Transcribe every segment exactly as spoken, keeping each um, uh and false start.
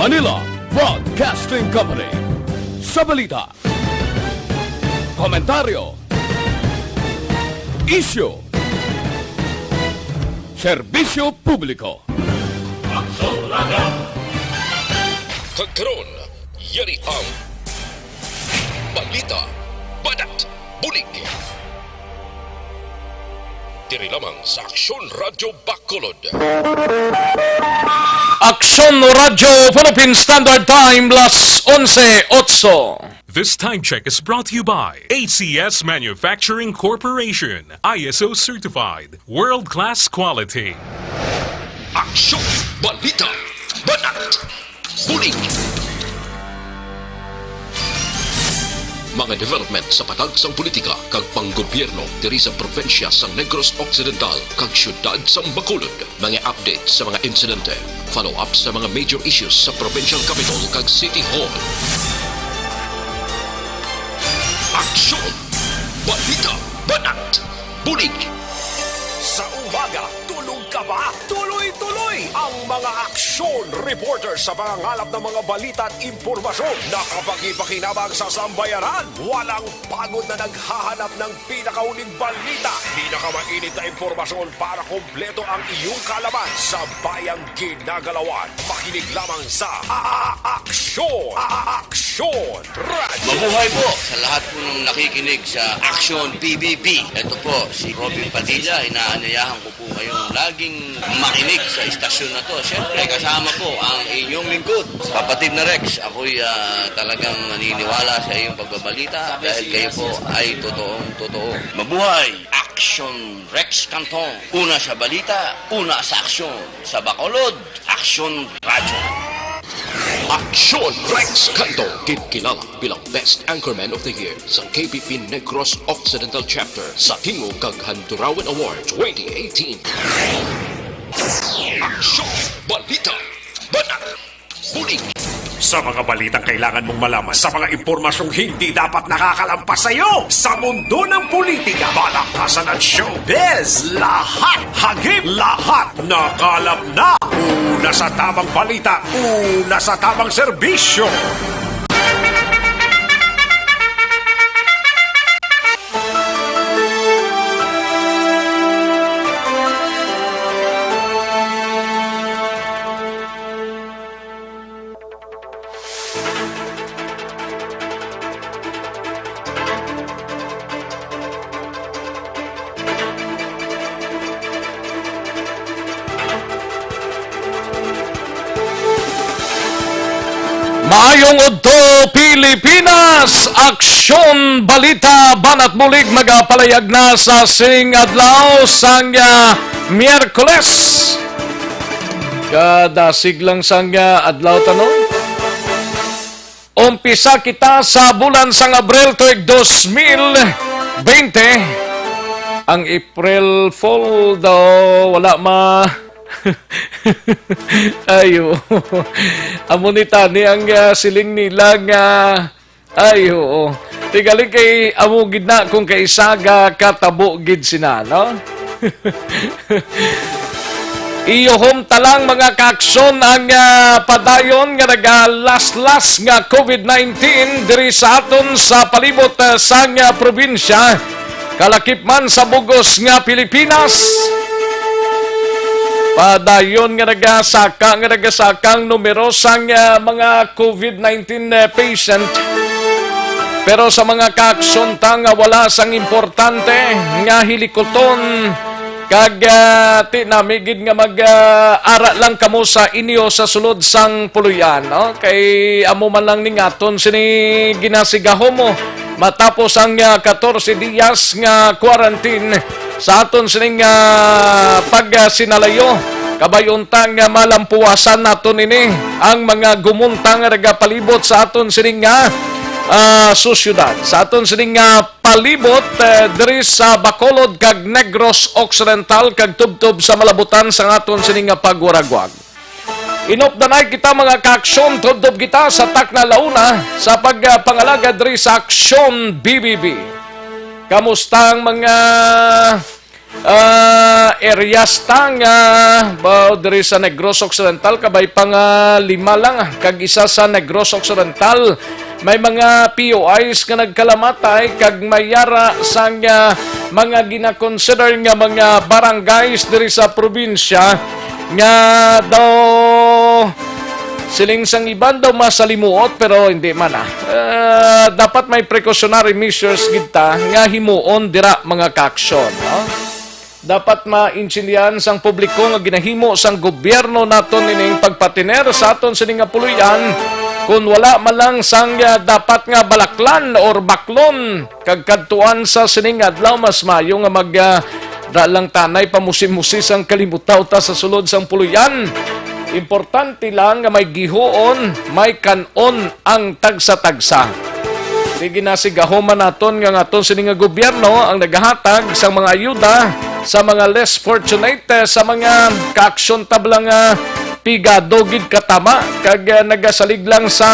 Manila Broadcasting Company. Sa balita, komentaryo, isyu, serbisyo publiko. Kag karon, yari ang balita, banat, bulig. Diri lamang sa Aksyon Radyo Bacolod. Aksyon Radyo Philippine Standard Time, las onse otso. This time check is brought to you by A C S Manufacturing Corporation, I S O certified, world-class quality. Aksyon, balita, banat, bulig. Mga development sa patag sang politika kag panggobyerno diri sa probinsya sang Negros Occidental kag siyudad sang Bacolod. Mga update sa mga insidente, follow-up sa mga major issues sa provincial capital kag city hall. Aksyon! Balita! Banat! Bulig! Sa umaga, tulog ka ba? Tuloy-tuloy ang mga aksyon reporter sa pangangalap ng mga balita at impormasyon na kapakipakinabang sa sambayanan. Walang pagod na naghahanap ng pinakauling balita, pinakamainit na impormasyon para kompleto ang iyong kaalaman sa bayang ginagalawan. Makinig lamang sa A-, A-, Aksyon! A-, A-, Aksyon! Radyo! Mabuhay po sa lahat po ng nakikinig sa Aksyon P B B. Ito po si Robin Padilla, inaanyayahan ko po kayong laging makinig sa istasyon na to. Siyempre, kasama po ang inyong lingkod, Kapatid na Rex. Ako'y, ah, talagang naniniwala sa iyong pagbabalita dahil kayo po ay totoong totoo. Mabuhay! Aksyon Rex Canton. Una sa balita, una sa aksyon. Sa Bacolod, Aksyon Radyo. Aksyon Rex Canton, ginkilala bilang Best Anchorman of the Year sa K P P Negros Occidental Chapter sa Tingog kag Handurawan Award twenty eighteen. Aksyon, balita, banat, bulig. Sa mga balitang kailangan mong malaman, sa mga impormasyong hindi dapat nakakalampas sa iyo, sa mundo ng politika, balakasan at showbiz, lahat, hagip, lahat, nakalap na. Una sa tamang balita, una sa tamang serbisyo. Maayong udto, Pilipinas! Aksyon, balita, banat bulig magapalayag na sa sining adlaw sang, ah, Miyerkules. Kadasig lang sang, ah, adlaw ta, no? Umpisa kita sa bulan sang Abril tuig dos mil bente. Ang April Fool daw wala ma-, ayo. Amo ni tani ang, ah, siling nila nga, ay, oo. Tingali kay amo gid na kung kaisaga katabo gid sina, no? Iyohom ta lang, mga kaaksyon, ang, ah, padayon nga nagalaslas nga covid nineteen diri sa aton sa palibot, ah, sang, ah, probinsya, kalakip man sa bug-os nga Pilipinas. Padayon nga nagasaka, nga nagasaka ang numero sang, ah, mga covid nineteen, ah, patient. Pero sa mga kaaksyon ta nga wala sang importante nga hilikuton, kag, ah, ti nami gid nga mag, ah, ara lang kamo sa inyo sa sulod sang puloy-an, no? Kay amo man lang ning aton sini ginasigahom mo matapos ang, ah, katorse diyas nga quarantine sa aton sining, ah, pagsinalayo. Kabay-on ta nga malampuwasan naton ini ang mga gumuntang nga nagapalibot sa aton sining, ah, ah, sosyedad, sa aton sining, ah, palibot, eh, diri sa Bacolod kag Negros Occidental kag tubtob sa malabutan sang aton sini nga pagwaragwag. Inupdanay kita, mga kaaksyon, tubtob kita sa takna launa sa pagpangalaga diri sa Aksyon B B B. Kamusta ang mga ah, areas ta nga, ba, diri sa Negros Occidental, kabay pa nga lima lang, ah, kag isa sa Negros Occidental. May mga P U Is nga nagkalamatay kag may yara sang, ah, mga ginakonsider nga mga barangays diri sa probinsya nga daw siling sang iban daw masalimuot, pero hindi man, ah. Ah, dapat may precautionary measures gid ta nga himuon dira, mga kaaksyon, no? Dapat maintindihan sang publiko nga ginahimo sang gobyerno naton ining pagpatiner sa aton sini nga puloy-an, kun wala man lang sang, ah, dapat nga balaklan or baklon kag kadtuan sa sining adlaw. Mas maayo nga mag, ah, da lang tanay pamusi-musi sang kalimutaw ta sa sulod sang puloy-an. Importante lang nga may gihuon, may kan-on ang tagsa-tagsa. Di ginasigahuman naton nga nga aton sini nga gobyerno ang nagahatag sang mga ayuda sa mga less fortunate, eh, sa mga kaaksyon tabla nga pigado gid katama kag, eh, nagasalig lang sa,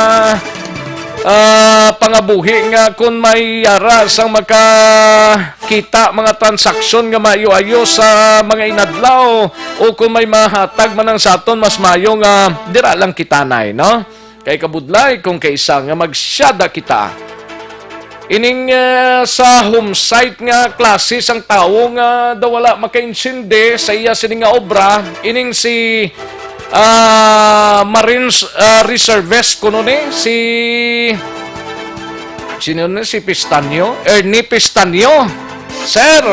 ah, pangabuhi nga kun may yara sang makakita mga transaksyon nga maayo-ayo sa mga inadlaw o kun may mahatag man ang sa aton, mas maayo nga dira lang kitanay, no? Kay kabudlay kung kaisa nga magsyada kita. Ining, eh, sa home site nga klase sang tawo nga daw wala makaintindi sa iya sini nga obra, ining si, ah, Marines, ah, Reservist kuno ni, si, sino ni, si Pistanyo? Ernie Pistanyo. Sir,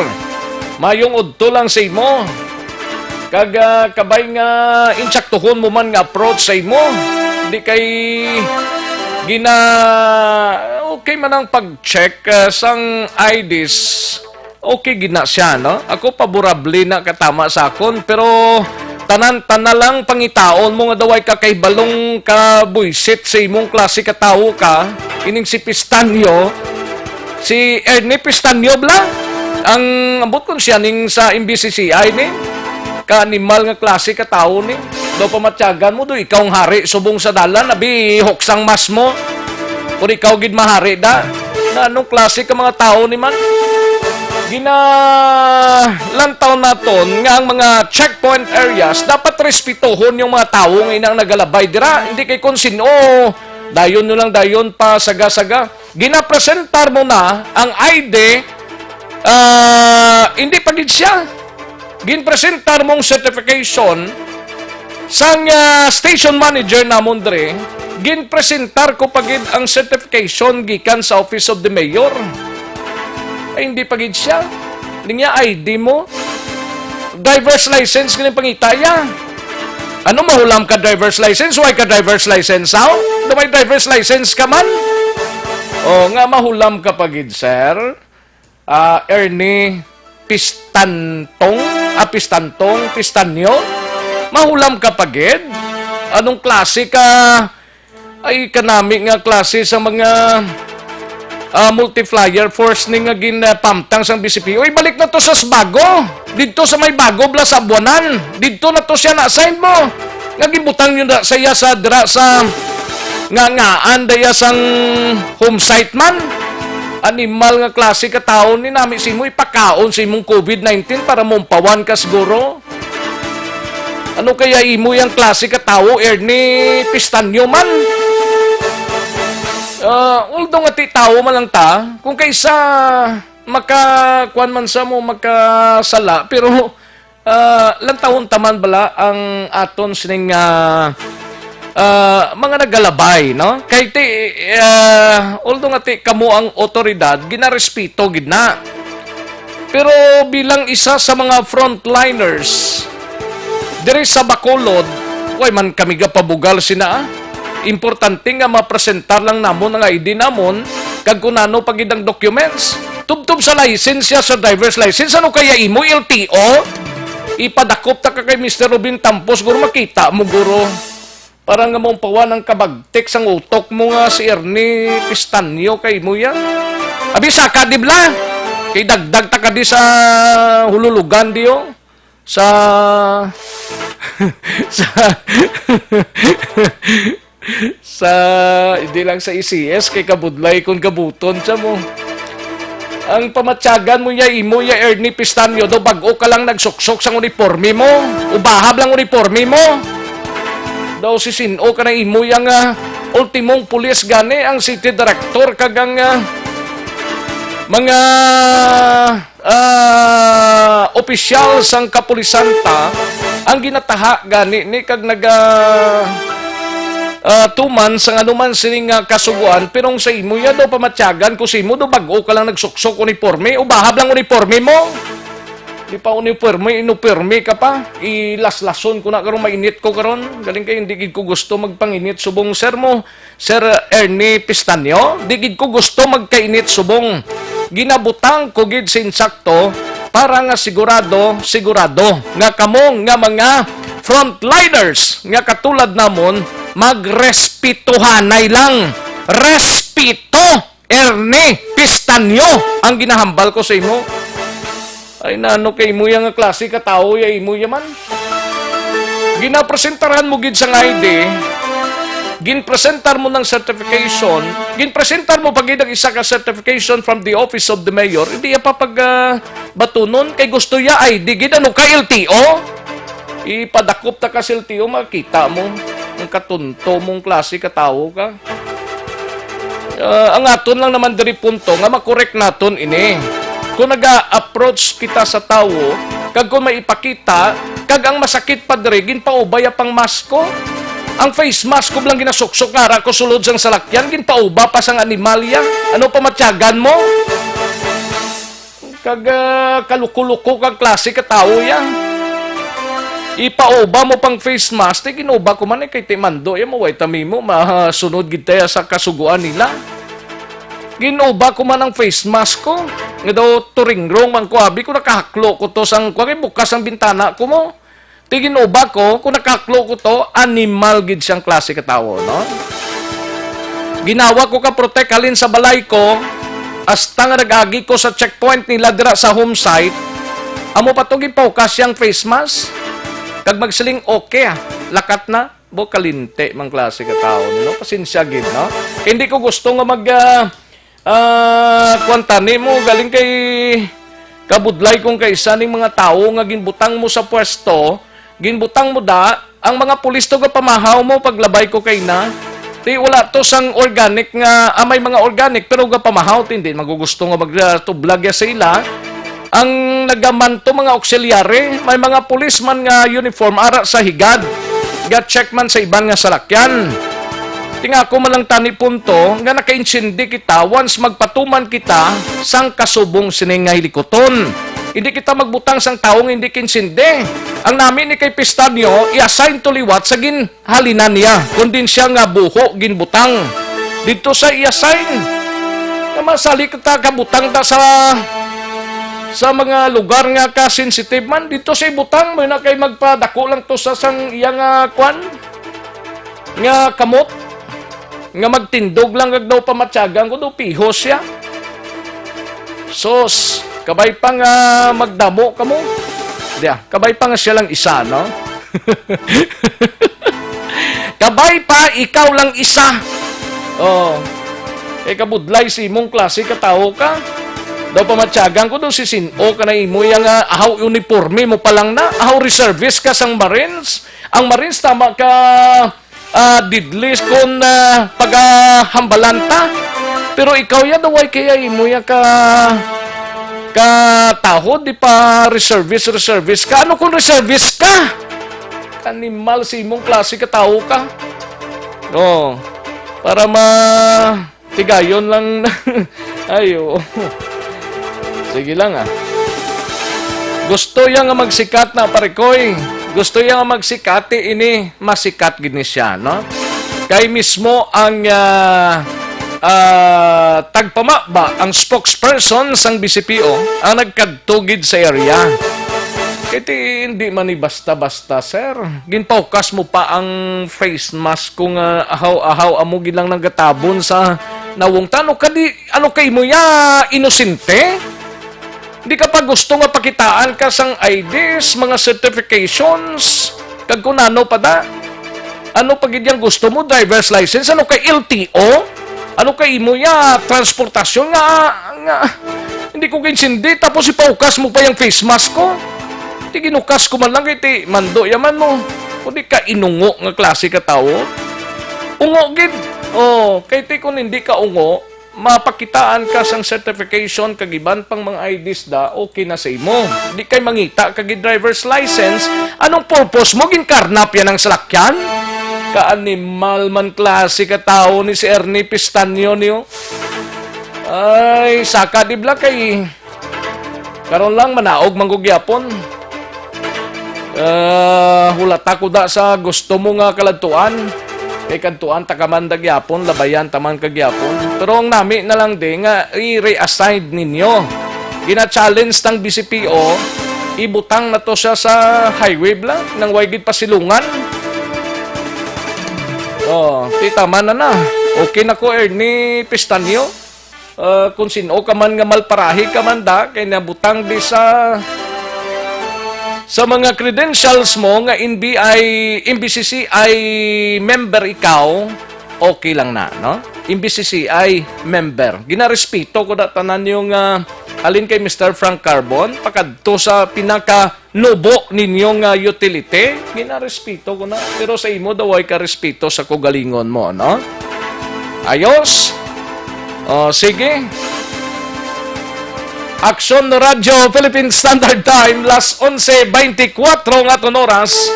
mayong udto lang sa imo. Kag, ah, kabay nga insaktuhon mo man nga approach sa imo. Di kay gina-, okay man ang pag-check, ah, sang I Ds. Okay gid na siya, no? Ako, paborable na katama sa akon, pero tanan-tanan lang pangitaon mo nga daw ay kakahibalong ka buisit sa imong klase ka tawo ka, ining si Pistanyo, si Ernie Pistanyo bala, ang ambot kon siya ning sa M B C C I ni, ka animal nga klase ka tawo ni. Daw pamatyagan mo, do ikaw ang hari subong sa dalan, abi, huksang mas mo. Kung ikaw gid mahari da, nga anong klase ka mga tawo ni man? Ginalantaw naton nga ang mga checkpoint areas dapat respetohon yung mga tawo nga inang nagalabay dira. Hindi kay kung sino, dayon nyo lang dayon pa saga-saga. Ginapresentar mo na ang I D, ah, hindi pa gid siya. Ginpresentar mong certification sang, ah, station manager namon dre. Ginpresentar ko pa gid ang certification gikan sa Office of the Mayor. Ay, hindi pa gid siya. Niya I D mo. Driver's license gani pangitaya. Ano, mahulam ka driver's license? Why ka driver's license? How? Do may driver's license ka man? Oh, nga mahulam ka pa gid, sir. Ah, Ernie Pistantong, ah, Pistantong, Pistanyo? Mahulam ka pa gid? Anong klase ka? Ay, kanami nga klase sa mga, ah, multiplier force ni nga ginapamtang sang B C P. Uy, balik na to sa Sbago. Didto sa may Bago, bala sa Abuanan. Didto na to siya na-assign mo. Nga gibutang yun na sa iya sa dira sa nga ngaan daya sang home site man. Animal nga klase ka tawo ni, nami sa imo ipakaon sa imong COVID nineteen para maumpawan ka siguro. Ano kaya imo yang klase ka tawo, Ernie Pistanyo man? Ah, although nga ti tawo man lang ta, kung kaisa maka, kuwan man sa mo, makasala, pero, ah, lantawon taman bala ang aton sining, ah, ah, mga nagalabay, no? Kay ti, ah, although nga ti kamo ang otoridad, ginarespeto gid na. Pero bilang isa sa mga frontliners diri sa Bacolod, way man kami gapabugal sina, ah. Importante nga mapresentar lang namon ang I D namon kag kung ano pa gid ang documents. Tubtob sa lisensya, sa driver's license, ano kaya imo, L T O? Ipadakop ta ka kay Mister Robin Tampos, guro, makita mo, guro. Para nga maumpawan ang kabagtik sang utok mo nga si Ernie Pistanyo kay mo yan. Abi, saka, di bala? Kay dagdag ta ka di sa hululugan, di, oh. Sa, sa, sa, hindi lang sa E C S, kay kabudlay kung gabuton siya mo. Ang pamatyagan mo ya, imo ya, Ernie Pistanyo, daw bag-o ka lang nagsuksok sang uniporme mo. Ubahab lang uniporme mo. Daw si sin-o ka na imo ya nga ultimong pulis gani, ang city director kag ang, ah, mga, ah, opisyal sang kapulisan ta ang ginataha gani ni kag naga, ah, tuman sang anuman sini nga kasugoan, pero ang sa imo ya daw pamatyagan ko sa imo daw bag-o ka lang nagsuksok uniporme, ubahab lang uniporme mo. Di pa uniporme, inupirme ka pa. Ilaslason ko na karon, mainit ko karon. Galing kayo, hindi gid ko gusto magpanginit subong, sir mo, Sir Ernie Pistanyo. Di gid ko gusto magkainit subong. Ginabutang ko gid sa insakto para nga sigurado, sigurado nga kamo nga mga frontliners nga katulad namon, magrespetohanay lang. Respeto! Ernie Pistanyo ang ginahambal ko sa imo. Ay, nano kay imo ya nga klase ka tawo ya imo ya man? Ginapresentaran mo gid sang I D, ginpresentar mo ng certification, ginpresentar mo pa gid ang isa ka certification from the office of the mayor, hindi ya pa pag, ah, batunon kay gusto ya I D gid, ano ka, L T O? Ipadakop ta ka sa L T O, makita mo. Ang katunto mong klase ka tawo ka. Ah, ang aton lang naman diri punto nga makorek naton ini. Kung naga-approach kita sa tawo, kag kung may ipakita, kag ang masakit pa diri, ginpaubay ang pang mask ko. Ang face mask ko lang ginasuksok nga ara ko sulod sang salakyan, ginpauba pa sang animal ya. Ano pa matyagan mo? Kag, ah, kaluko-luko kag klase ka tawo ya. Ipauba mo pang face mask, ti ginuba ko man eh, kay ti mando ya, maway tami mo, masunod gid tayo sa kasuguan nila. Ginuba ko man ang face mask ko. Nga daw turingrong man ko, abi ko nakahaklo ko to sang, kuwan, kay bukas ang bintana ko mo. Ti ginuba ko, kung nakaklo ko to, animal gid siyang klase ka tawo, no? Ginawa ko ka protect halin sa balay ko, hasta nga nag-agi ko sa checkpoint nila dira sa home site, amo pa to ginpaukas siyang face mask. Kag magsiling, "Okay, ah, lakat na." Bo, kalinti mang klase ka tawo, no? Pasensya gid, no? Hindi ko gusto nga mag, ah, Ah, kuwan tani mo, galing kay kabudlay kong kaisa ning mga tawo nga ginbutang mo sa pwesto, ginbutang mo da, ang mga pulis to gapamahaw mo paglabay ko kay na. Ti wala to sang organic nga, ah, may mga organic pero gapamahaw, ti hindi magugusto nga magtublag ya sa ila. Ang nagamanto mga auxiliary, may mga pulis man nga uniform ara sa higad. Ga-check man sa iban nga salakyan. Ti nga ako man lang tani punto nga nakaintindi kita once magpatuman kita sang kasubong sini nga hilikuton. Hindi kita magbutang sang tawo nga hindi kinsindi. Ang nami ni kay Pistanyo, i-assign to liwat sa ginhalinan niya, kundi siya nga buho ginbutang. Dito sa i-assign, nga masali kita kabutang ta sa, sa mga lugar nga ka-sensitive man, dito sa ibutang mo na kay magpadako lang to sa sang iya nga kwan, nga kamot, nga magtindog lang kag daw pamatyagan ko, daw pihos siya. Sos, kabay pa nga magdamo kamo. Diya, kabay pa nga siya lang isa, no? Kabay pa, ikaw lang isa. Oh. Eh, kabudlay si imong klase ka tawo ka. Daw pamatyagan ko daw si sin-o ka na imo ya nga ahaw uniforme mo pa lang na. Ahaw reservist ka sang Marines. Ang Marines tama ka, ah, didlis kon, ah, pagahambalan ta. Pero ikaw ya daw ay kaya imo ya ka, ka taho, di pa reservist, reservist ka. Ano kung reservist ka? Animal sa imong klase ka tawo ka. No. Para ma-, tigayon lang. Ayo. Sige lang, ah. Gusto ya nga magsikat na, parikoy. Gusto ya nga magsikat, ti ini masikat gid ni siya, no? Kay mismo ang, ah, ah, tagpamaba, ang spokesperson sang B C P O, ang nagkadto gid sa area. Kay ti hindi man ni basta-basta, sir. Ginpaukas mo pa ang face mask ko nga ahaw-ahaw, amo gid lang nagatabon sa nawong ta. Ano ka di, ano kay mo ya, inosente? Di ka pa gusto nga pakitaan ka sang I Ds, mga certifications, kag kung ano pa da? Ano pa gid yang gusto mo? Driver's license? Ano kay L T O? Ano kay imo ya? Transportasyon nga, nga, Hindi ko ginsindi, tapos ipaukas mo pa yung face mask ko. Di ginukas ko man lang kay ti mando yaman mo. Kundi ka inungo nga klase ka tawo. Ungo gid. Oh, kay ti kung hindi ka ungo, mapakitaan ka sang certification kag iban pang mga I Ds da, okay na sa imo. Di kay mangita ka gid driver's license, anong purpose mo ginkarnap yan ang salakyan? Ka animal man klase ka tawo ni si Ernie Pistanyo niyo. Ay, saka di bala kay karon lang manaog man ko gyapon. Ah, hulata ko da sa gusto mo nga kaladtuan. Kay kadtuan ta ka man da gyapon, labayan ta man ka gyapon. Pero ang nami na lang di nga i-reassign ninyo. Gina-challenge tang B C P O, ibutang na to siya sa highway bala, nang way gid pasilungan. Oh, ti tama na na. Okay na ko, Ernie Pistanyo. Ah, kung sino ka man nga malparahi ka man da, kay nabutang di sa, sa mga credentials mo nga N B I, N B C C I member ikaw, okay lang na, no? N B C C I member. Ginarespeto ko da tanan yung, ah, halin kay Mister Frank Carbon, pakadto sa pinaka nubo ninyo nga utility, ginarespeto ko na. Pero sa imo daw ay karespeto sa kugalingon mo, no? Ayos? O, sige. Aksyon no Radyo, Philippine Standard Time, las onse beintikwatro nga aton oras.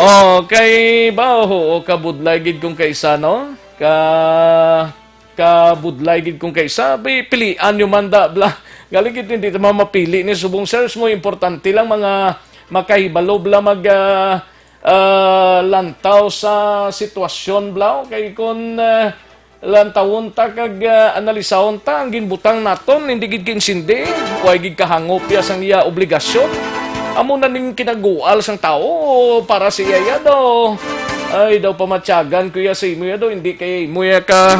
Oh, kay ba, oo, kabudlay gid kung kaisa, no? Ka, kabudlay gid kung kaisa. Bi-, pilian nyo man da, bla. Galing gid, hindi ta mamapili ni subong, sirs mo. Importante lang mga makahibalo, bla, mag, ah, ah, lantaw sa sitwasyon, bla. Kay kung, ah, lantawon ta kag, ah, analisahon ta ang ginbutang naton, hindi gid kinsindi, way gid kahangop ya sang iya obligasyon. Amo na ning kinagual sang tawo para sa iya ya daw. Ay, daw pamatyagan ko ya sa imo ya daw, hindi kay imo ya ka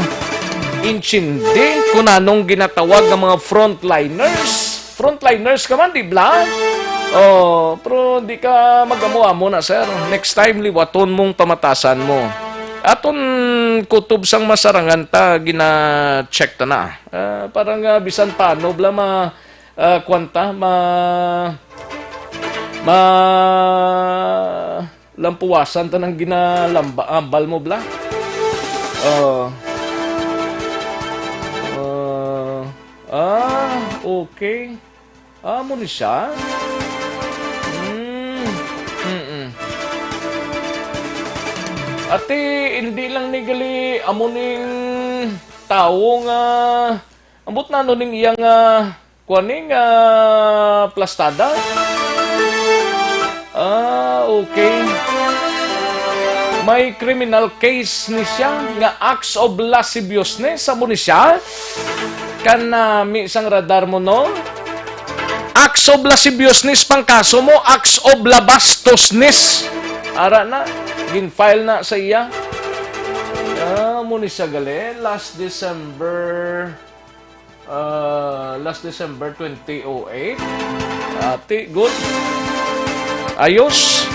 intindi kung anong ginatawag nga mga frontliners. Frontliners ka man, di bla? Oh, pero di ka mag-amo-amo na, sir. Next time, liwaton mong pamatasan mo. Aton kutob sang masarangan ta, gina-check ta na. Ah, para nga bisan paano, bla, ma, ah, kwan ta, ma, ma, lampuwasan ta ng ginalamba, ambal mo, bla. Oh. Ah, ah, okay. Ah, amo ni siya? Hmm. Mm-mm. Ate, hindi lang ni gali amo ning tawo nga ambot na ano ning iya nga kuan ni nga plastada? Ah, okay. May criminal case ni siya nga acts of lasciviousness, amo ni siya? Kanami sang radar mo, no? Acts of lasciviousness pang kaso mo, acts of labastosness. Ara na, gin-file na sa iya. Ah, amo ni siya gali, last December, ah, last December twenty oh eight. Ati, good. Ayos.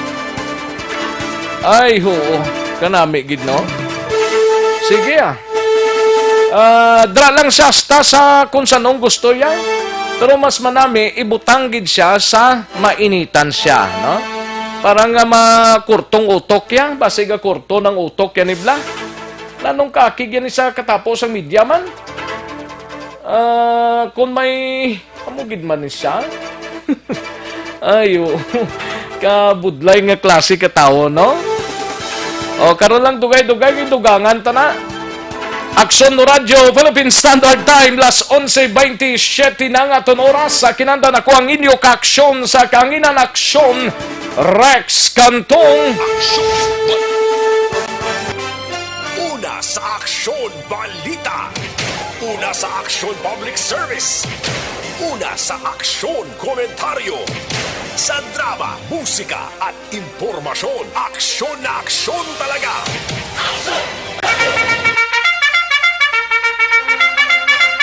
Ay, oo. Kanami gid, no? Sige, ah. Ah, dra lang siya hasta sa kung sanong gusto ya. Pero mas manami, ibutang gid siya sa mainitan siya, no? Para nga makurtong utok ya. Basig ga kurto ng utok ya ni bla. Nanong kakig yan sa katapos ang media man? Ah, kung may, amo gid man ni siya? Ay, oo. Kabudlay nga klase ka tawo, no? O, karon lang dugay-dugay, may dugangan ta na. Aksyon no Radyo, Philippine Standard Time, las onse beintisyete na nga aton oras. Sa kinanda na ko ang inyo kaaksyon sa kanginan aksyon, Rex Cantong. Una sa aksyon, balita. Una sa aksyon, public service. Una sa aksyon, komentaryo. Sa drama, musika, at impormasyon, aksyon na aksyon talaga.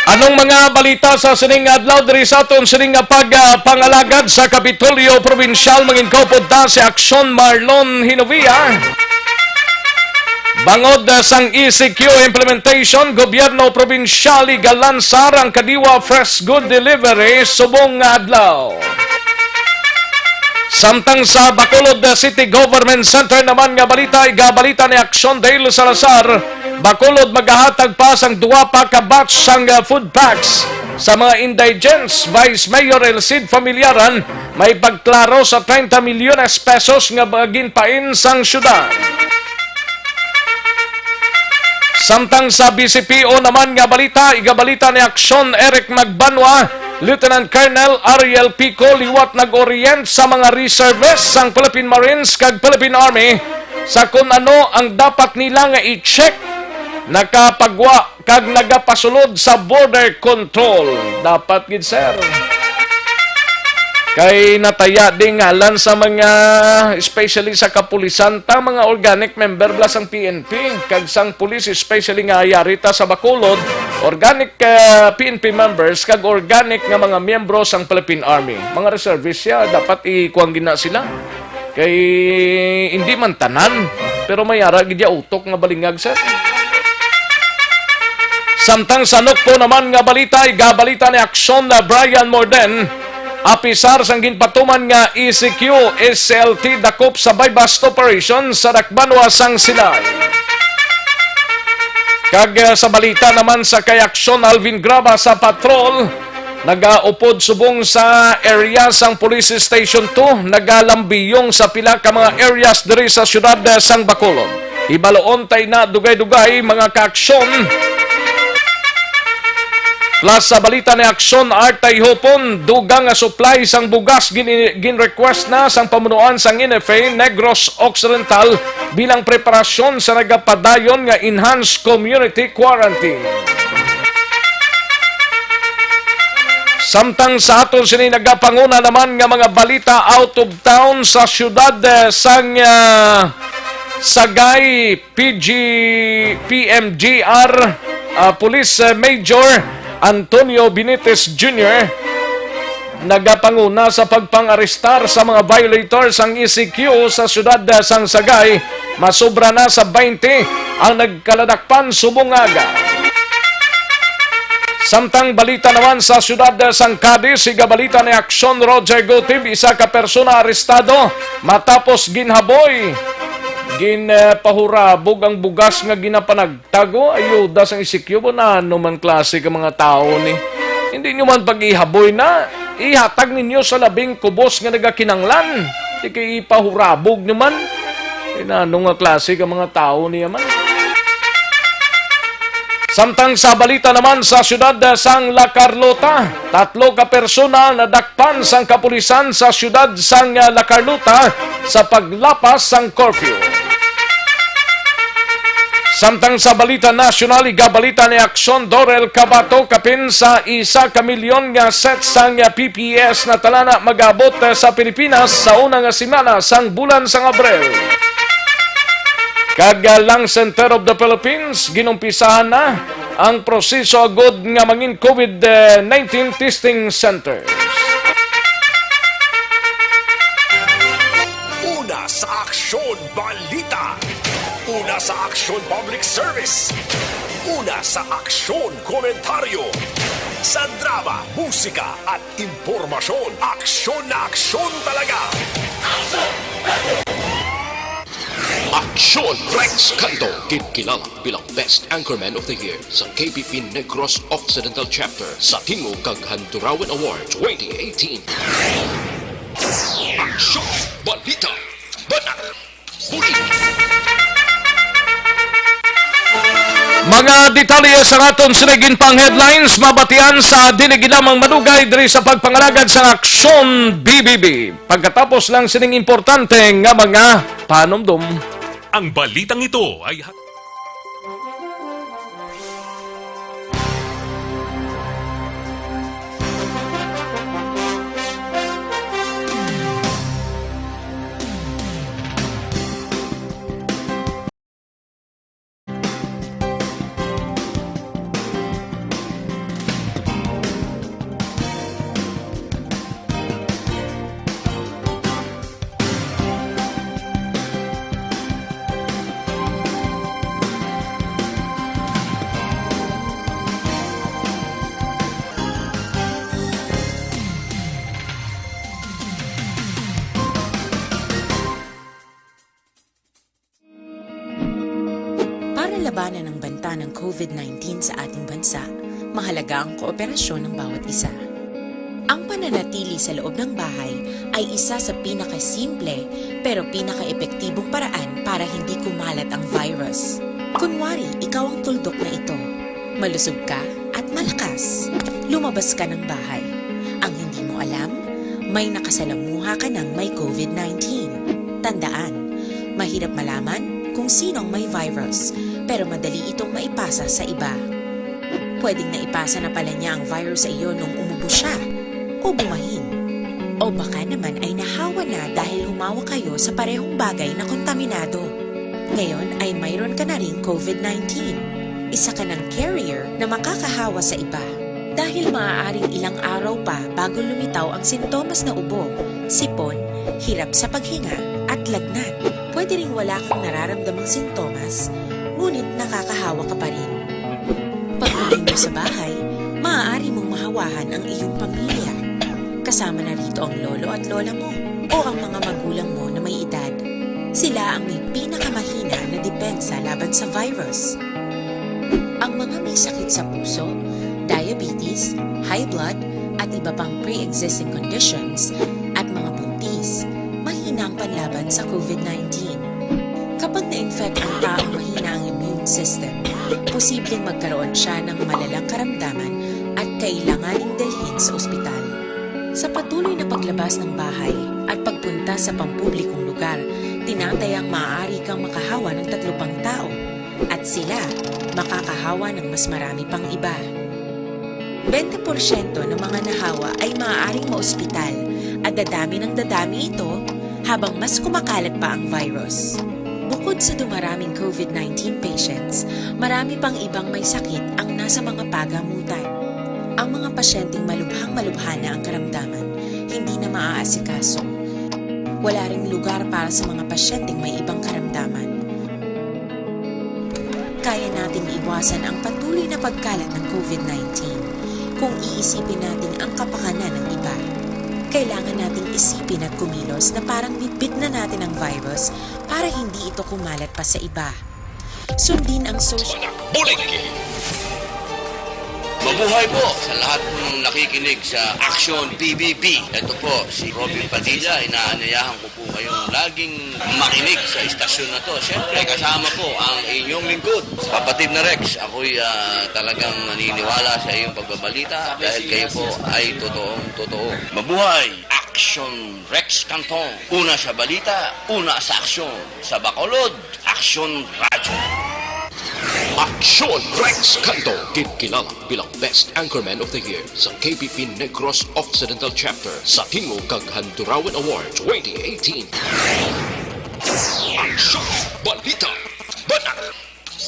Anong mga balita sa sining adlaw diri sa aton sining nga pag, ah, pangalagad sa Kapitolyo Probinsyal? Mangin kaupod ta si Aksyon Marlon Hinovia. Bangod, ah, sang E C Q implementation, gobyerno probinsyal igalansar ang Kadiwa Fresh Good Delivery subong nga adlaw. Samtang sa Bacolod, ah, City Government Center naman nga balita, igabalita ni Action Dale Salazar, Bacolod magahatag pa sang duwa pa ka batch sang, ah, food packs sa mga indigents. Vice Mayor El Cid Familiaran may pagklaro sa treinta milyones pesos nga ba-, ginpain sang syudad. Samtang sa B C P O naman nga balita, igabalita ni Action Eric Magbanwa, Lieutenant Colonel Ariel Pico liwat nag-orient sa mga reservists sang Philippine Marines kag Philippine Army sa kun ano ang dapat nila nga i-check nakapagwa kag nagapasulod sa border control. Dapat gid, sir. Kay nataya di ngalan sa mga, especially sa kapulisan, ta mga organic member bala sang P N P, kag sang pulis, especially nga yari ta sa Bacolod, organic, ah, P N P members, kag organic nga mga miyembro sang Philippine Army. Mga reservist siya, dapat ikuwang gina sila. Kay hindi man tanan, pero may ara gid ya utok nga balingag, sir. Samtang sa Nokpo naman nga balita, igabalita ni Aksyon na Brian Morden, apisar sang ginpatuman nga E C Q S L T dakop sa buy-bust operation sa Dakbanwa sang Silay. Kag, eh, sa balita naman sa kay Aksyon Alvin Graba sa patrol, nagaupod subong sa area sang Police Station two, nagalambiyong sa pila ka mga areas diri sa siyudad, eh, sang Bacolod. Ibaloon tay na dugay-dugay, mga kaaksyon. Plus sa balita ni Aksyon Artay Hopon, dugang nga supply sang bugas gin-, gin-request na sang pamunuan sang N F A Negros Occidental bilang preparasyon sa nagapadayon nga enhanced community quarantine. Samtang sa aton sini nagapanguna naman nga mga balita out of town sa siyudad, eh, sang, ah, Sagay, P G, P M G R, ah, Police, eh, Major Antonio Benitez Junior nagapanguna sa pagpang-arestar sa mga violator sang E C Q sa siyudad, ah, sang Sagay. Masobra na sa twenty ang nagkaladakpan subong aga. Samtang balita naman sa siyudad, ah, sang Cadiz, igabalita ni Aksyon Roger Gutib, isa ka persona arestado matapos ginhaboy. Ginpahurabog ang bugas nga ginapanagtag. Ayuda sang E C Q ba? Nano man klase ka mga tawo ni? Hindi nyo man pag-ihaboy na, ihatag ninyo sa labing kubos nga nagakinanglan. Di kay ipahurabog nyo man. Ay, nano nga klase ka mga tawo niya man? Samtang sa balita naman sa siyudad, eh, sang La Carlota, tatlo ka persona nadak pan sang kapulisan sa siyudad sang, ah, La Carlota sa paglapas sang curfew. Samtang sa balita nasyonal, igabalita ni Aksyon Dorel Cabato kapin sa isa ka milyon nga set sang, ah, P P E S na talana mag-abot, ah, sa Pilipinas sa una nga semana sang bulan sang Abril. Kag, ah, Lung Center of the Philippines, ginumpisahan na ang proseso agud nga mangin COVID nineteen testing centers. Una sa Aksyon Balita. Una sa Aksyon Public Service. Una sa Aksyon Komentaryo. Sa drama, musika, at impormasyon. Aksyon na aksyon talaga. Aksyon Rex Canto, ginkilala bilang Best Anchorman of the Year sa K P P Negros Occidental Chapter sa Tingog kag Handurawan Award twenty eighteen. Aksyon, balita, banat, bulig. Mga detalye sa aton sini ginpang headlines mabatian sa dili gid lamang madugay diri sa pagpangalagad sa Aksyon B B B. Pagkatapos lang sining importante nga mga panumdom. Ang balitang ito ay hat- labanan ang banta ng COVID nineteen sa ating bansa, mahalaga ang kooperasyon ng bawat isa. Ang pananatili sa loob ng bahay ay isa sa pinakasimple pero pinakaepektibong paraan para hindi kumalat ang virus. Kunwari, ikaw ang tuldok na ito. Malusog ka at malakas. Lumabas ka ng bahay. Ang hindi mo alam, may nakasalamuha ka ng may COVID nineteen. Tandaan, mahirap malaman kung sino ang may virus, pero madali itong maipasa sa iba. Pwedeng naipasa na pala niya ang virus sa iyo nung umubo siya o bumahin. O baka naman ay nahawa na dahil humawak kayo sa parehong bagay na kontaminado. Ngayon ay mayroon ka na ring COVID nineteen. Isa ka ng carrier na makakahawa sa iba. Dahil maaaring ilang araw pa bago lumitaw ang sintomas na ubo, sipon, hirap sa paghinga, at lagnat. Pwede ring wala kang nararamdamang sintomas, ngunit nakakahawa ka pa rin. Pag-uwi mo sa bahay, maaari mong mahawahan ang iyong pamilya. Kasama na rito ang lolo at lola mo o ang mga magulang mo na may edad. Sila ang may pinakamahina na depensa laban sa virus. Ang mga may sakit sa puso, diabetes, high blood, at iba pang pre-existing conditions, at mga buntis, mahina ang panlaban sa COVID nineteen. Kapag na-infect ang taong mahina ang immune system, posibleng magkaroon siya ng malalang karamdaman at kailanganing dalhin sa ospital. Sa patuloy na paglabas ng bahay at pagpunta sa pampublikong lugar, tinatayang maaari kang makahawa ng tatlo pang tao at sila makakahawa ng mas marami pang iba. Bente porsyento ng mga nahawa ay maaaring maospital at dadami ng dadami ito habang mas kumakalat pa ang virus. Bukod sa dumaraming COVID nineteen patients, marami pang ibang may sakit ang nasa mga pagamutan. Ang mga pasyenteng malubhang-malubha na ang karamdaman, hindi na maaasikaso. Wala ring lugar para sa mga pasyenteng may ibang karamdaman. Kaya nating iwasan ang patuloy na pagkalat ng COVID nineteen kung iisipin natin ang kapakanan ng iba. Kailangan nating isipin at kumilos na parang bitbit na natin ang virus para hindi ito kumalat pa sa iba. Sundin ang social Buliki! Mabuhay po sa lahat po ng nakikinig sa Action P B B. Ito po si Robin Padilla, inaanyayahan ko po kayong laging makinig sa istasyon na to. Siyempre, kasama po ang inyong lingkod, Kapatid na Rex. Ako'y ah, talagang naniniwala sa iyong pagbabalita dahil kayo po ay totoong totoo. Mabuhay! Action Rex Canton. Una sa balita, una sa aksyon. Sa Bacolod, Action Radyo. Action Rex Canto, ginkilala bilang Best Anchorman of the Year sa K P P Negros Occidental Chapter sa Tingog kag Handurawan Award twenty eighteen. Action Balita. Banat.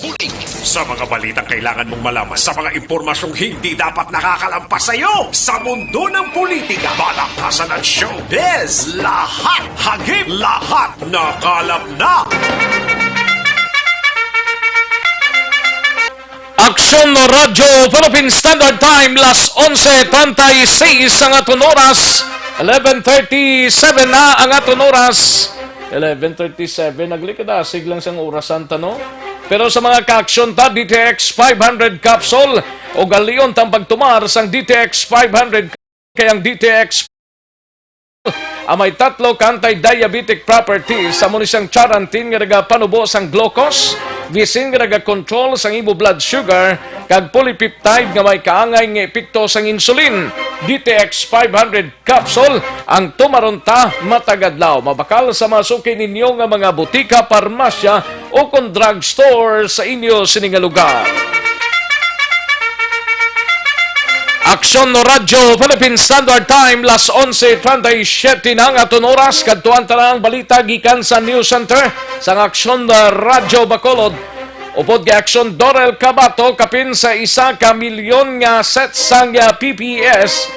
Bulig. Sa mga balitang kailangan mong malaman, sa mga impormasyong hindi dapat nakakalampas sa iyo, sa mundo ng politika, balaktasan at showbiz, lahat hagip, lahat nakalap na. Aksyon Radyo Philippine Standard Time, las onse treinta y seis ang aton oras. Eleven thirty-seven na ang aton oras. Eleven thirty-seven, naglikadasig lang sang orasan ta, no? Pero sa mga ka-aksyon ta, D T X five hundred capsule, ugalion tang pagtumar sang D T X five hundred, kay ang D T X ang may tatlo ka anti-diabetic properties, amo ni sang charantin nga nagapanubo sang glucose, visin nga nagakontrol sang imo blood sugar, kag polypeptide nga may kaangay nga epekto sang insulin. D T X five hundred capsule ang tumaron ta matag adlaw. Mabakal sa masuki ninyo nga mga butika, parmasya, o kon drugstore sa inyo sini nga lugar. Aksyon Radyo Philippine Standard Time, las onse treinta y siete na ang aton oras. Kadtuan ta na ang balita gikan sa News Center sang Aksyon Radyo Bacolod. Upod kay Aksyon Dorel Cabato, kapin sa isa ka milyon nga sets sang P P E S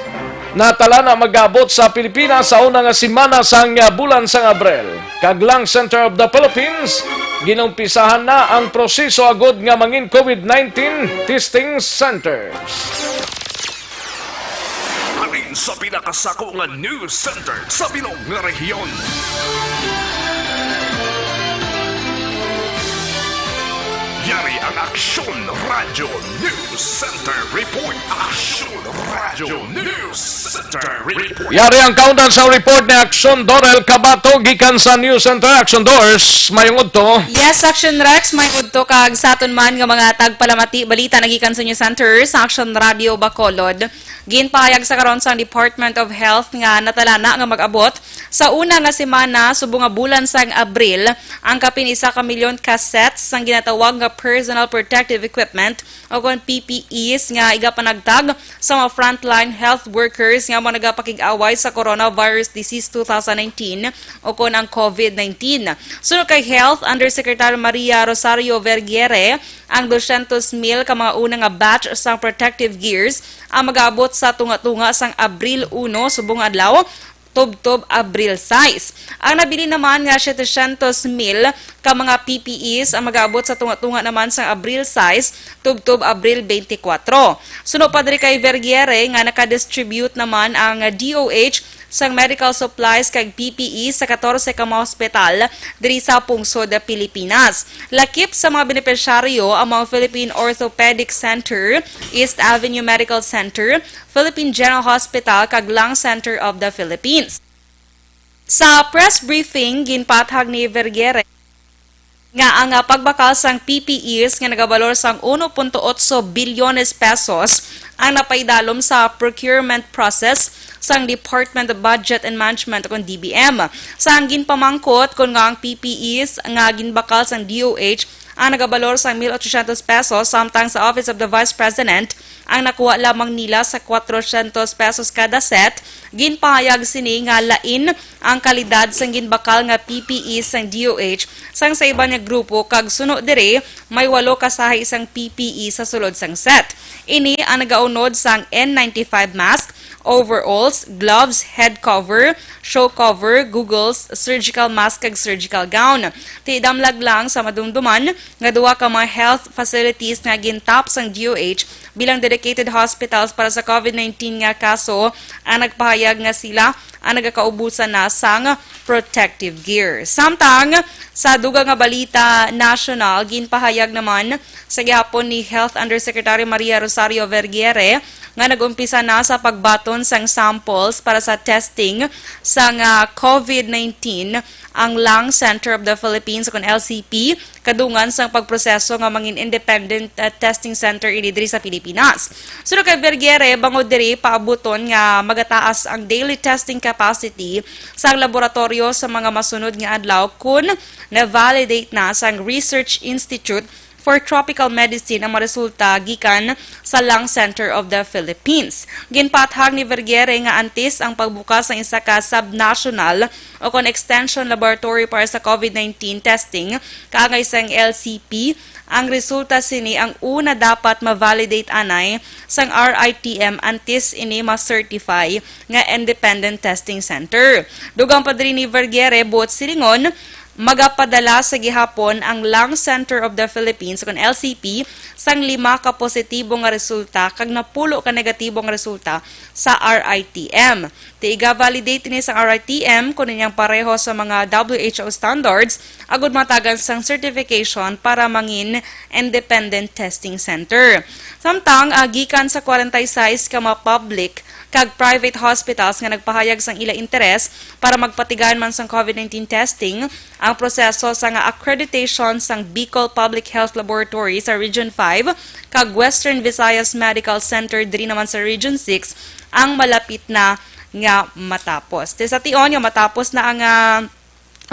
natala na mag-abot sa Pilipinas sa una nga semana sang bulan sang Abril. Kag Lung Center of the Philippines, ginumpisahan na ang proseso agod nga mangin COVID nineteen testing centers. Halin sa pinakasako nga news center sa bilog nga rehiyon. Yari ang Aksyon Radio News Center Report. Aksyon Radio News Center Report. Yari ang kaundan sa report ni Aksyon Dorel Cabato gikan sa News Center. Aksyon Dors, mayong udto. Yes, Aksyon Rex, mayong udto kag sa aton man nga mga tagpalamati balita nagikan sa News Center sa Aksyon Radio Bacolod. Ginpahayag sa karon sang Department of Health nga natalana nga mag-abot sa una nga semana subong nga bulan sang Abril ang kapin isa ka milyon ka sets sang ginatawag nga personal protective equipment o kon P P Es nga igapanagtag sa mga frontline health workers nga mga nagapakig-away sa coronavirus disease two thousand nineteen o kon ang COVID nineteen. Suno kay Health Undersecretary Maria Rosario Vergiere, ang dosyentos mil ka mga una nga batch sang protective gears ang mag-aabot sa tunga-tunga sang Abril uno subong adlaw tubtob Abril sais. Ang nabilin naman nga setecientos mil ka mga P P Es ang mag-aabot sa tunga-tunga naman sang Abril sais tubtob Abril twenty-four. Suno pa diri kay Vergiere nga naka-distribute naman ang D O H sang medical supplies kag P P E sa katorse ka mga hospital diri sa pungsod Pilipinas. Lakip sa mga benepisyaryo ang mga Philippine Orthopedic Center, East Avenue Medical Center, Philippine General Hospital kag Lung Center of the Philippines. Sa press briefing, ginpaathag ni Vergere nga ang, ah, pagbakal sang P P Es nga nagabalor sang uno punto otso bilyones pesos ang napaidalom sa procurement process sang Department of Budget and Management o kon D B M. Sa ang ginpamangkot kon nga ang P P Es nga ginbakal sang D O H ang nagabalor sang mil ochocientos pesos, samtang sa Office of the Vice President ang nakuha lamang nila sa kwatrocientos pesos kada set. Ginpahayag sini nga lain ang kalidad sang ginbakal nga P P E sang D O H sang sa iban nga grupo, kag suno diri may walo ka sahi sang P P E sa sulod sang set. Ini ang nagaunod sang N ninety-five mask, overalls, gloves, head cover, shoe cover, goggles, surgical mask, kag surgical gown. Ti damlag lang sa madumduman nga duha ka mga health facilities nga gintap sang D O H bilang dedicated hospitals para sa COVID nineteen nga kaso ang nagpahayag nga sila ang nagakaubusan na sang protective gear. Samtang sa dugang nga balita nasyonal, ginpahayag naman sa gihapon ni Health Undersecretary Maria Rosario Vergere nga nag-umpisa na sa pagbaton sang samples para sa testing sang, ah, COVID nineteen ang Lung Center of the Philippines, kon L C P, kadungan sang pagproseso nga mangin independent, ah, testing center ini diri sa Pilipinas. Suno kay Vergere, bangod diri paabuton nga magataas ang daily testing capacity sang laboratoryo sa mga masunod nga adlaw kon na-validate na sang Research Institute for Tropical Medicine ang mga resulta gikan sa Lung Center of the Philippines. Ginpaathag ni Vergere nga antes ang pagbukas sang isa ka subnational o kon extension laboratory para sa COVID nineteen testing kaangay sang L C P, ang resulta sini ang una dapat ma-validate anay sang R I T M antes ini ma-certify nga independent testing center. Dugang pa diri ni Vergere, buot silingon, magapadala sa gihapon ang Lung Center of the Philippines, kon L C P, sang lima ka positibo nga resulta kag napulo ka negatibo nga resulta sa R I T M. Ti iga-validate ini sang R I T M kon ining pareho sa mga W H O standards agud matagan sang certification para mangin independent testing center. Samtang, ah, gikan sa kwarenta y seis ka mga public kag private hospitals nga nagpahayag sang ila interes para magpatigayon man sang COVID nineteen testing, ang proseso sang accreditation sang Bicol Public Health Laboratory sa Region five kag Western Visayas Medical Center diri naman sa Region six ang malapit na nga matapos. Ti sa tion nga matapos na ang, ah,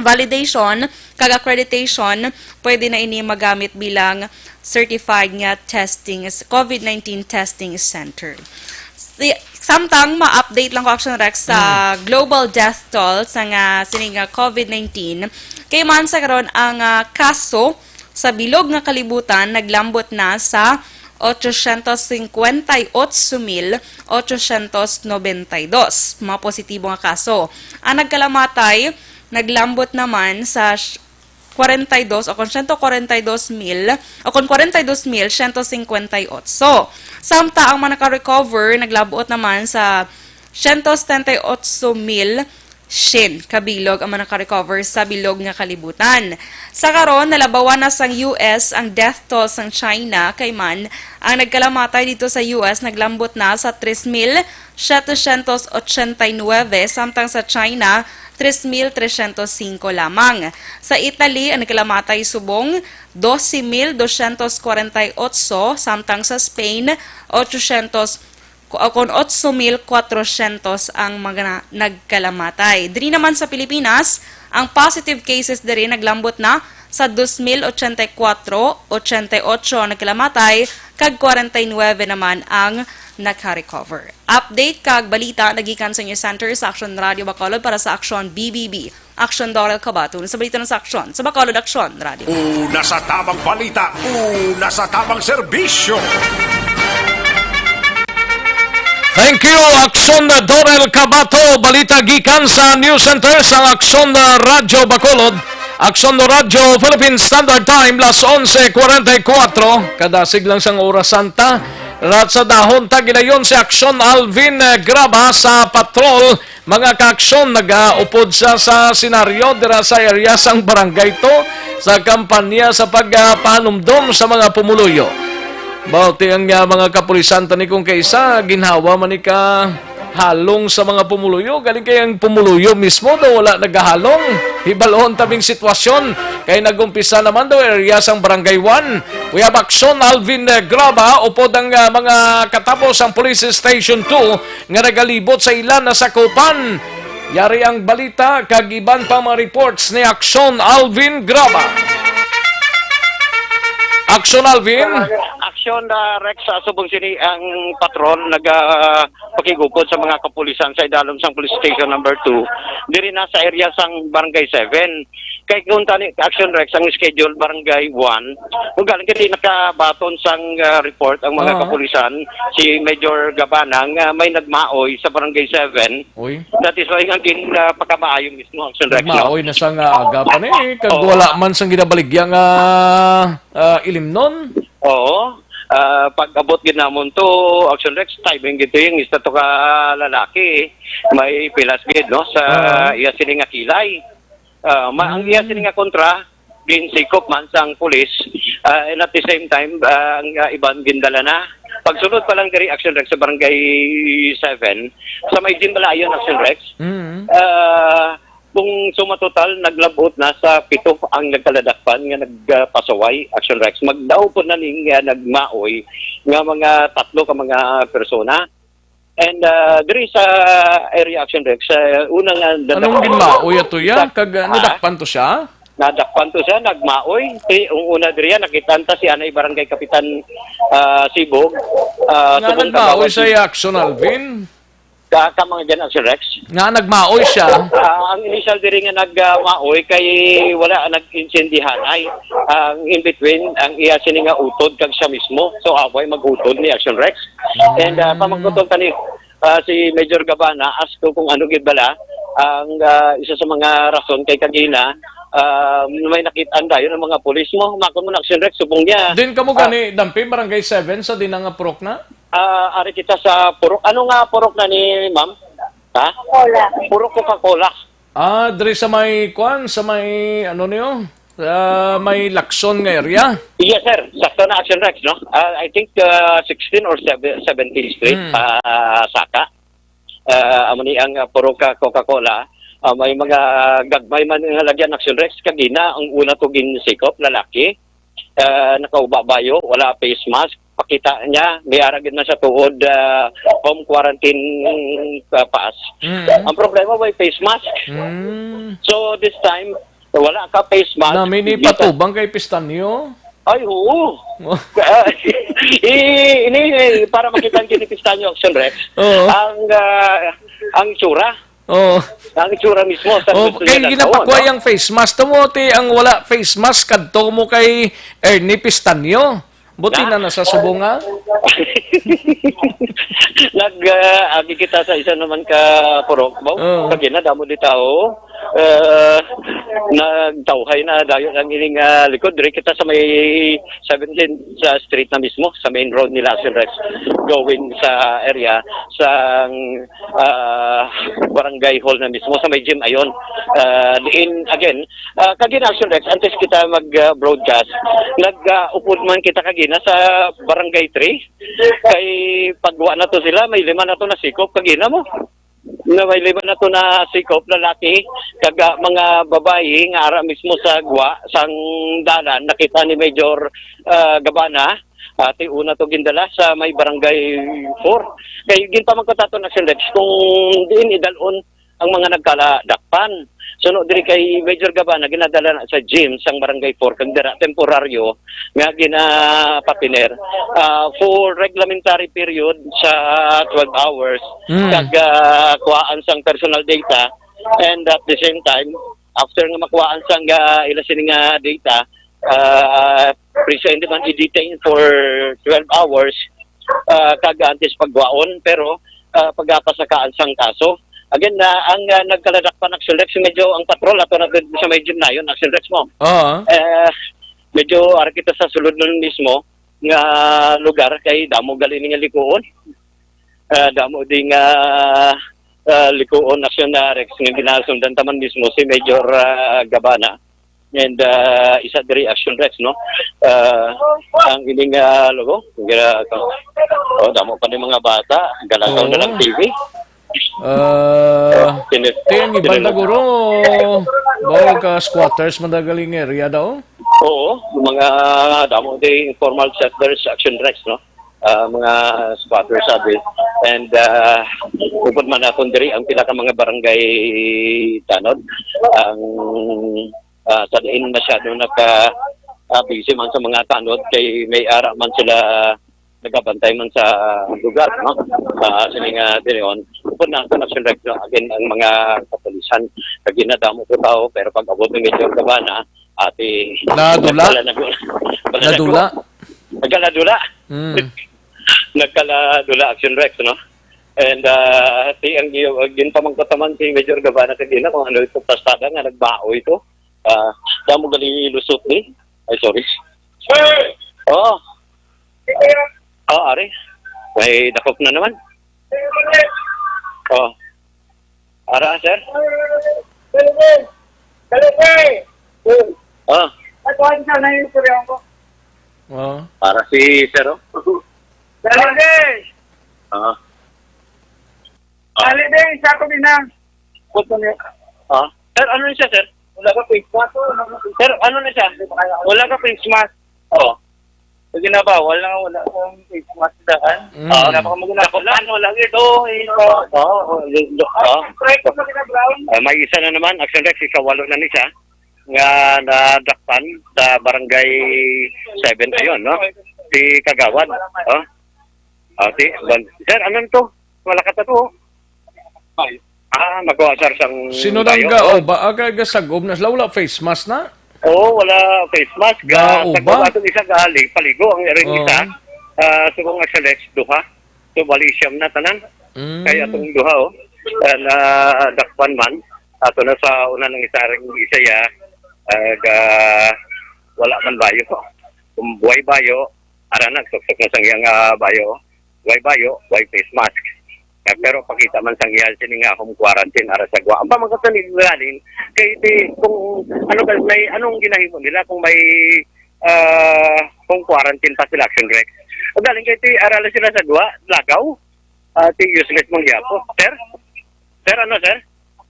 validation kag accreditation, pwede na ini magamit bilang certified nga testing, COVID nineteen testing center. Si-, samtang ma-update lang ko, Action Rex, sa Mm. global death toll sa nga sini nga COVID nineteen. Kay man sa karon ang, ah, kaso sa bilog nga kalibutan naglambot na sa ochocientos cincuenta y ocho mil ochocientos noventa y dos mga positibo nga kaso. Ang nagkalamatay naglambot naman sa sh-, kwarenta y dos o kon siyento kwarenta y dos mil o kon kwarenta y dos mil siyento cincuenta y ocho. Samtang ang mga naka-recover naglambot naman sa siyento setenta y ocho mil syen ka bilog ang mga nakarecover sa bilog nga kalibutan. Sa karon, nalabawan na sang U S ang death toll sang China, kay man ang nagkalamatay dito sa U S naglambot na sa tres mil setecientos ochenta y nueve, samtang sa China, tres mil trescientos cinco lamang. Sa Italy, ang nagkalamatay subong doce mil doscientos cuarenta y ocho, samtang sa Spain, ochocientos, o kon ocho mil cuatrocientos ang mga na-, nagkalamatay. Diri naman sa Pilipinas, ang positive cases diri naglambot na sa dos mil ochenta y cuatro, ochenta y ocho ang nagkalamatay, kag kwarenta y nuebe naman ang naka-recover. Update kag balita nagikan sa News Center sa Aksyon Radio Bacolod para sa Aksyon B B B. Aksyon Daryl Cabaton sa balita sa Aksyon sa Bacolod Aksyon Radio. Una sa tamang balita, una sa tamang serbisyo. Thank you, Aksyon Dorel Cabato. Balita gikan sa News Center sang Aksyon Radyo Bacolod. Aksyon Radyo Philippine Standard Time, las onse cuarenta y cuatro. Kadasig lang sang oras santa. Rat sa dahon ta ginayon si Aksyon Alvin, eh, Graba sa patrol. Mga kaaksyon, nagaupod sa, sa senaryo dira sa area sang barangay two sa kampanya sa pagpahanumdom sa mga pumuluyo. Bauti ang, ah, mga kapulisan tani kung kaisa, ginhawa man ni ka halong sa mga pumuluyo. Galing kay ang pumuluyo mismo daw wala nagahalong. Hibalon tabing sitwasyon kay nag-umpisa naman daw area sang Barangay one. We have Aksyon Alvin, eh, Graba, upod ang, ah, mga katapos ang Police Station two nga nagalibot sa ila nasakupan. Yari ang balita kag iban pa mga reports ni Aksyon Alvin Graba. Aksyon Alvin. Aksyon, ah, Rex, sa subong sini ang patrol naga pakigupod sa mga kapulisan sa idalom sang Police Station number two, diri na sa area sang Barangay seven. Kay kung tani, Action Rex, ang schedule, Barangay one, kung galing kini nakabaton sang, ah, report ang mga Ah. kapulisan, si Major Gabana, nga may nagmaoy sa Barangay seven. Uy. That is why nga gin, ah, pagkamaayo mismo, Action Rex, no? Nagmaoy na sa nga aga pa ni, kag Oo. wala man sang ginabaligya nga, ah, ilimnon. Oo. Ah, pag-abot gid namon to, Action Rex, timing gid to yung isa to ka lalaki. May pilas gid, no, sa Ah. iya sini nga kilay. Ah, ma-, ang iya Hmm. sini nga kontra, ginsikop man sang pulis, ah, and at the same time, ah, ang, ah, iban gindala na. Pagsulod pa lang diri, Action Rex, sa Barangay seven, sa may Jimbalayon, Action Rex, Mm. ah, kung suma total, naglabot na sa pito ang nagkaladakpan nga nagpasaway, Action Rex. Magdaupod na ning, ah, nagmaoy nga mga tatlo ka mga persona. And, ah, diri sa area, Action Rex, sa una nga Anong nadakpan ginmaoy ato ya? Isa, Kag, ah, ah? nadakpan to siya? Nadakpan to siya, nagmaoy. Si, ang una diri, nakita ta si anay Barangay Kapitan, ah, Sibog, ah, Nga subong nagmaoy Kamawan. sa Action Alvin? Ka-, kamang dyan, Action Rex. Nga nagmaoy siya? Ah, ang initial diri nga nagmaoy kay wala nag-insendihanay. Ang in between, ang iya sini nga utod kag siya mismo. So, away mag-utod ni Action Rex. And, ah, Mm. pamangkuton tani, ah, si Major Gabana, ask ko kung ano gid bala ang, ah, isa sa mga rason kay kagina, ah, may nakit-an dayon ang mga pulis mo. Makon mo na, Action Rex, subong niya. Din kamo Ah. gani, Dampi, Barangay seven, sa din nga purok na? Ah, ari kita sa purok. Ano nga purok na ni ma'am? Ha? Coca-Cola. Purok Coca-Cola. Ah, diri sa may, kwan, sa may, ano niyo? Sa may Lacson nga area? Yes, sir. Sakto na, Action Rex, no? Ah, I think, ah, sixteen or seven, seventeenth Street, Hmm. ah, Saka. Ah, amo ni ang, ah, Purok, ah, Coca-Cola. Ah, may mga gagmay man nga lagyan, Action Rex. Kagina, ang una to ginsikop, lalaki. Ah, nakauba bayo, wala face mask. Pakita niya, may ara gid na sa tuod, ah, home quarantine, ah, pass. Mm. Ang problema, may face mask. Mm. So, this time, wala ka face mask. Nami ni Hindi ka patubang kay Pistanyo? Ay, oo. Oh. Ah, i-, ini, eh, para makita ang ni Pistanyo, Action Rex. Oo. Ang, ah, ang itsura. Oo. Ang itsura mismo sa Oh, gusto kay niya ginapakuha nagkaon, no? Ang face mask. Tamo, ti, ang wala face mask, kadto mo kay Ernie Pistanyo. Buti Na? na nasa subong, ha? Nag, ah, agi kita sa isa naman ka purok, ba? Oo. Kagina, damo di tao. Uh, nagtawhay na dayon ang ining ah, likod. Diri kita sa may seventeenth sa street na mismo, sa main road nila, Action Rex, going sa area sa ah, barangay hall na mismo, sa may gym ayon. Ah, diin, again, ah, kagina, Action Rex, antes kita mag-broadcast, nag-upod man kita kagina sa barangay three. Kay pagwa na to sila, may lima na to nasikop kagina mo. Na may lima na to nasikop, lalaki, kag ah, mga babayi nga ara mismo sa gwa sang dalan, nakita ni Major ah, Gabana. Ati una to gindala sa may barangay four. Kay ginpamangkot ato na si Lex kung diin idalon ang mga nagkaladakpan. Suno diri kay Major Gabana, ginadala na sa gym sang barangay four, kag dira temporaryo nga ginapapiner ah, for reglementary period sa twelve hours. Mm. Kag ah, kuhaan sang personal data, and at the same time, after nga makuhaan sang ah, ila sini nga data, ah, present man i-detain for twelve hours, ah, kag antes pagwaon, pero ah, pagapasakaan sang kaso. Again, na ang ah, nagkaladakpan, Action Rex, medyo ang patrol ato na sa may gym na yun, Action Rex mo. Oo. Eh, medyo ara kita sa sulod nun mismo nga lugar kay damo gali nga likuon. Ah, damo di nga ah, likuon, Action na Rex, nga ginasundan taman mismo si Major ah, Gabana. And ah, isa diri, Action Rex, no? Ah, ang ining ah, logo, gira oh, damo pa ni mga bata, galagaw na lang Oo. T V. Ah, Sini- Ting, iban sini- na guro. Bawo ka squatters man dagaling area daw. Oo, mga damo di informal settlers, Action Rex, no? Ah, mga squatters sabi. And uh, upod man naton diri ang pila ka mga barangay tanod. Ang ah, sa diin masyado naka ah, busy man sa mga tanod kay may ara man sila nagabantay man sa lugar, no? Ah, sini nga dirion, upod na sa Action Rex, no? Again, ang mga kapulisan, kag ginadamo ko tao, pero pag abot ni Major Gabana, ati Nadula. nagkala na gula. Nadula. Nagkaladula. Mm. Nagkaladula, Action Rex, no? And uh, si ang gi- ang ginpamangkot naman si Major Gabana kagina kung ano ito pasada nga nagbao ito. Ah, damo gali lusot ni. Ay, sorry. Oh. Oh, ari. May dakop na naman. Oh. Ara, sir? Oh. Oh. Para si sir, oh. Dali, Ah. dali, dali, sa ako din na. Ah. Sir, ano na siya, sir? Wala ka face mask. Sir, ano na siya? Wala ka face mask. Oh. Sige na ba? Wala nga, wala akong face mask daan. Mm. Ah, Wala pa akong maganda. Dakutan, wala gid, oh, eh, oh, oh, oh, oh. Correct mo na brown. Ah, may isa na naman, Action Rex, ikawalo na ni siya nga nadakpan sa barangay seven ayon, no? Si Kagawad. Oh. Ah, si, ban- sir, ano to? Wala ka to. Ah, nakuha, sir, sang Sino bayo. nang ga Oh. o ba aga gasagob na sila, wala face mask na? Oo, wala face mask. Ga-, Ga, uba? Sa ato isa gali, paligo ang iring Oo. isa. Ah, subong nga sa Lex, duha. So, bali siyam na tanan. Mm. Kay atong duha, oh. Ah, na dakpan man. Ato na sa una ng isa ring isa ya. Ah, ga, wala man bayo. Kung buhay bayo, ara na, suksok na sang iyang ah, bayo. Buhay bayo, buhay face mask. Ah, pero pakita man sang iya sini nga home quarantine ara sa Guam. Ang pamangkot ni Galing, kay ti, kung ano ka, may, anong ginahimo nila kung may ah, kung quarantine pa sila, Action Rex. O galing kay ti arala sila sa duwa, lagaw. Ah, ti useless mong giyapo. Sir? Sir, ano, sir?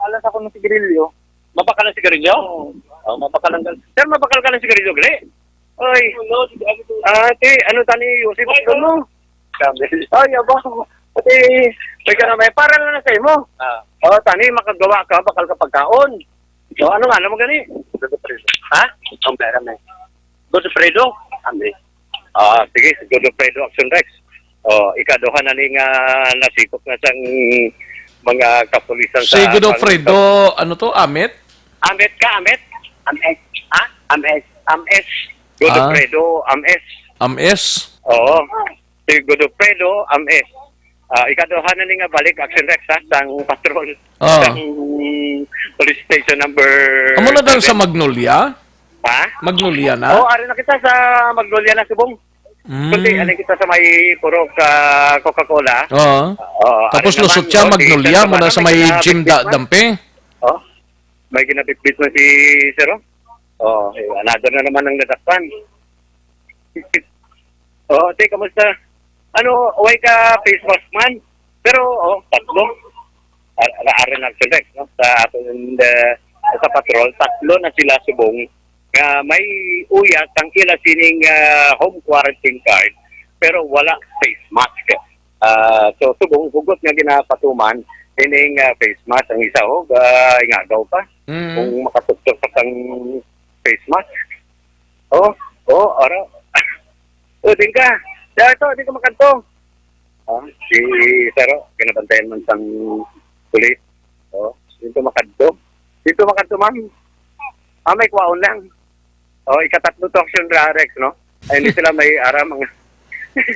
Alas ako ng sigarilyo. Mapakal ang sigarilyo? Oo. Oh, mapakal ang... Sir, mapakal ka ng sigarilyo, gali? Oy. Ah, ti, ano tani, Yusip, ano mo? Ay, aba. Pati, may ka na may para lang na sa imo. Ah. Oh, tani, makagawa ka, bakal ka pagkaon. So, ano nga naman gani? Godofredo. Ha? Ang pera na. Godofredo? Ame. Ah, sige, si Godofredo Action Rex. Oh, ikaduha na ni nga nasikop na sang mga kapulisan Si sa Godofredo, ano to? Amit? Amet ka, Amet? Ames. Ha? Ames. Ames. Godofredo, Ames. Ames? Oo. Si Godofredo, Ames. Ah, ikaduha na ni nga balik, Action Rex, ha, sang patrol. Oh. Sang police station number Amo na dal sa seven. Magnolia? Ha? Magnolia na? Oh, ari na kita sa Magnolia na, Subong. Mm. Kundi, ano kita sa may purok ah, Coca-Cola. Oo. Oh, Tapos ari naman, lusot siya, oh, si Magnolia, Sir muna naman, sa may may mga gym big da, man. dampe. Oh, may ginabitbit na si Sir, oh. Oh, eh, another na naman ang nadakpan. Oh, te, kamusta? Ano, way ka face mask man? Pero, oh, tatlo. Ar- ar- Ari na, Action Rex, no? Sa aton, uh, sa patrol, tatlo na sila, Subong, nga may uyas ang ila sining ah, home quarantine card, pero wala face mask. Ah, so, Subong, hugot nga ginapatuman ining ah, face mask. Ang isa, oh, ah, ingagaw pa. Mm. Kung makatutok sa kang face mask. Oh, oh, ara. Oh, din ka. Dito, di ka makanto. Ah, si Saro, ginabantayan man sang pulis. Oh, dito makadto. Dito makadto, ma'am. Ah, may kwaon lang. Oh, ikatatlo to, Action Rex, no? Ay, hindi sila may aram ang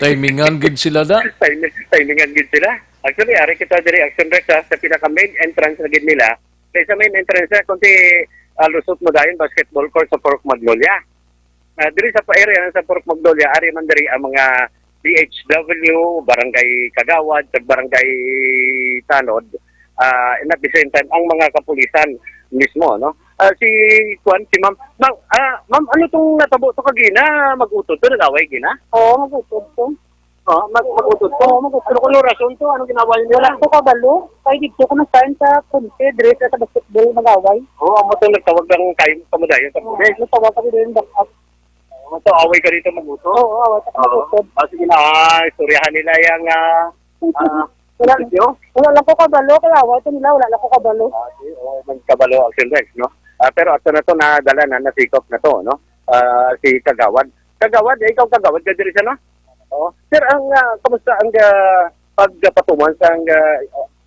Timingan gid sila da. Timing, timingan gid sila. Actually, ari kita diri, Action Rex, ha, sa pinaka main entrance na gid nila. Kay sa main entrance na, kunti ah, lusot mo dayon, basketball court sa Purok Magnolia. Ah, diri sa area na sa Purok Magnolia, ari man diri ang mga D H W, Barangay Kagawad, sa Barangay Tanod, ah, and at the same time, ang mga kapulisan mismo, no? Ah, si, kuan, si ma'am, ma'am, ah, ma'am, ano tong natabo to kagina? Mag-utod to, nag-away gina? Oo, mag-utod ko. Oh, mag mag-utod to. Oo, mag-utod. Ano kuno rason to? Anong ginawa niyo Wala lang? ko kabalo. Kay dito ko na-sign sa Ponte, diri sa basketball, mag-away. Oo, amo to nagtawag lang kayo, kamudayan sa pulis. Nagtawag kami din back up. Amo to, away ka dito mag-utod. Oo, away sa Oo. mag-utod. Ah, sige na, ah, istoryahan nila yung ah, ah, Wala, video. Wala lang ko kabalo, kay away to nila, wala lang ko kabalo. Ah, di, oh, nagkabalo, Action Rex, no? Ah, pero ato na to, nadala na, nasikop na to, no? Ah, si Kagawad. Kagawad, eh, ikaw Kagawad ka diri sa, no? Oh. Sir, ang ah, kamusta ang ah, pagpatuman sa ang ah,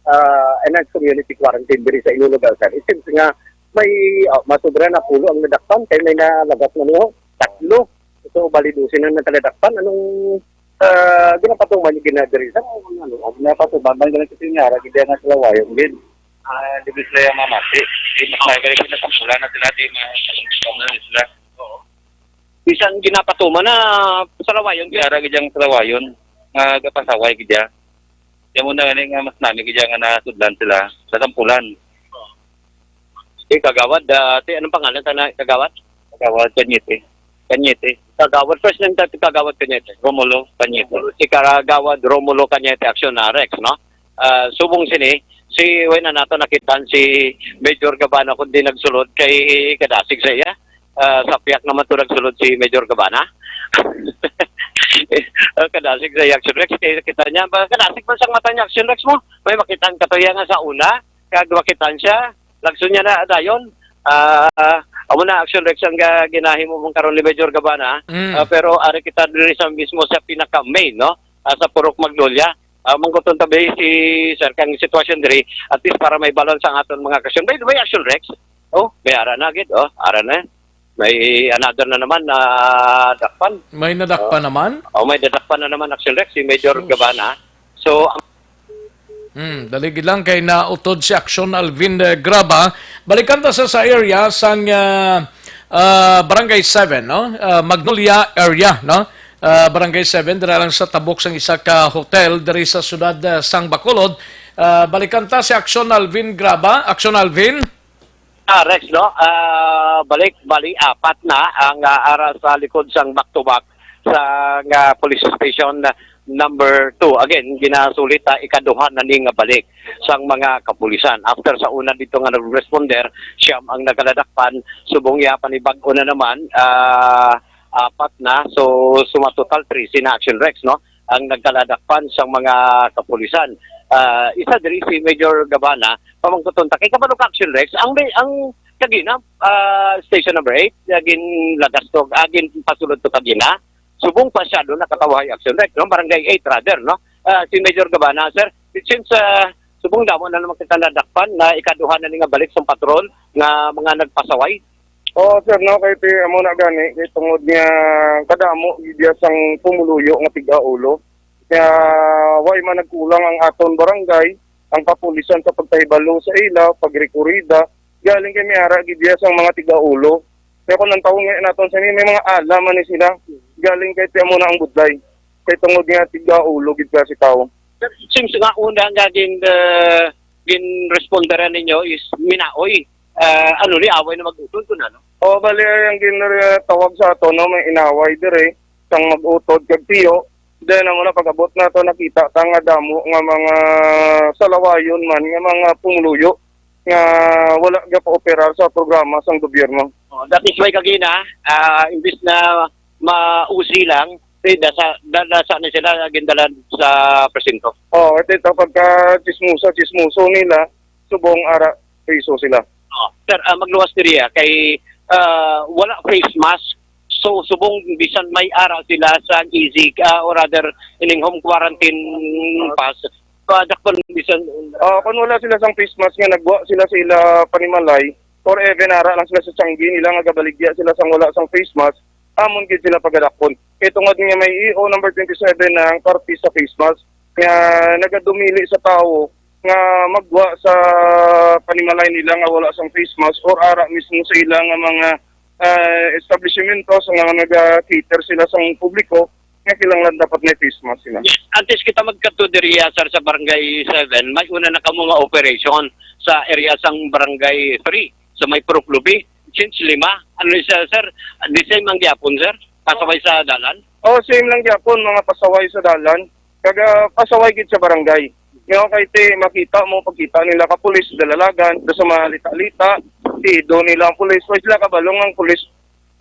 ah, enhanced community quarantine diri sa inyong lugar, sir? It seems nga may ah, masobra na pulo ang nadakpan kay may nalagas na niyo. Tatlo. So, bali dose na nagkaladakpan. Anong ah, ginapatuman yung ginadiri sa ano, napatuman man ganito sinyara, hindi na sila wayo din. Ah, di ba sila yung mamati? Di mas may galing na sampulan na sila, di mas ano na sila. Oo. Bisan ginapatuman na salawayon, kaya ra gid ang salawayon nga gapasaway gid ya. Kaya mo na gani nga mas nami gid ya nga nasudlan sila sa sampulan. Eh, Kagawad, ah, ti, anong pangalan ta na, Kagawad? Kagawad Cañete. Cañete. Kagawad, first name ta, Kagawad Cañete. Romulo Cañete. Si Kagawad Romulo Cañete, Action Rex, no? Ah, subong sini, si, way na nato nakitaan si Major Gabana kundi nagsulod kay kadasig sa iya. Ah, sa piyak naman to nagsulod si Major Gabana. Ah, kadasig sa iya, Action Rex, kay kita niya, ba, kadasig man sang mata niya, Action Rex mo? May makitaan ka to iya nga sa una, kag makitaan siya, lagson niya na dayon. Ah, amo na, Action Rex, ang ga-, ginahimo mong karon ni Major Gabana. Mm. Ah, pero ari kita diri sa mismo sa pinaka main, no? Ah, sa Purok Magnolia. Ah, mangguton ta ba si Sir kang sitwasyon diri, at least para may balance ang aton mga kasyon. By the way, Action Rex, oh, may ara na gid, oh, ara na. May another na naman na dakpan. May nadakpan naman? Oh, may dadakpan na naman, Action Rex, si Major Sus. Gabana. So, ang Hmm, dali gid lang kay nautod si Action Alvin eh, Graba. Balikan ta sa, sa area sang ah, ah, Barangay seven, no? Ah, Magnolia area, no? Ah, Barangay seven, dira lang sa tabok sang isa ka hotel diri sa siyudad ah, sang Bacolod. Ah, balikan ta si Action Alvin Graba. Action Alvin? Ah, Rex, no? Ah, balik, bali, apat na ang ah, ara sa likod sang back-to-back sa nga police station number two. Again, ginasulit, ah, ikaduha na ni nga balik sang mga kapulisan. After sa una dito nga nag-responder, siyam ang nagaladakpan, subong ya panibag-o na naman, ah, apat na. So, suma total, trese na, Action Rex, no? Ang nagkaladakpan sang mga kapulisan. Ah, isa diri si Major Gabana, pamangkuton ta. Kay kabalo ka, Action Rex, ang, ang kagina, ah, station number eight, ah, ginlagas to, ah, ginpasulod to kagina. Subong pa siya doon nakatawahay, Action Rex, no? Barangay eight rather, no? Ah, si Major Gabana, sir, it seems, ah, subong damo na naman kita nadakpan na ikaduha na ni nga balik sa patrol nga mga nagpasaway. Oo, sir, no, kay ti amo na gani, kay tungod nga kadamo gid ya sang pumuluyo nga tig-aulo. Kaya way man nagkulang ang aton barangay, ang kapulisan sa pagpahibalo sa ila, pagrekurida, galing kay may ara gid diya sang mga tigaulo. Kaya kung ang tawo nga naton sa may mga ala man ni sila, galing kay tiyan mo na ang budlay. Kay tungod nga tigaulo gid ka si tawo. Sir, it seems nga una nga gin, uh, ginresponderan ninyo is minaoy. Uh, ano ni away na mag-utod kun ano? O, bali, ang ginatawag sa ato, no, may inaway dire, sang mag-utod kag tiyo. Then, amo na, pag-abot na to, nakita ta nga damo nga mga salawayon man, nga mga pumuluyo nga wala gapooperar sa programa sang gobyerno. Oh, that is why kagina, ah, imbis na mausi lang, eh, dasa, da-, dasa na sila gindala sa presinto. Oh, ito, ito pagka chismoso, chismoso nila, subong ara, priso sila. Oh, sir, ah, magluwas diri, ah, kay, ah, wala face mask. So, subong bisan may ara sila sa easy, ah, or rather, ining home quarantine pass, padakpan bisan. Ah, kung wala sila sang face mask nga nagwa sila sa ila panimalay, or even ara lang sila sa tiyanggi nila nga gabaligya sila sang wala sang face mask, amon gid sila pagadakpon. Kay tungod nga may E O number twenty-seven na ang parte sa face mask nga nagadumili sa tawo nga magwa sa panimalay nila nga wala sang face mask or ara mismo sa ila nga mga, ah, establishmento sa nga naga-cater sila sa publiko nga kinahanglan dapat may face mask sila. Yes, antes kita magkadto diri, ah, sir, sa Barangay seven, may una na kamo nga operation sa area sang Barangay three, sa may Purok Lubi. Since lima, ano siya, sir? The same ang gyapon, sir? Pasaway sa dalan? Oh, same lang gyapon, mga pasaway sa dalan. Kaga pasaway gid sa barangay. Nga kay ti makita mo, pagkita nila ka pulis, dalalagan, do sa mga lita-lita, ti do nila ang pulis. Why sila kabalong ang pulis?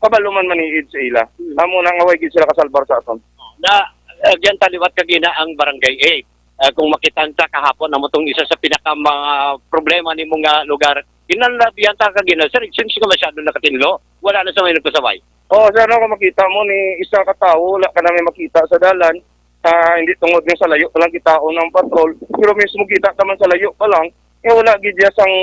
Kabalo man maniid sa ila. Hmm. Amo na nga way gid sila kasalbar sa aton. Na, uh, diyan taliwat kagina ang Barangay eight. Ah, kung makitaan ta kahapon, amo tong isa sa pinaka mga problema nimo nga lugar. Kinalabihan ta kagina, sir, it seems nga masyado nakatinlo. Wala na sa may nagpasaway. Oo, sir, no, kung makita mo ni isa ka tawo, wala ka na may makita sa dalan. Ah, hindi tungod nga sa layo pa lang kita ang patrol, pero mismo kita ka man sa layo pa lang, eh, wala gid diya sang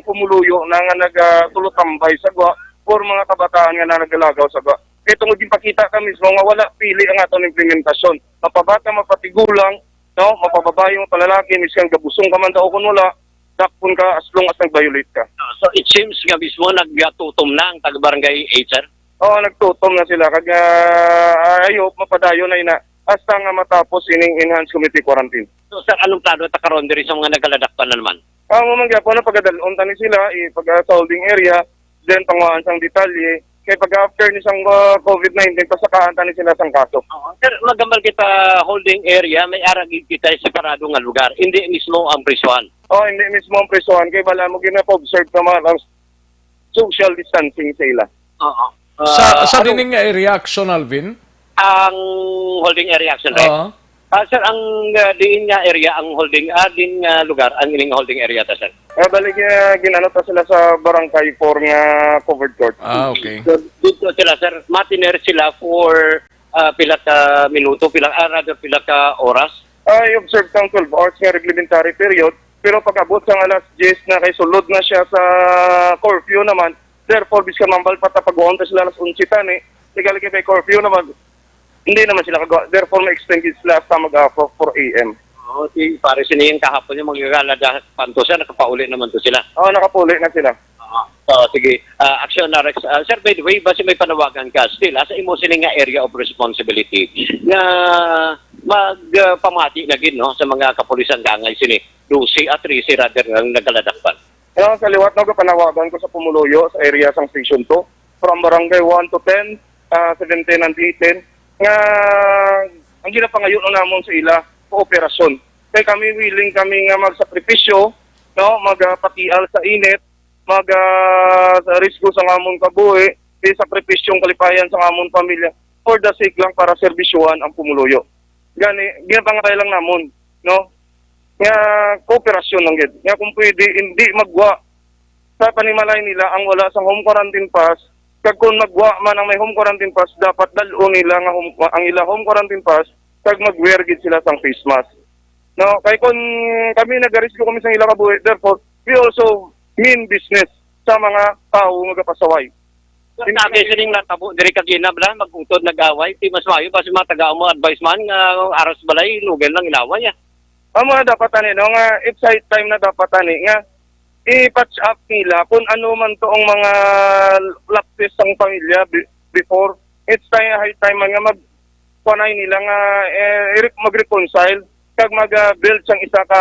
pumuluyo na nga nagatulotambay sa gwa or mga kabataan nga na nagalagaw sa gwa. Kay tungod ginpakita ka mismo nga wala pili ang aton implementasyon. Mapabata, mapatigulang, no? Mapababayi, mapalalaki, miskan gabusong ka man daw kung wala, dakpon ka as long as nag-violate ka. Ah, so it seems nga mismo nagatutom na ang taga Barangay eight, sir? Oo, nagtutom na sila. Kag, ah, I hope mapadayon na ina hasta nga matapos ining enhanced community quarantine. So, sir, anong plano ta karon diri sa mga nagaladakpan na naman? Ah, mo man gyapon na pagadalon ta ni sila, eh, pag, ah, sa holding area, then panguhaan sang detalye. Kay pag after ni sang, ah, covid nineteen, pasakaan ta ni sila sang kaso. Oo. Sir, magambal kita holding area, may ara gid kita separado nga lugar, hindi mismo ang prisuhan. Oh, hindi mismo ang prisuhan. Kay bala mo gina-observe sa mga social distancing sa ila. Oo. Sa, Ah, sa ano dining nga area action, Alvin? Ang holding area action, right? Oo. Ah, sir, ang, ah, diin nga area ang holding, ah, diin nga lugar ang ining holding area ta, sir? Eh, bali, ah, ginano ta sila sa barangay for nga covered court. Ah, okay. So, dito sila, sir, matiner sila for, ah, pila ka minuto, pila, ah, rather, pila ka oras? Ah, i-observe sang twelve hours nga reglementary period, pero pag-abot sang alas diyes na kay sulod na siya sa curfew naman, therefore, biskan mambal pa ta pagwaon ta sila alas onse tani, tigal kay may curfew naman, hindi naman sila kagawa. Therefore, ma-extend gid sila hasta mag, ah, four, four A M. Oo, si pare sini yung kahapon yung magkakala da panto siya, nakapauli naman to sila. Oo, nakapauli na sila. Oo. So, sige. Ah, Action Rex. Ah, sir, by the way, basi may panawagan ka still, ah, sa imo sini nga area of responsibility nga mag, ah, pamati na gid, no, sa mga kapulisan nga angay sini, dose at trese rather ang nagaladakpan. Kaya sa liwat na panawagan ko sa pumuluyo sa area sang Station two, from Barangay one to ten, ah, seventeen and eighteen, nga ang ginapangayo na namon sa ila, kooperasyon. Kay kami, willing kami nga magsakripisyo, no, magpatial sa init, mag, ah, sa risgo sa amon kabuhi, isakripisyong kalipayan sa amon pamilya for the sake lang para serbisyuhan ang pumuluyo. Gani, ginapangabay lang namon, no? Nga kooperasyon lang gid. Nga kung pwede, hindi magwa sa panimalay nila ang wala sang home quarantine pass. Kag kung magwa man ang may home quarantine pass, dapat dal-on nila nga home, ang ila home quarantine pass, kag mag-wear gid sila sang face mask. No, kay kung kami nagarisgo kami sa ila kabuhi, therefore, we also mean business sa mga tawo nga gapasaway. Sabi sining natabo diri kagina, bala, mag-utod, nag-away. Ti mas maayo ba sa mga taga mo advice man nga aras balay, lugay lang inaway, ah. Amo na dapat ani, no, nga it's high time na dapat ani nga i-patch up nila kung ano man to ang mga lapses sang pamilya be-, before. It's time, high time man nga mag-, kuanay nila nga, eh, i-re-, mag-reconcile kag mag-, ah, build sang isa ka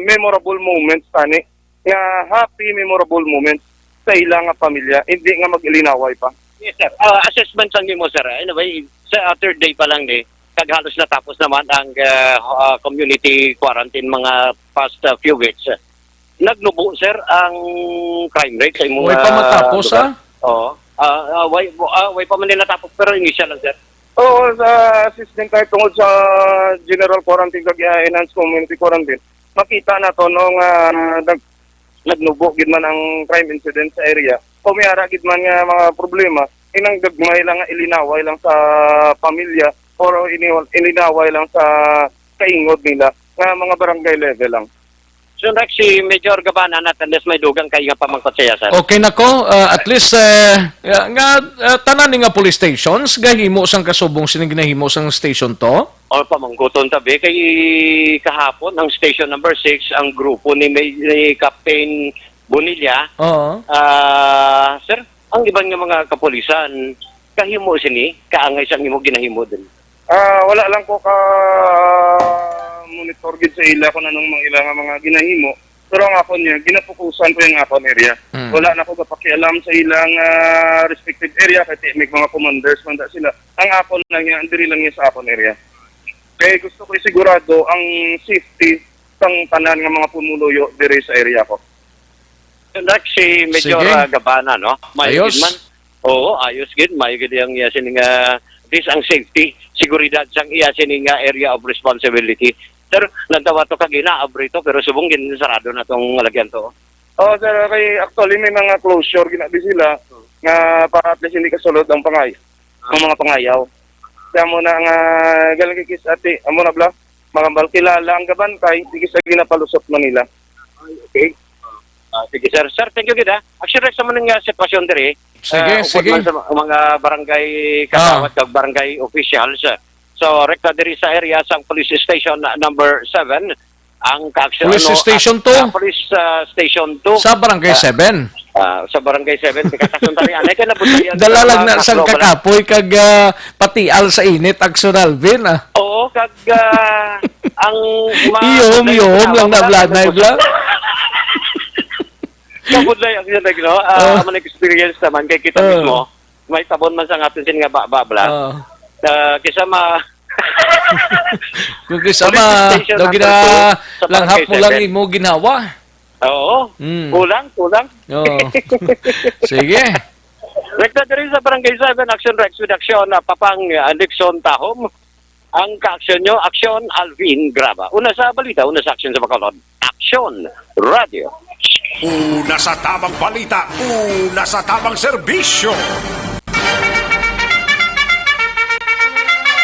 memorable moments tani, nga happy memorable moments sa ila nga pamilya, hindi nga mag-ilinaway pa. Yes, sir. Ah, assessment sang nimo, sir. Anyway, sa, ah, third day pa lang ni, kag halos natapos naman ang, ah, ah, community quarantine mga past, ah, few weeks. Nagnubo, sir, ang crime rate sa imong, Way pa ah, matapos, lugar? Ah? Oo. Ah, ah, way, ah, way pa man nila tapos, pero initial lang, sir. Oo, sa assessment tayo tungod sa general quarantine kag, ah, enhanced community quarantine, makita nato, no, nga nag-, nagnubo gid man ang crime incident sa area. Kung may ara gid man nga mga problema, inang gagmay lang nga ilinaway lang sa pamilya or ini-, ilinaway lang sa kaingod nila nga mga barangay level lang. So, Rex, si Major Gabana na, unless may dugang kayo nga pamangkot sa iya, sir. Okay na ko, ah, at least, eh, ya-, nga, ah, tanan ni nga police stations, gahimo sang kasubong sining ginahimo sang Station two? O, pamangkuton tabi, kay kahapon, ang Station number six, ang grupo ni May-, ni Captain Bonilla. Oo. Ah, sir, ang iban nga mga kapulisan, kahimo sini, kaangay sa imo ginahimo din. Ah, wala lang ko ka monitor gid sa ila kung anong mga ila nga mga ginahimo. Pero ang akon niya, ginapukusan ko yung akon area. Mm. Wala na ko gapakialam sa ilang, ah, respective area, kay ti-, may mga commanders man da sila. Ang akon lang niya, ang diri lang niya sa akon area. Kay gusto ko isigurado ang safety sang tanan nga mga pumuluyo diri sa area ko. Conduct si Major, Sige. ah, Gabana, no? May Ayos. gid man. Oo, ayos gid. May gid ang iya sining, ah, this ang safety, seguridad sang iya sining, ah, area of responsibility. Sir, nagtawa to kag ina, abri to, pero subong gid sarado na tong lagyan to. Oh, sir, kay actually may mga closure ginabi sila nga para at least hindi kasulod ang pangay, ang mga pangayaw. Kaya mo na nga galang kay Kis Ate, amo na bla, makambal kilala ang gabantay, sige sa ginapalusot Manila. Okay. Ah, sige, sir. Sir, thank you gid, ha. Actually, sa maning, ah, sitwasyon diri, Sige, ah, upod sige. man sa mga barangay Ah. kagawad kag barangay officials, ah. So, rekta diri sa area sang police station, ah, number seven, ang kaaksyon, Police ano, Station at, two? ah, police, ah, station two. Sa Barangay Ah, seven. ah, sa Barangay seven, kay kakasunta rin, anay ka na, butayan Dala sa lang mga na sang kaklo, bala. kakapoy kag, ah, patial sa init, Aksyon Alvin, ah. Oo, kag, ah, ang ma-, Ihom, ihom lang na, blanay, bla. Kabudlay ang yun, no? Ah, Oh. Ang experience naman, kay kita Oh. mismo, may tabon man sa atin sin nga ba, ba, bla. Oh. Ah, kisa ma-, Kung kisa Police ma-, station daw number gina-, two sa langhap Barangay mo lang seven. imo ginhawa. Oo. Mm. Kulang, kulang. Oo. Sige. Rekta diri sa Barangay seven, Action Rex with Action, ah, Papang, ah, Nixon Tahom. Ang kaaksyon nyo, Aksyon Alvin Graba. Una sa balita, una sa aksyon sa Bacolod. Aksyon Radio. Una sa tamang balita, una sa tamang serbisyo.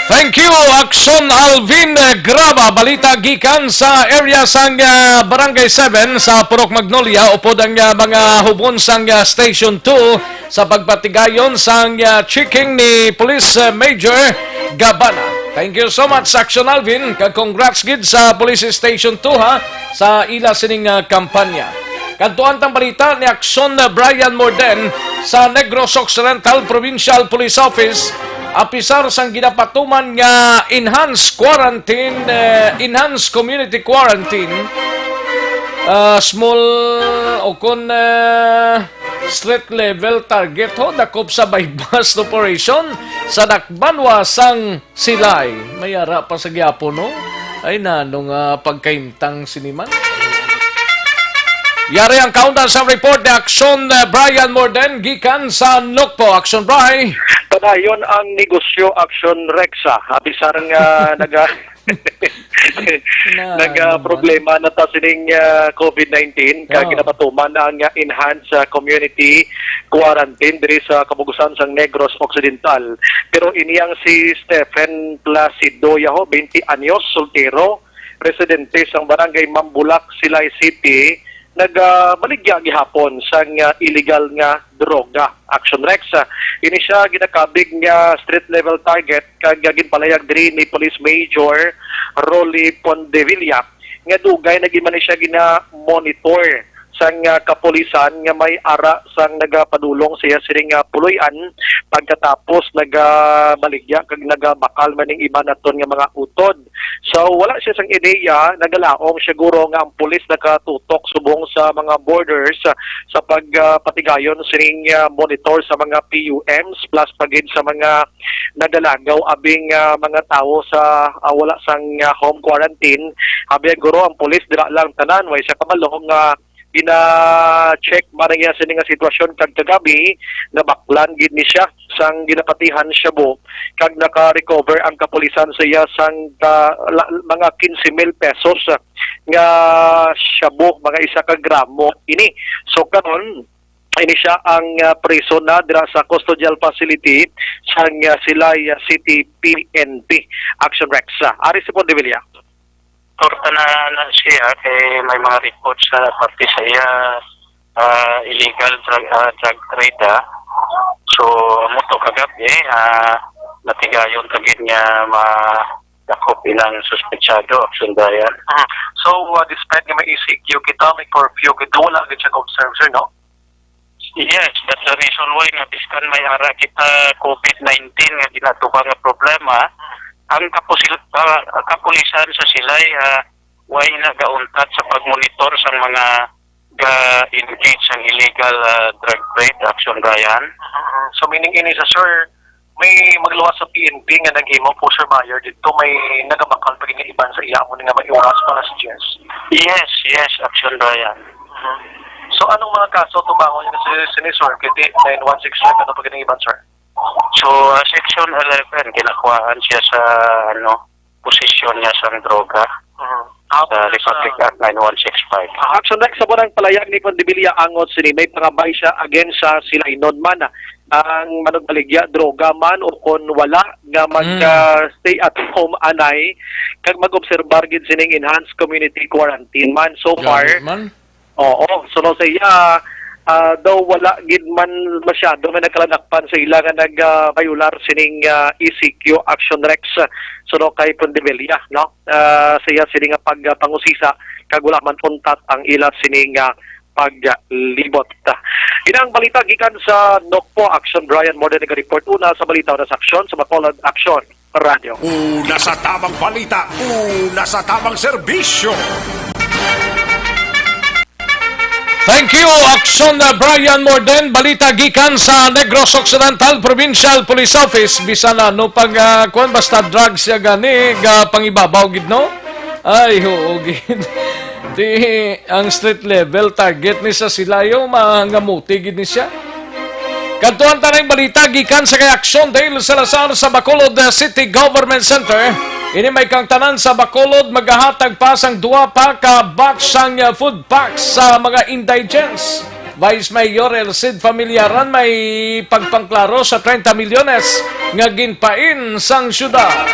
Thank you, Aksyon Alvin Graba. Balita gikan sa area sang, ah, Barangay seven sa Purok Magnolia, upod ang, ah, mga hubon sang, ah, Station two sa pagpatigayon sang, ah, checking ni Police, ah, Major Gabana. Thank you so much, Aksyon Alvin, kag congrats gid sa Police Station two, ha, sa ila sining, ah, kampanya. Kadtuan tang balita ni Aksyon, ah, Brian Morden sa Negros Occidental Provincial Police Office, apisar sang ginapatuman nga enhanced quarantine, eh, enhanced community quarantine, ah, small o kon, ah, street level target, ho, dakop sa buy-bust operation sa Dakbanwa sang Silay. May ara pa sa gyapon, no? Ay, nano nga pagkahimtang sini man. Yari ang kaundan sa report ni Aksyon, eh, Brian Morden gikan sa Nokpo. Aksyon, Bri. Padayon ang negosyo, Aksyon Rexa. Abisar nga naga-, Na, naga ano man. problema na ta sining, ah, covid nineteen, kag Oo. ginapatuman na ang, ah, enhanced, ah, community quarantine diri sa kabugusan sang Negros Occidental. Pero ini ang si Stephen Placido Yaho, twenty anyos, soltero, residente sang Barangay Mambulak, Silay City, nagabaligya gihapon sang, ah, illegal nga droga. Action Rex, ah, ini sia ginakabig nga street level target kag, ah, ginpalayag diri ni Police Major Rolly Pondevilla nga dugay na gid man ni sia gina-monitor sang, ah, kapulisan nga may ara sang nagapadulong sa iya sining, ah, puloy-an pagkatapos nagabaligya kag nagabakal man ning iban naton nga mga utod. So, wala siya sang ideya, nagalaom siguro nga ang pulis nakatutok subong sa mga borders, ah, sa pag, ah, patigayon sining, ah, monitor sa mga P U Ms, plus pa gid sa mga nagalagaw abing, ah, mga tawo sa, ah, wala sang, ah, home quarantine. Abi guro ang pulis dira lang tanan, way siya kabalo nga gina-check man niya sini nga sitwasyon kag kagabi nabaklan gid ni siya sang ginapatihan shabu kag naka-recover ang kapulisan sa iya sang, ah, la-, mga quince mil pesos nga shabu, mga isa ka gramo ini. So karon, ini siya ang, ah, priso na dira sa custodial facility sang, ah, Silay, ah, City P N P. Action Rex. Ah, Ari Sipon de Villa. Torta na, na siya kay may mga reports sa parte sa iya, ah, illegal drug, ah, drug trade, ah. So, amo to kagabi, ah, natigayon ta gid nga madakop ilang suspetsado, Action Brian. Mhm. So, ah, despite nga may E C Q kita, may curfew kita, wala gid siya ka-observe, sir, no? Yes, that's the reason why nga biskan may ara kita COVID nineteen nga ginatubang nga problema, ang kapusil, ah, kapulisan sa Silay, ah, way nagauntat sa pagmonitor sang mga ga-engage sang illegal, ah, drug trade, Action Brian. Mhm. So, meaning ini sa, sir, may magluwas sa P N P nga naghimo po, sir, buyer dito, may nagabakal pa gid nga iban sa iya, amo ni nga may oras pa alas diyes. Yes, yes, Action Brian. Mhm. So, anong mga kaso tubangon niyo si, si ni sir? Kay di nine one six five, ano pa gid ang iban, sir? So, ah, Section eleven, kinakuhaan siya sa, ano, posisyon niya sang droga Mhm. Ah, sa sa Republic Act nine one six five. Ah, Action Rex, sa bunang palayag ni Condibilia angot sini, may pangabay siya against sa Silay. Non man, ah, ang manugbaligya, droga man o kon wala, nga mag, Mm. ah, stay at home anay, kag mag-obserbar gid sining enhanced community quarantine man. So far, Gani man. Oo, suno sa iya, ah, daw wala gid man masyado may nagkaladakpan sa ila nga nag, ah, bayular sining, ah, E C Q, Action Rex, suno kay Pondevilla, no? Ah, sa iya sini nga pag, ah, pangusisa, kag wala man untat ang ila sining, ah, paglibot. Inang balita gikan sa Nokpo, Action Brian Morden naga-report. Una sa balita, una sa aksyon, sa Bacolod Aksyon Radyo. Una sa tamang balita, una sa tamang serbisyo. Thank you, Action, uh, Brian Morden. Balita gikan sa Negros Occidental Provincial Police Office. Bisan ano pag, uh, kuwan, basta drugs siya gani, ga pangibabaw gid, no? Ay, oo gid. Di, ang street level target ni sa Silay, mangamuti gid ni siya. Kadtuan ta ning balita gikan sa kay Action Dale Salazar sa Bacolod, uh, City Government Center. Ini may kang tanan sa Bacolod magahatag pa sang duha pa ka batch sang, uh, food packs sa mga indigents. Vice Mayor Elcid Familiaran may pagpangklaro sa treinta milyones nga ginpain sang syudad.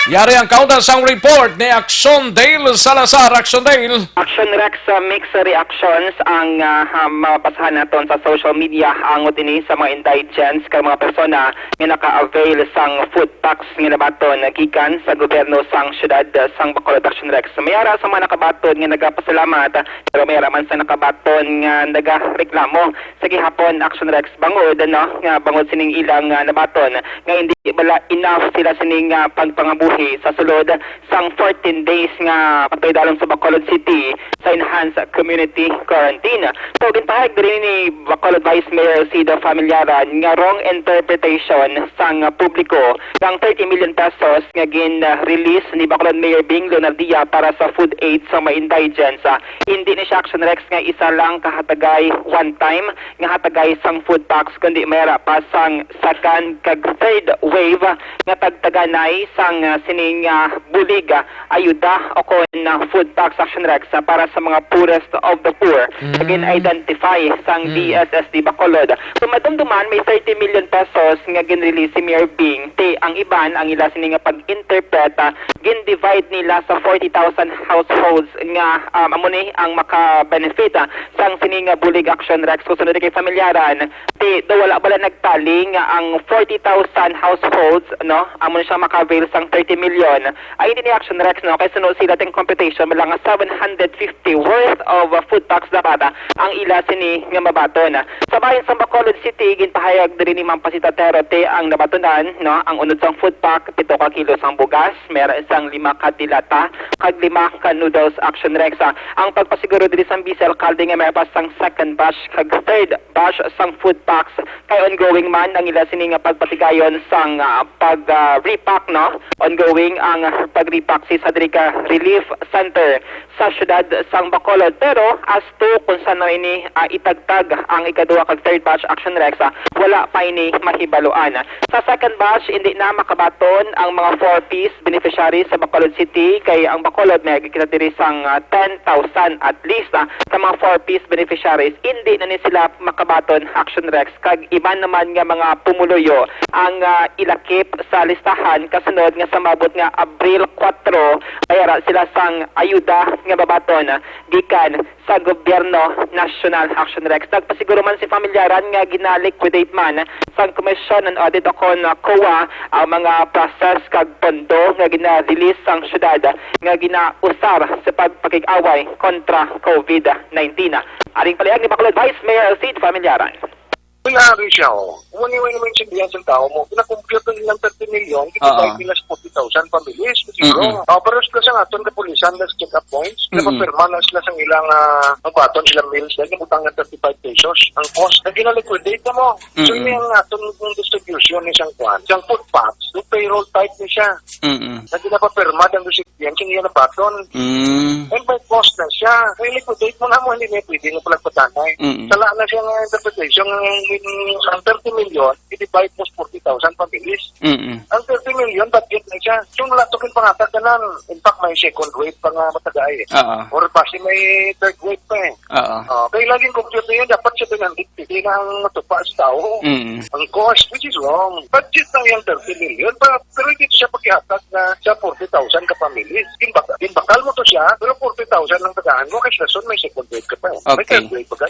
Yari ang kauna sang report ni Action Dale Salazar. Action Dale. Action Rex, uh, mixed reactions ang, uh, um, mabasahan naton sa social media angot ini sa mga indigents kag mga persona nga naka-avail sang food packs nga nabaton gikan sa gobyerno sang syudad, uh, sang Bacolod. Action Rex, may ara sa mga nakabaton nga nagapasalamat, pero may ara man sa nakabaton nga nagareklamo sa gihapon. Action Rex, bangod, no, nga bangod sining ilang, ah, nabaton nga hindi bala enough sila sining, ah, pagpangabuhi sa sulod sang fourteen days nga pagpaidalom sa Bacolod City sa enhanced community quarantine. So, ginpahayag diri ni Bacolod Vice Mayor Cid Familiaran nga wrong interpretation sang publiko nga ang thirty million pesos nga gin-release ni Bacolod Mayor Bing Leonardia para sa food aid sa mga indigents, ah, hindi ni siya, Action Rex, nga isa lang kahatagay one time nga hatagay sang food packs, kundi may ara pa sang second kag third wave nga tagtaganay sang, ah, sining, ah, bulig, ah, ayuda o kon, ah, food packs, Action Rex, ah, para sa mga poorest of the poor nga Mm. gin-identify sang Mm. D S S D Bacolod. Kung madumduman, may thirty million pesos nga gin-release si Mayor Bing. Ti ang iban, ang ila sini nga pag-interpret, ah, gin-divide nila sa forty thousand households nga, um, amo ni ang maka-benefit, ah, sang sini nga bulig, Action Rex. Kung sunod kay familyaran, ti do wala bala nagtali nga ang forty thousand households, no, amo ni siya maka-avail sang thirty million. Ay, hindi ni Action Rex, no? Kay suno sila ting computation, wala nga seven hundred fifty worth of, uh, food packs dapat, uh, ang ila sini nga mabaton. Sa bahin sang Bacolod City, ginpahayag diri ni Ma'am Pasita Terote ang nabatunan, no? Ang unod sang food pack, pito ka kilo sang bugas, may ra sang lima ka dilata, kag lima ka noodles, Action Rex. Ah, ang pagpasiguro diri sang Vice Alcalde nga may pa sang second batch kag third batch sang food packs kay ongoing man ang ila sini nga pagpatigayon sang, ah, pag, ah, repack, no? Ongoing ang pag-repack sa diri ka relief center sa siyudad sang Bacolod. Pero as to kung saan na ini, ah, itagtag ang ikaduha kag third batch, Action Rex, ah, wala pa ini mahibaluan. Sa second batch, hindi na makabaton ang mga four Ps beneficiaries sa Bacolod City, kay ang Bacolod may kita diri sang, ah, ten thousand at least, ah, sa mga four Ps beneficiaries, hindi na ni sila makabaton, Action Rex, kag iban naman nga mga pumuluyo ang, ah, ilakip sa listahan kasunod nga sa maabot nga Abril kuwatro, mayara sila sang ayuda nga mabaton, ah, gikan sa gobyerno nasyonal, Action Rex. Nagpasiguro man si familyaran nga gina-liquidate man sang Commission on Audit o kon, ah, COA ang mga process kag pondo nga gina-release sang syudad nga ginausar sa pagpakig-away kontra COVID nineteen. Aring palihag ni Bacolod Vice Mayor Alcide Familyaran. Wala rin siya, oh. Kung ano yung maintindihan sa tao mo, pinakompute nila ang thirty million, Oo. Kita nila sa forty thousand families, siguro. Mm-mm. Oh, pero sila sa aton kapulisan, na sa check-up points, Mm-mm. Napapirma na sila sa ilang, ah, magbaton sila meals, dahil nabutang ng thirty-five pesos. Ang cost, na ginaliquidate na mo. So, Mm-mm. Yung aton yung distribution ni isang kwan, isang food packs, yung payroll type ni siya. Mm-mm. Na ginapapirma ng recipient, yung iyan ang baton. Mm. And by cost na siya. Kaya liquidate mo na mo, hindi na pwede na palagpatanay. Mm-mm. Sala na siya nga interpretation, yung, ang thirty million, i-divide mo sa forty thousand families. Mm-mm. Ang thirty million, budget na siya. Yung wala to kin pangatag ka na, in fact, may second wave pa nga matagay. Oo. Or basi may third wave pa eh. Oo. Oh, kaya laging compute na yun, dapat siya pinandit, hindi na ang matupa sa tao. Mm. Ang cost, which is wrong. Budget na yung thirty million, pa, pero hindi siya pagkihatag na sa forty thousand ka families. Gimbak-, gimbakal mo to siya, pero forty thousand lang tagaan mo, kasi rason may second wave ka pa eh. May Okay. Third wave pa ka.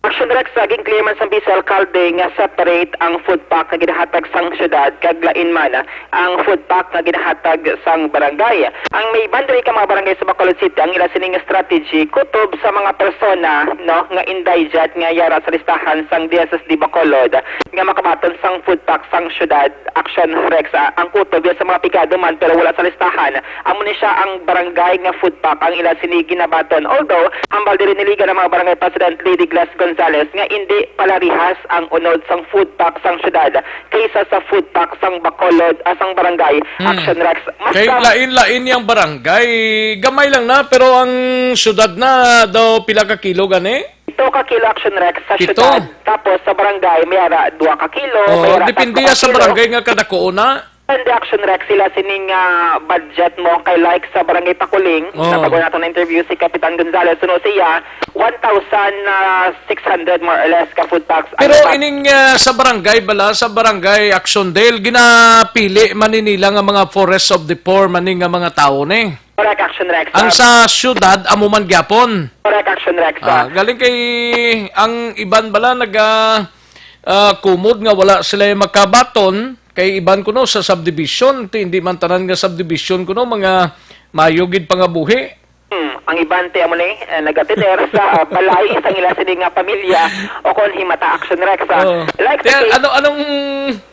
Action Rex, sa ginclear man sang Vice Alcalde nga separate ang food pack nga ginahatag sang syudad kag lain man ang food pack nga ginahatag sang barangay. Ang may boundary ka mga barangay sa Bacolod City, ang ila sining strategy kutob sa mga persona, no, nga indigent nga yara sa listahan sang D S S D Bacolod nga makabaton sang food pack sang syudad. Action Rex, ah, ang kutob ya sa mga pigado man pero wala sa listahan. Amo ni siya ang barangay nga food pack ang ila sini ginabaton. Although, hambal diri ni Liga ng mga Barangay President Lady Glass Gonzales nga indi palarihas ang unod sang food pack sang syudad kaysa sa food pack sang Bacolod, ah, sang barangay. Hmm. Action Rex. Mas Kay kam- lain-lain yang barangay. Gamay lang na, pero ang syudad na daw pila ka kilo gani? Pito ka kilo, Action Rex, sa Pito? Syudad. Tapos sa barangay, may ara dua ka kilo, Oo, may ara depende tatlo ka sa kilo. Barangay nga kadakuon na. Depende, Action Rex, sila sining, ah, budget mo kay like sa Barangay Pakuling, Oo. Natago nato na interview si Kapitan Gonzales. Suno siya, one thousand six hundred more or less ka food packs ang Pero ipat- ining, ah, sa barangay bala, sa barangay Action Dale, ginapili man ni nila nga mga poorest of the poor man ni nga mga tawo ni. Correct, Action Rex. Ang Ah, sa syudad, amo man gyapon. Correct, Action Rex. Ah, Ah, galing kay ang iban bala naga, ah, kumod nga wala sila makabaton kay iban kuno sa subdivision, ti hindi man tanan nga subdivision kuno mga mayo gid pangabuhi. Hmm, ang iban ti amo ni, eh, nagatener sa, ah, balay sang ila sini nga pamilya o kon himata, Action Rex, ah. Oo. Like Kaya the case ano, anong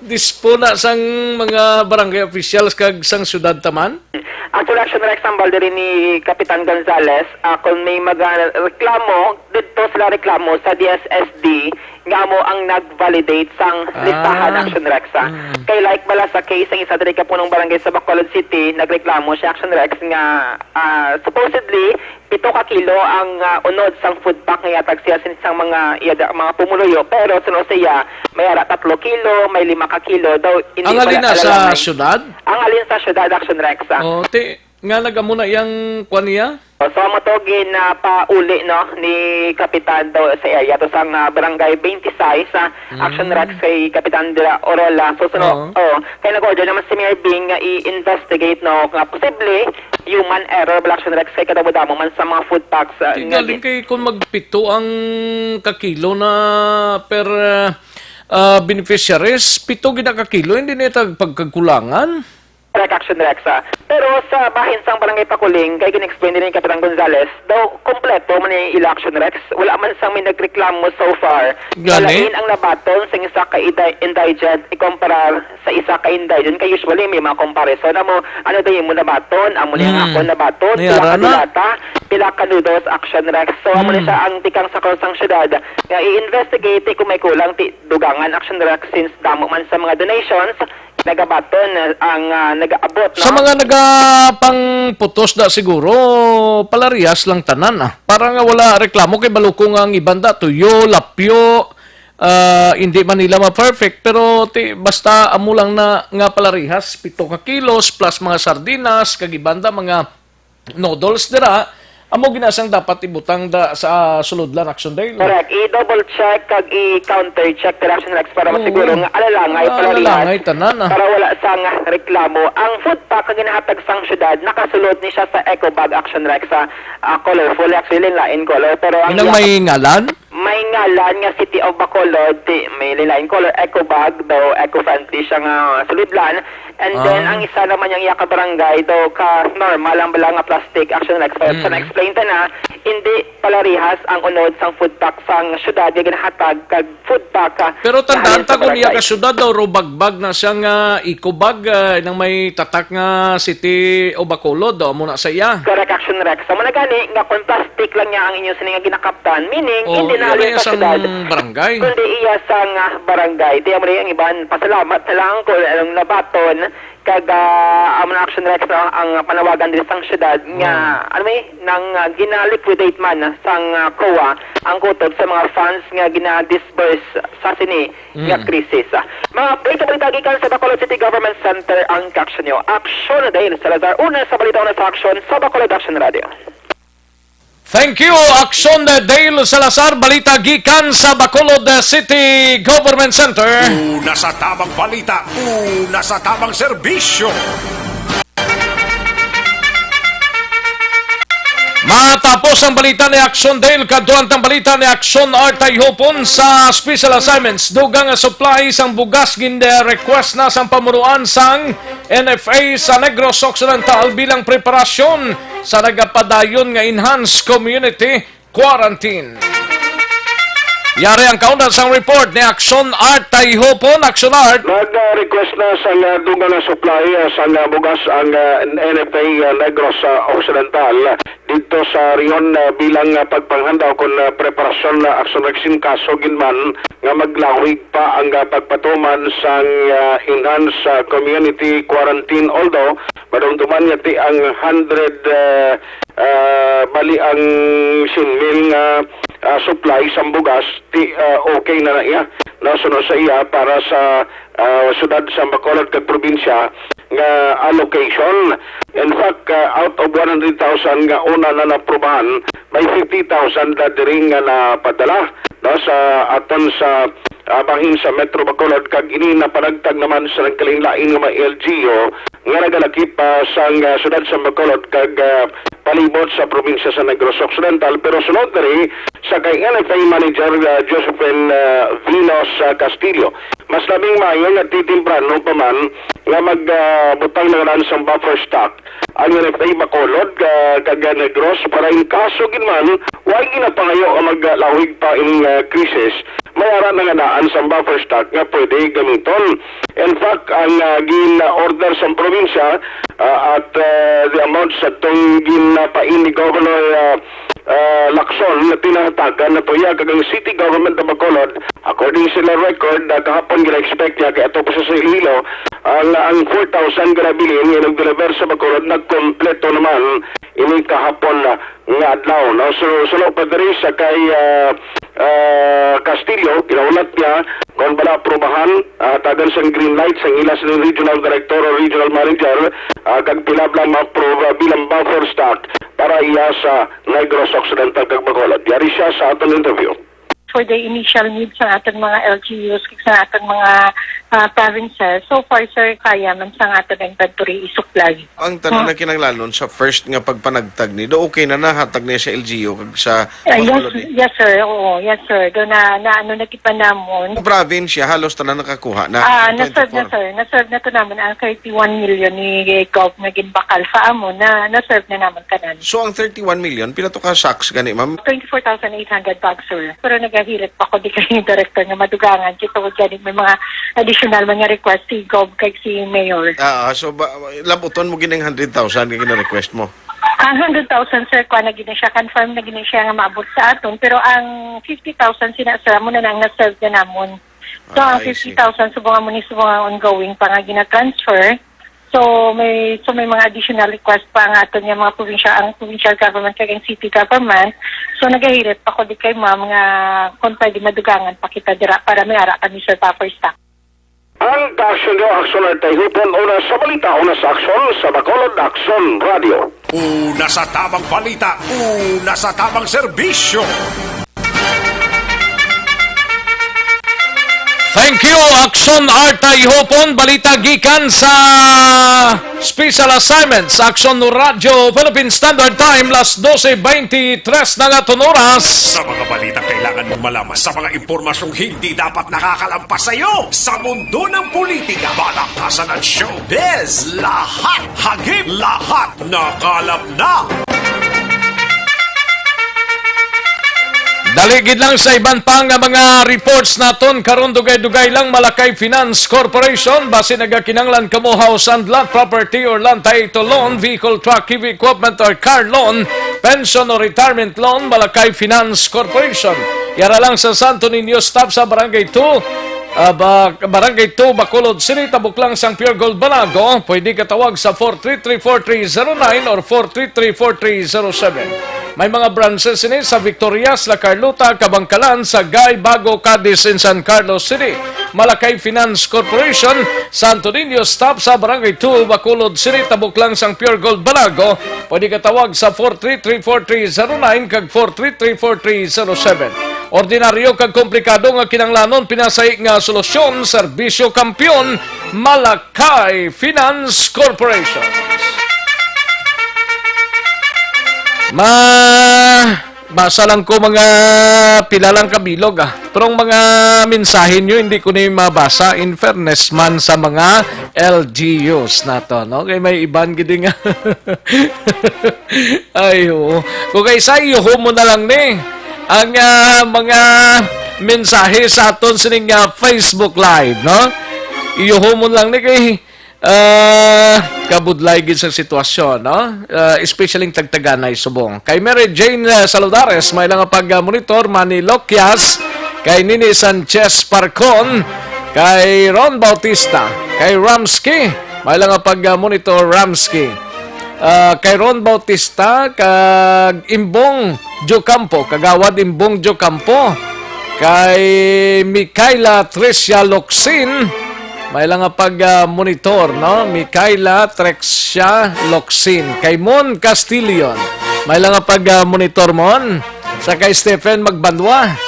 dispo na sang mga barangay officials kag sang syudad taman? Actually, Action Rex, hambal diri ni Kapitan Gonzales, ah, kung may mga reklamo, didto sila reklamo sa D S S D nga amo ang nag-validate sang listahan, Ah. Action Rex, ah. Mm. Kay like bala sa case ang isa diri ka punong barangay sa Bacolod City, nagreklamo siya, Action Rex, nga, ah, supposedly pito ka kilo ang, ah, unod sang food pack nga yatag siya sin sang mga, iya da-, mga pumuluyo, pero suno siya may ara tatlo kilo, may lima ka kilo daw. Hindi Ang pala alin na sa talaga may syudad? Ang alin sa syudad, Action Rex, ah. Oh, ti-, Nga nagamo na iyang kwan niya? So, amo to ginapauli, no, ni Kapitan daw sa area to sang, ah, Barangay twenty-six, ah, Mm. Action Rex kay Kapitan dira Orola. So, suno, Oo. oh, kay nag-order naman si Mayor Bing nga i-investigate, no, nga posible human error bala, Action Rex, kay kadamo-damo man sa mga food packs, ah, Di nga galing gi- kay kung magpito ang kakilo na per, ah, ah, beneficiaries, pito gid ang kakilo, hindi na ito pagkakulangan. Correct, Action Rex, ah. Pero sa bahin sang Barangay Pakuling, kay gin-explain din ni Kapitan Gonzales, daw kompleto man ni ila, Action Rex. Wala man sang may nagreklamo so far. Gani? Lain ang nabaton sang isa ka indi-, indigent ikumpara sa isa ka indigent. Kay usually may mga comparison. Amo, ano daw imo nabaton? Amo ni ang Mm. akon nabaton. May Pila ara ka na. dilata? Pila ka noodles, Action Rex? So, amo ni Mm. siya ang tikang sa karon sang syudad nga i-investigate kung may kulang ti dugangan, Action Rex, since damo man sa mga donations nagabaton, ah, ang, ah, nagaabot, Sa no? mga nagapangputos da siguro, palarihas lang tanan, ah. Para nga wala reklamo kay balo ko nga ang iban da tuyo, lapyo, ah, hindi man nila ma-perfect, pero ti-, basta amo lang na nga palarihas, pito ka kilos plus mga sardinas, kag iban da mga noodles dira, amo gina sang dapat ibutang da sa sulodlan, Action Dale. Correct. I-double check kag i-counter check dira, Action Rex, para Oo. masiguro nga alalangay Ah, pala alalangay riyan, tanan, ah. para wala sang reklamo. Ang food pack nga ginahatag sang syudad, nakasulod ni siya sa eco bag, Action Rex, sa, ah, colorful. Actually, lain color, pero ang Inang iya- may ngalan? May ngalan nga City of Bacolod, ti-, may lain color, eco bag daw, eco-friendly siya nga sulodlan. And then, Ah. ang isa naman yang iya ka barangay, daw ka normal ang bala nga plastic, Action Rex. Pero sa Mm. na-explain ta na, hindi palarihas ang unod sang food pack sang syudad nga ginahatag kag food pack, ah, Pero nga tandaan halin ta sa kung iya barangay. ka syudad daw, ro bagbag na siya nga eco bag, ah, nang may tatak nga City of Bacolod, daw, amo na sa iya. Correct, Action Rex. Sa mga gani, nga kung plastic lang niya ang inyo sini nga ginakaptan, meaning, Oh, hindi na iya halin na sa sang syudad, barangay. kundi iya sang, ah, barangay. Tiyan mo na yung iban, pasalamat na lang kung anong nabaton. Kag, ah, amo na, Action Rex, no, ang panawagan diri sang syudad nga, Mm. ano may, nang, ah, gina-liquidate man sang, ah, COA ang kutob sa mga funds nga gina-disburse sa sini nga Mm. krisis. Mga update sa balita gikan sa Bacolod City Government Center ang kaaksyon nyo. Aksyon na dahil Salazar, una sa balita, una sa aksyon sa Bacolod Action Radio. Thank you, Aksyon Dale Salazar. Balita gikan sa Bacolod City Government Center. Una sa tabang balita, una sa tabang serbisyo. Matapos ang balita ni Aksyon Dale, kaduhang tang balita ni Aksyon Art Tayhopon sa special assignments. Dugang nga supply sang bugas gin-request na sang pamunuan sang N F A sa Negros Occidental bilang preparasyon sa nagapadayon nga enhanced community quarantine. Yari ang kaundan sang report ni Aksyon Art Tayhopon. Aksyon Art. Nag-request na sang, ah, dugang nga supply, ah, sang, ah, bugas ang, ah, N F A, ah, Negros, ah, Occidental didto sa rehiyon, ah, bilang, ah, pagpanghanda kon, ah, preparasyon na aksyon. Nagsin kaso gid man nga maglawig pa ang, ah, pagpatuman sang, ah, enhanced, ah, community quarantine, although madumduman nga ti ang hundred, ah, ah, bali ang singmil nga, ah, supply sang bugas, ti, ah, okay na na iya. Nasuno sa iya para sa, ah, syudad sa Bacolod kag probinsya nga allocation. In fact, ah, out of one hundred thousand nga una na naprobahan, may fifty thousand na diri nga napadala, no, sa aton sa, ah, bahin sa Metro Bacolod, kag ini napanagtag naman sa nagkalain-lain nga mga L G U nga nagalakip, ah, sang, ah, syudad sa Bacolod kag, ah, palibot sa probinsya sa Negros Occidental. Pero sunod diri sa kay N F A Manager, ah, Josephine, ah, Vinos, ah, Castillo, mas labing maayo nga ti-, temprano pa man nga mag, ah, butang na lang sang buffer stock ang N F A Bacolod, ah, kag Negros para in kaso gid man way ginapangayo ang maglawig pa ining, ah, krisis, may ara na nga daan sang buffer stock nga pwede gamiton. In fact, ang, ah, gin-order sang probinsya, ah, at, ah, the amount sa tong ginapain ni Governor, ah, ah, Lacson nga pinahatagan na tuya kag ang City Government of Bacolod, according sila record, ah, kahapon gina-expect niya kay ato pa sa Iloilo, ang, ang four thousand nga nabilin nga nag-deliver sa Bacolod nagkompleto naman ini kahapon, ah, nga adlaw, no? So, suno pa diri sa kay, ah, ah, Castillo, ginahulat niya kung bala aprobahan, ah, tagan sang green light sang ila sini regional director o regional manager, ah, kag pila bala ma-approve, ah, bilang buffer stock para iya sa Negros Occidental kag Bacolod. Yari siya sa aton interview. For the initial needs sa aton mga L G Us, sa aton mga, ah, provinces, so far, sir, kaya man sa aton inventory i-supply. Ang tanan Ah. na kinahanglanon sa first nga pagpanagtag ni, do okay na nahatag niya sa L G U kag sa Ah, yes, Bacolod, eh? Yes, sir. Oo, yes, sir. Do na, na ano na kita namon. Ang probinsya, halos tanan nakakuha na. Ah, Ang na-serve na, twenty-four. Sir. Na-serve na to naman ang thirty-one million ni Gov nga ginbakal sa amon. Na, na-serve na naman tanan. So, ang thirty-one million, pila to ka sacks gani, ma'am? Twenty-four thousand eight hundred bags, sir. Pero nagahirit pa ko di kay director nga madugangan. Kita ko gani may mga additional mga request si Gov kag si Mayor. Ah, so ba, labuton mo gini ang hundred thousand nga gina-request mo? Ang hundred thousand, sir, kuha na gid na siya, confirm na gid na siya nga maabot sa aton, pero ang fifty thousand sina, sir, amo na ang na-serve na namon. So, ang Ah, I see. Fifty thousand, subong amo ni, subong ang ongoing pa nga gina-transfer. So, may, so may mga additional request pa ang aton nga mga provincial, ang provincial government kag ang city government. So, nagahirit pa ko di kay ma'am nga kung pwede madugangan pa kita dira para may ara kami, sir, pa first time. Ang kaaksyon nyo, Aksyon Artay Hupon, una sa balita, una sa aksyon, sa Bacolod Aksyon Radio. Una sa tamang balita, una sa tamang serbisyo. Thank you, Aksyon Artay Hupon. Balita gikan sa Special Assignment sa Aksyon Radyo Philippine Standard Time, las dose veintitrés na nga aton oras. Sa mga balita kailangan mong malaman, sa mga impormasyong hindi dapat nakakalampas sa iyo, sa mundo ng politika, balaktasan at showbiz, lahat hagip, lahat nakalap na. Dali gid lang sa iban pa nga mga reports naton karon, dugay-dugay lang, Malakay Finance Corporation. Basi nagakinanglan kamo house and lot, property or land title loan, vehicle, truck, heavy equipment or car loan, pension or retirement loan, Malakay Finance Corporation. Yara lang sa Santo Niño, stop sa Barangay two, ah, ba-, Barangay two, Bacolod City, tabok lang sang Pure Gold Balago. Pwede ka tawag sa four three three four three zero nine or four three three four three zero seven. May mga branches ini sa Victorias, La Carlota, Kabankalan, Sagay, Bago, Cadiz, and San Carlos City. Malakay Finance Corporation, Santo Niño, stop sa Barangay two, Bacolod City, tabok lang sang Pure Gold Balago. Pwede ka tawag sa four three three four three zero nine kag four three three four three zero seven. Ordinaryo kag komplikado nga kinahanglanon, pinasahi nga solusyon, serbisyo kampiyon, Malakay Finance Corporation. Ma-, basa lang ko mga pila lang kabilog, ah. Pero ang mga mensahe nyo, hindi ko na yung mabasa. In fairness man sa mga L G Us nato, no? Kay may iban gid nga. Ay, oo. Kung kay sa iyo, mo na lang ni ang, ah, mga mensahe sa aton sining, ah, Facebook Live, no? Iyo mo lang ni kay, ah, kabudlay gid sa sitwasyon, no? Ah, especially ang tagtaganay subong. Kay Mary Jane, ah, Saludares, may lang pag, ah, monitor, Manny Loquias, kay Nini Sanchez Parcon, kay Ron Bautista, kay Ramsky, may lang pag, ah, monitor, Ramsky. Ah, kay Ron Bautista, kag Imbong Jocampo, Kagawad Imbong Jocampo, kay Mikaela Tricia Locsin, may lang nga pag, ah, monitor, no? Mikaela Tricia Locsin, kay Mon Castillion, may lang nga pag, ah, monitor, Mon, sa kay Stephen Magbanwa.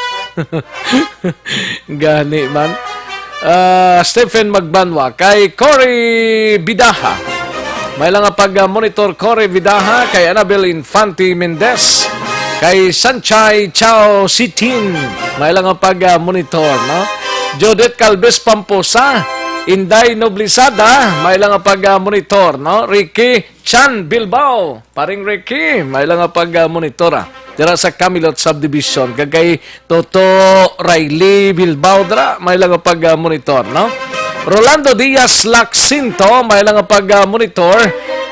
Gani man. Ah, Stephen Magbanwa, kay Cory Bidaha. May lang nga pag, ah, monitor, Cory Bidaha, kay Annabel Infante Mendez, kay Sanchay Chao Sitin. May lang nga pag, ah, monitor, no? Judith Calves Pamposa, Inday Noblisada, may lang nga pag, ah, monitor, no? Ricky Chan Bilbao, Paring Ricky, may lang nga pag, ah, monitor, ah. Dira sa Camilot Subdivision, kag kay Toto Riley Bilbao dira, may lang nga pag, ah, monitor, no? Rolando Diaz Laxinto, may lang nga pag, ah, monitor.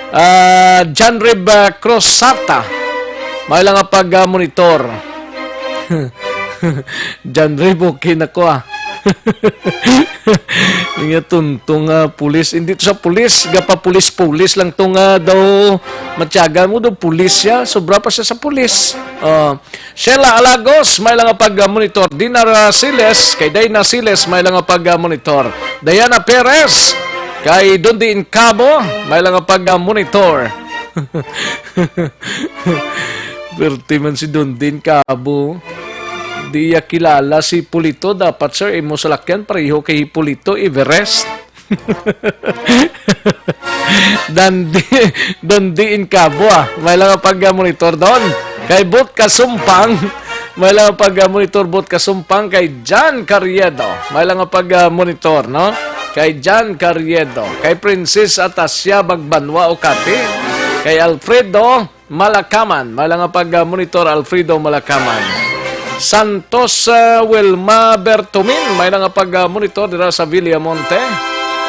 Ah, John Rib, ah, Cruzata, may lang nga pag, ah, monitor. John Rib, okay na ko, ah. Nga tunto nga pulis. Hindi to sa pulis, gapapulis-pulis lang to nga daw matyaga mo daw pulis siya. Sobra pa siya sa pulis. Ah, Sheila Alagos, may lang nga pag-monitor. Dinar Siles, kay Dayna Siles, may lang nga pag-monitor. Diana Perez, kay Dundi Incabo, may lang nga pag-monitor. Perti man si Dundin Cabo. Di iya kilala si Polito. Dapat, sir, imo salakyan pareho kay Hipolito Everest. Dandi, Dandi Incabo, ah. May lang pag-monitor doon. Kay Bot Kasumpang, may lang pag-monitor Bot Kasumpang. Kay John Carriedo, may lang pag-monitor, no? Kay John Carriedo. Kay Princess Atasia Bagbanwa Okati. Kay Alfredo Malakaman, may lang pag-monitor Alfredo Malakaman. Santos, uh, Wilma Bertomin, may lang pag-monitor dira sa Villamonte.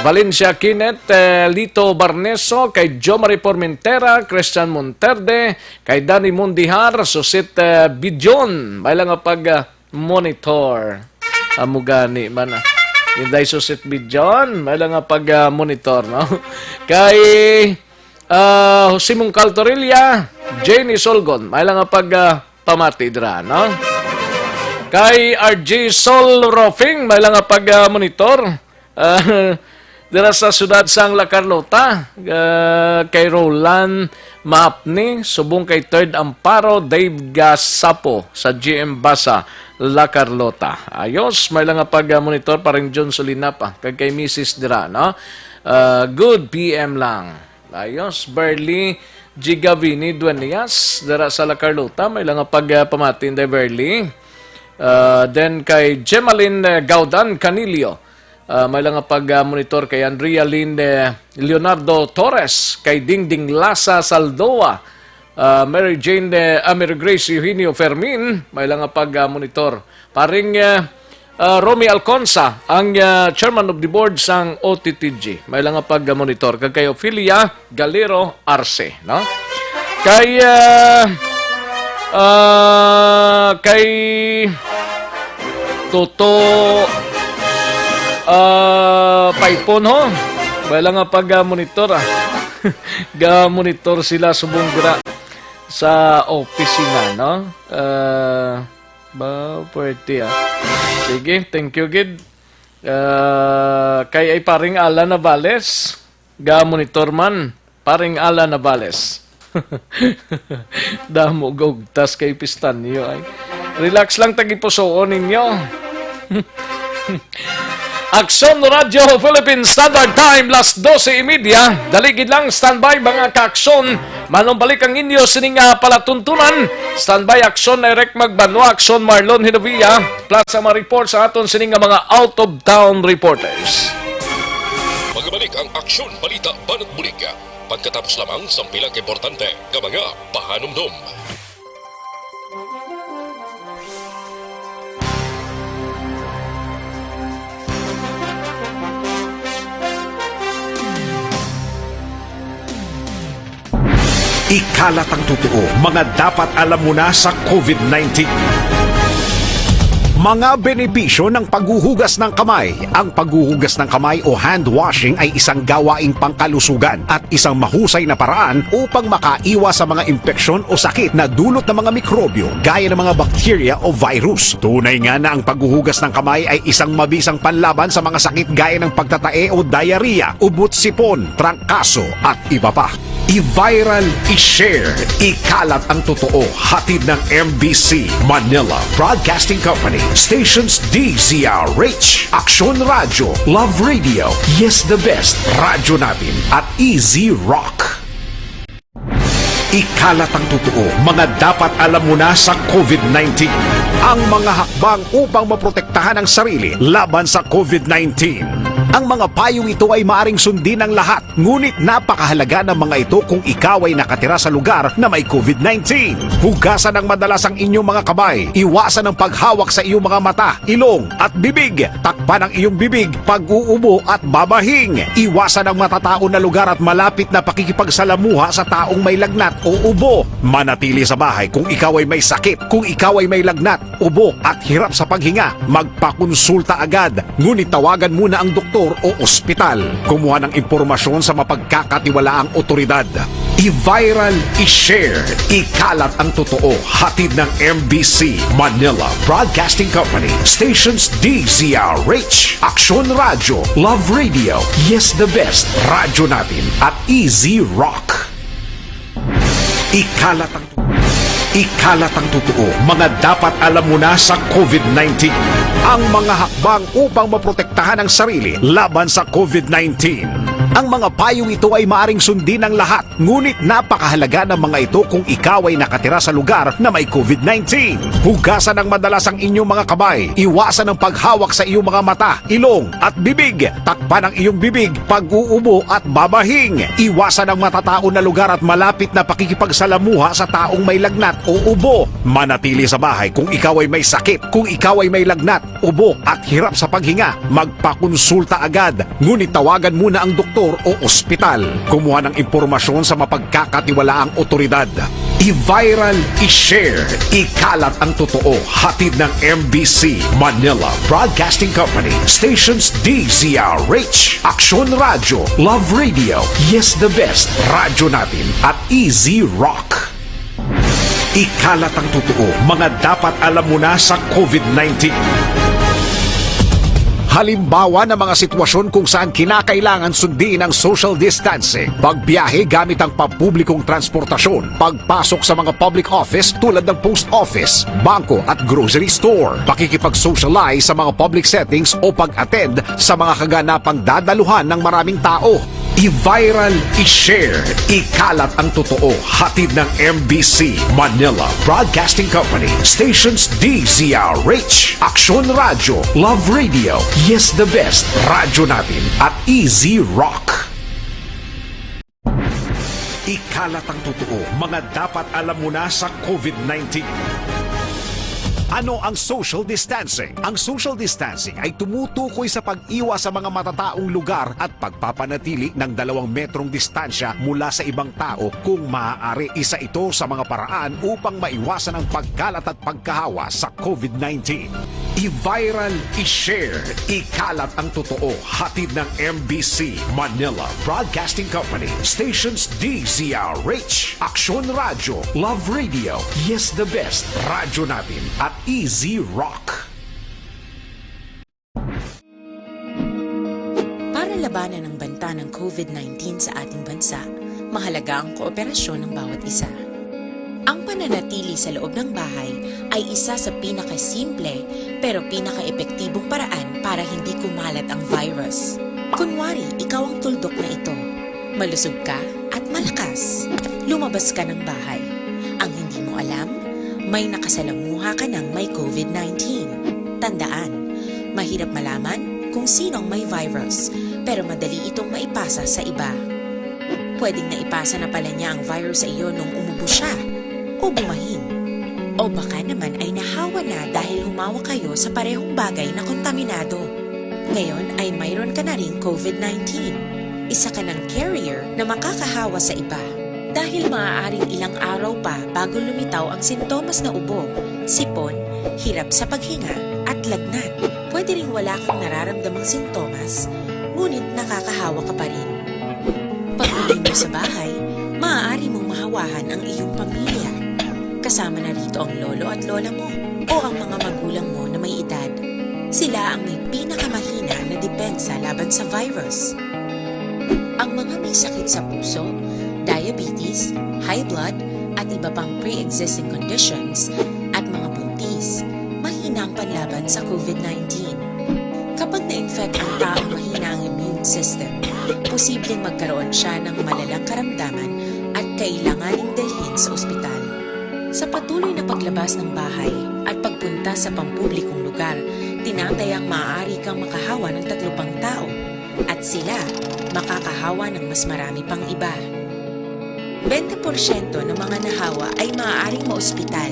Valencia Kenneth, eh, Lito Barneso, kay Jo Marie Formentera, Christian Monterde, kay Danny Mondihar, Susit, eh, Bijon, may lang pag-monitor. Amo gani man, ah. Inday Susit Bijon, may lang pag-monitor, no? Kay Ah, Simon Caltorilla, Jenny Solgon, may lang nga pag, ah, pamati dira, no? Kay R J Sol Rofing, may lang nga pag, ah, monitor. Ah, dira sa siyudad sang La Carlota, ah, kay Roland Maapni, subong kay Third Amparo, Dave Gasapo sa G M Basa, La Carlota. Ayos, may lang nga pag, ah, monitor pa rin John Solinapa, kag kay Missus dira, no? Ah, good P M lang. Ayos, Berly Gigavini Dueñas, dira sa La Carlota, may lang nga pag, ah, pamati, Inday Berly. Ah, then kay Gemaline, eh, Gaudan Canillo, ah, may lang nga pag, ah, monitor kay Andrea Lynn, eh, Leonardo Torres, kay Dingding Lasa Saldoa, ah, Mary Jane, eh, ah, Mary Grace Eugenio Fermin, may lang nga pag, ah, monitor. Paring, eh, ah, Romy Alconza, ang, ah, chairman of the board sang O T T G. May lang nga pag-monitor. Kag kay Ophelia Galero Arce, no? Kay, ah, ah, kay Toto, ah, Paipon, ho. May lang nga pag-monitor, ah. Ga-monitor sila subong dira sa opisina, no? Ah, Ba, puwerte, ah. Sige, thank you, gid. Ah, kay ay paring Alan Navales, ga-monitor man, paring Alan Navales. Damo gugtas kay pistanyo, ay. Relax lang, tagipusoon ninyo. Aksyon Radio Philippine Standard Time, las dose y media. Dali gid lang, standby, mga ka-aksyon. Manumbalik ang inyo sining, ah, palatuntunan. Standby, Aksyon Direct Magbanwa, Aksyon Marlon Hinovia, plus ang mga report sa aton sining nga mga out-of-town reporters. Magabalik ang Aksyon Balita Banat Bulig pagkatapos lamang sang pila ka importante nga mga pahanumdom. Ikalat ang totoo, mga dapat alam mo na sa COVID nineteen. Mga benepisyo ng paghuhugas ng kamay. Ang paghuhugas ng kamay o hand washing ay isang gawaing pangkalusugan at isang mahusay na paraan upang makaiwas sa mga impeksyon o sakit na dulot ng mga mikrobyo gaya ng mga bakterya o virus. Tunay nga na ang paghuhugas ng kamay ay isang mabisang panlaban sa mga sakit gaya ng pagtatae o diarrhea, ubot sipon, trangkaso, at iba pa. I-viral, i-share, ikalat ang totoo. Hatid ng M B C Manila Broadcasting Company, stations D Z R H, Aksyon Radyo, Love Radio, Yes the Best, Radyo Natin, at Easy Rock. Ikalat ang totoo, mga dapat alam mo na sa COVID nineteen. Ang mga hakbang upang maprotektahan ang sarili laban sa COVID nineteen. Ang mga payong ito ay maaring sundin ng lahat, ngunit napakahalaga ng mga ito kung ikaw ay nakatira sa lugar na may covid nineteen. Hugasan ng madalas ang inyong mga kamay. Iwasan ang paghawak sa iyong mga mata, ilong, at bibig. Takpan ang iyong bibig pag-uubo at babahing. Iwasan ang matataon na lugar at malapit na pakikipagsalamuha sa taong may lagnat o ubo. Manatili sa bahay kung ikaw ay may sakit, kung ikaw ay may lagnat, ubo, at hirap sa paghinga. Magpakonsulta agad. Ngunit tawagan muna ang doktor o ospital. Kumuha ng impormasyon sa mapagkakatiwalaang otoridad. I-viral, i-share, ikalat ang totoo. Hatid ng M B C Manila Broadcasting Company. Stations D Z R H, Aksyon Radyo, Love Radio, Yes the Best, Radyo Natin, at Easy Rock. Ikalat ang Ikalat ang totoo, mga dapat alam mo na sa covid nineteen. Ang mga hakbang upang maprotektahan ang sarili laban sa covid nineteen. Ang mga payong ito ay maaring sundin ng lahat, ngunit napakahalaga ng mga ito kung ikaw ay nakatira sa lugar na may covid nineteen. Hugasan ng madalas ang inyong mga kamay. Iwasan ang paghawak sa iyong mga mata, ilong, at bibig. Takpan ang iyong bibig pag-uubo at babahing. Iwasan ang matataon na lugar at malapit na pakikipagsalamuha sa taong may lagnat o ubo. Manatili sa bahay kung ikaw ay may sakit, kung ikaw ay may lagnat, ubo, at hirap sa paghinga. Magpakonsulta agad, ngunit tawagan muna ang doktor o ospital. Kumuha ng impormasyon sa mapagkakatiwalaang otoridad. I-viral, i-share, ikalat ang totoo. Hatid ng M B C Manila Broadcasting Company. Stations D Z R H, Aksyon Radyo, Love Radio, Yes the Best, Radyo Natin, at Easy Rock. Ikalat ang totoo, mga dapat alam mo na sa covid nineteen. Halimbawa ng mga sitwasyon kung saan kinakailangan sundin ang social distancing, pagbiyahe gamit ang pampublikong transportasyon, pagpasok sa mga public office tulad ng post office, bangko at grocery store, pakikipag-socialize sa mga public settings o pag-attend sa mga kaganapang dadaluhan ng maraming tao. I-viral, i-share, ikalat ang totoo. Hatid ng M B C Manila Broadcasting Company. Stations D Z R H, Aksyon Radyo, Love Radio, Yes the Best, Radyo Natin, at Easy Rock. Ikalat ang totoo, mga dapat alam mo na sa covid nineteen. Ano ang social distancing? Ang social distancing ay tumutukoy sa pag-iwas sa mga matataong lugar at pagpapanatili ng dalawang metrong distansya mula sa ibang tao kung maaari. Isa ito sa mga paraan upang maiwasan ang pagkalat at pagkahawa sa covid nineteen. I-viral, i-share, ikalat ang totoo. Hatid ng M B C Manila Broadcasting Company. Stations D Z R H, Aksyon Radyo, Love Radio, Yes the Best, Radyo Natin, at Easy Rock. Para labanan ang banta ng covid nineteen sa ating bansa, mahalaga ang kooperasyon ng bawat isa. Ang pananatili sa loob ng bahay ay isa sa pinakasimple pero pinakaepektibong paraan para hindi kumalat ang virus. Kunwari, ikaw ang tuldok na ito. Malusog ka at malakas. Lumabas ka ng bahay. Ang hindi mo alam, may nakasalamuha ka ng may covid nineteen. Tandaan, mahirap malaman kung sino ang may virus, pero madali itong maipasa sa iba. Pwedeng naipasa na pala niya ang virus sa iyo nung umubo siya o bumahin. O baka naman ay nahawa na dahil humawak kayo sa parehong bagay na kontaminado. Ngayon ay mayroon ka na ring covid nineteen. Isa ka ng carrier na makakahawa sa iba. Dahil maaaring ilang araw pa bago lumitaw ang sintomas na ubo, sipon, hirap sa paghinga, at lagnat. Pwede ring wala kang nararamdamang sintomas, ngunit nakakahawa ka pa rin. Pag-uwi mo sa bahay, maaari mong mahawahan ang iyong pamilya. Kasama na rito ang lolo at lola mo o ang mga magulang mo na may edad. Sila ang may pinakamahina na depensa laban sa virus. Ang mga may sakit sa puso, diabetes, high blood, at iba pang pre-existing conditions, at mga buntis, mahina ang panlaban sa covid nineteen. Kapag na-infect ang taong mahina ang immune system, posibleng magkaroon siya ng malalang karamdaman at kailanganing dalhin sa ospital. Sa patuloy na paglabas ng bahay at pagpunta sa pampublikong lugar, tinatayang maaari kang makahawa ng tatlo pang tao. At sila makakahawa ng mas marami pang iba. Bente porsyento ng mga nahawa ay maaaring maospital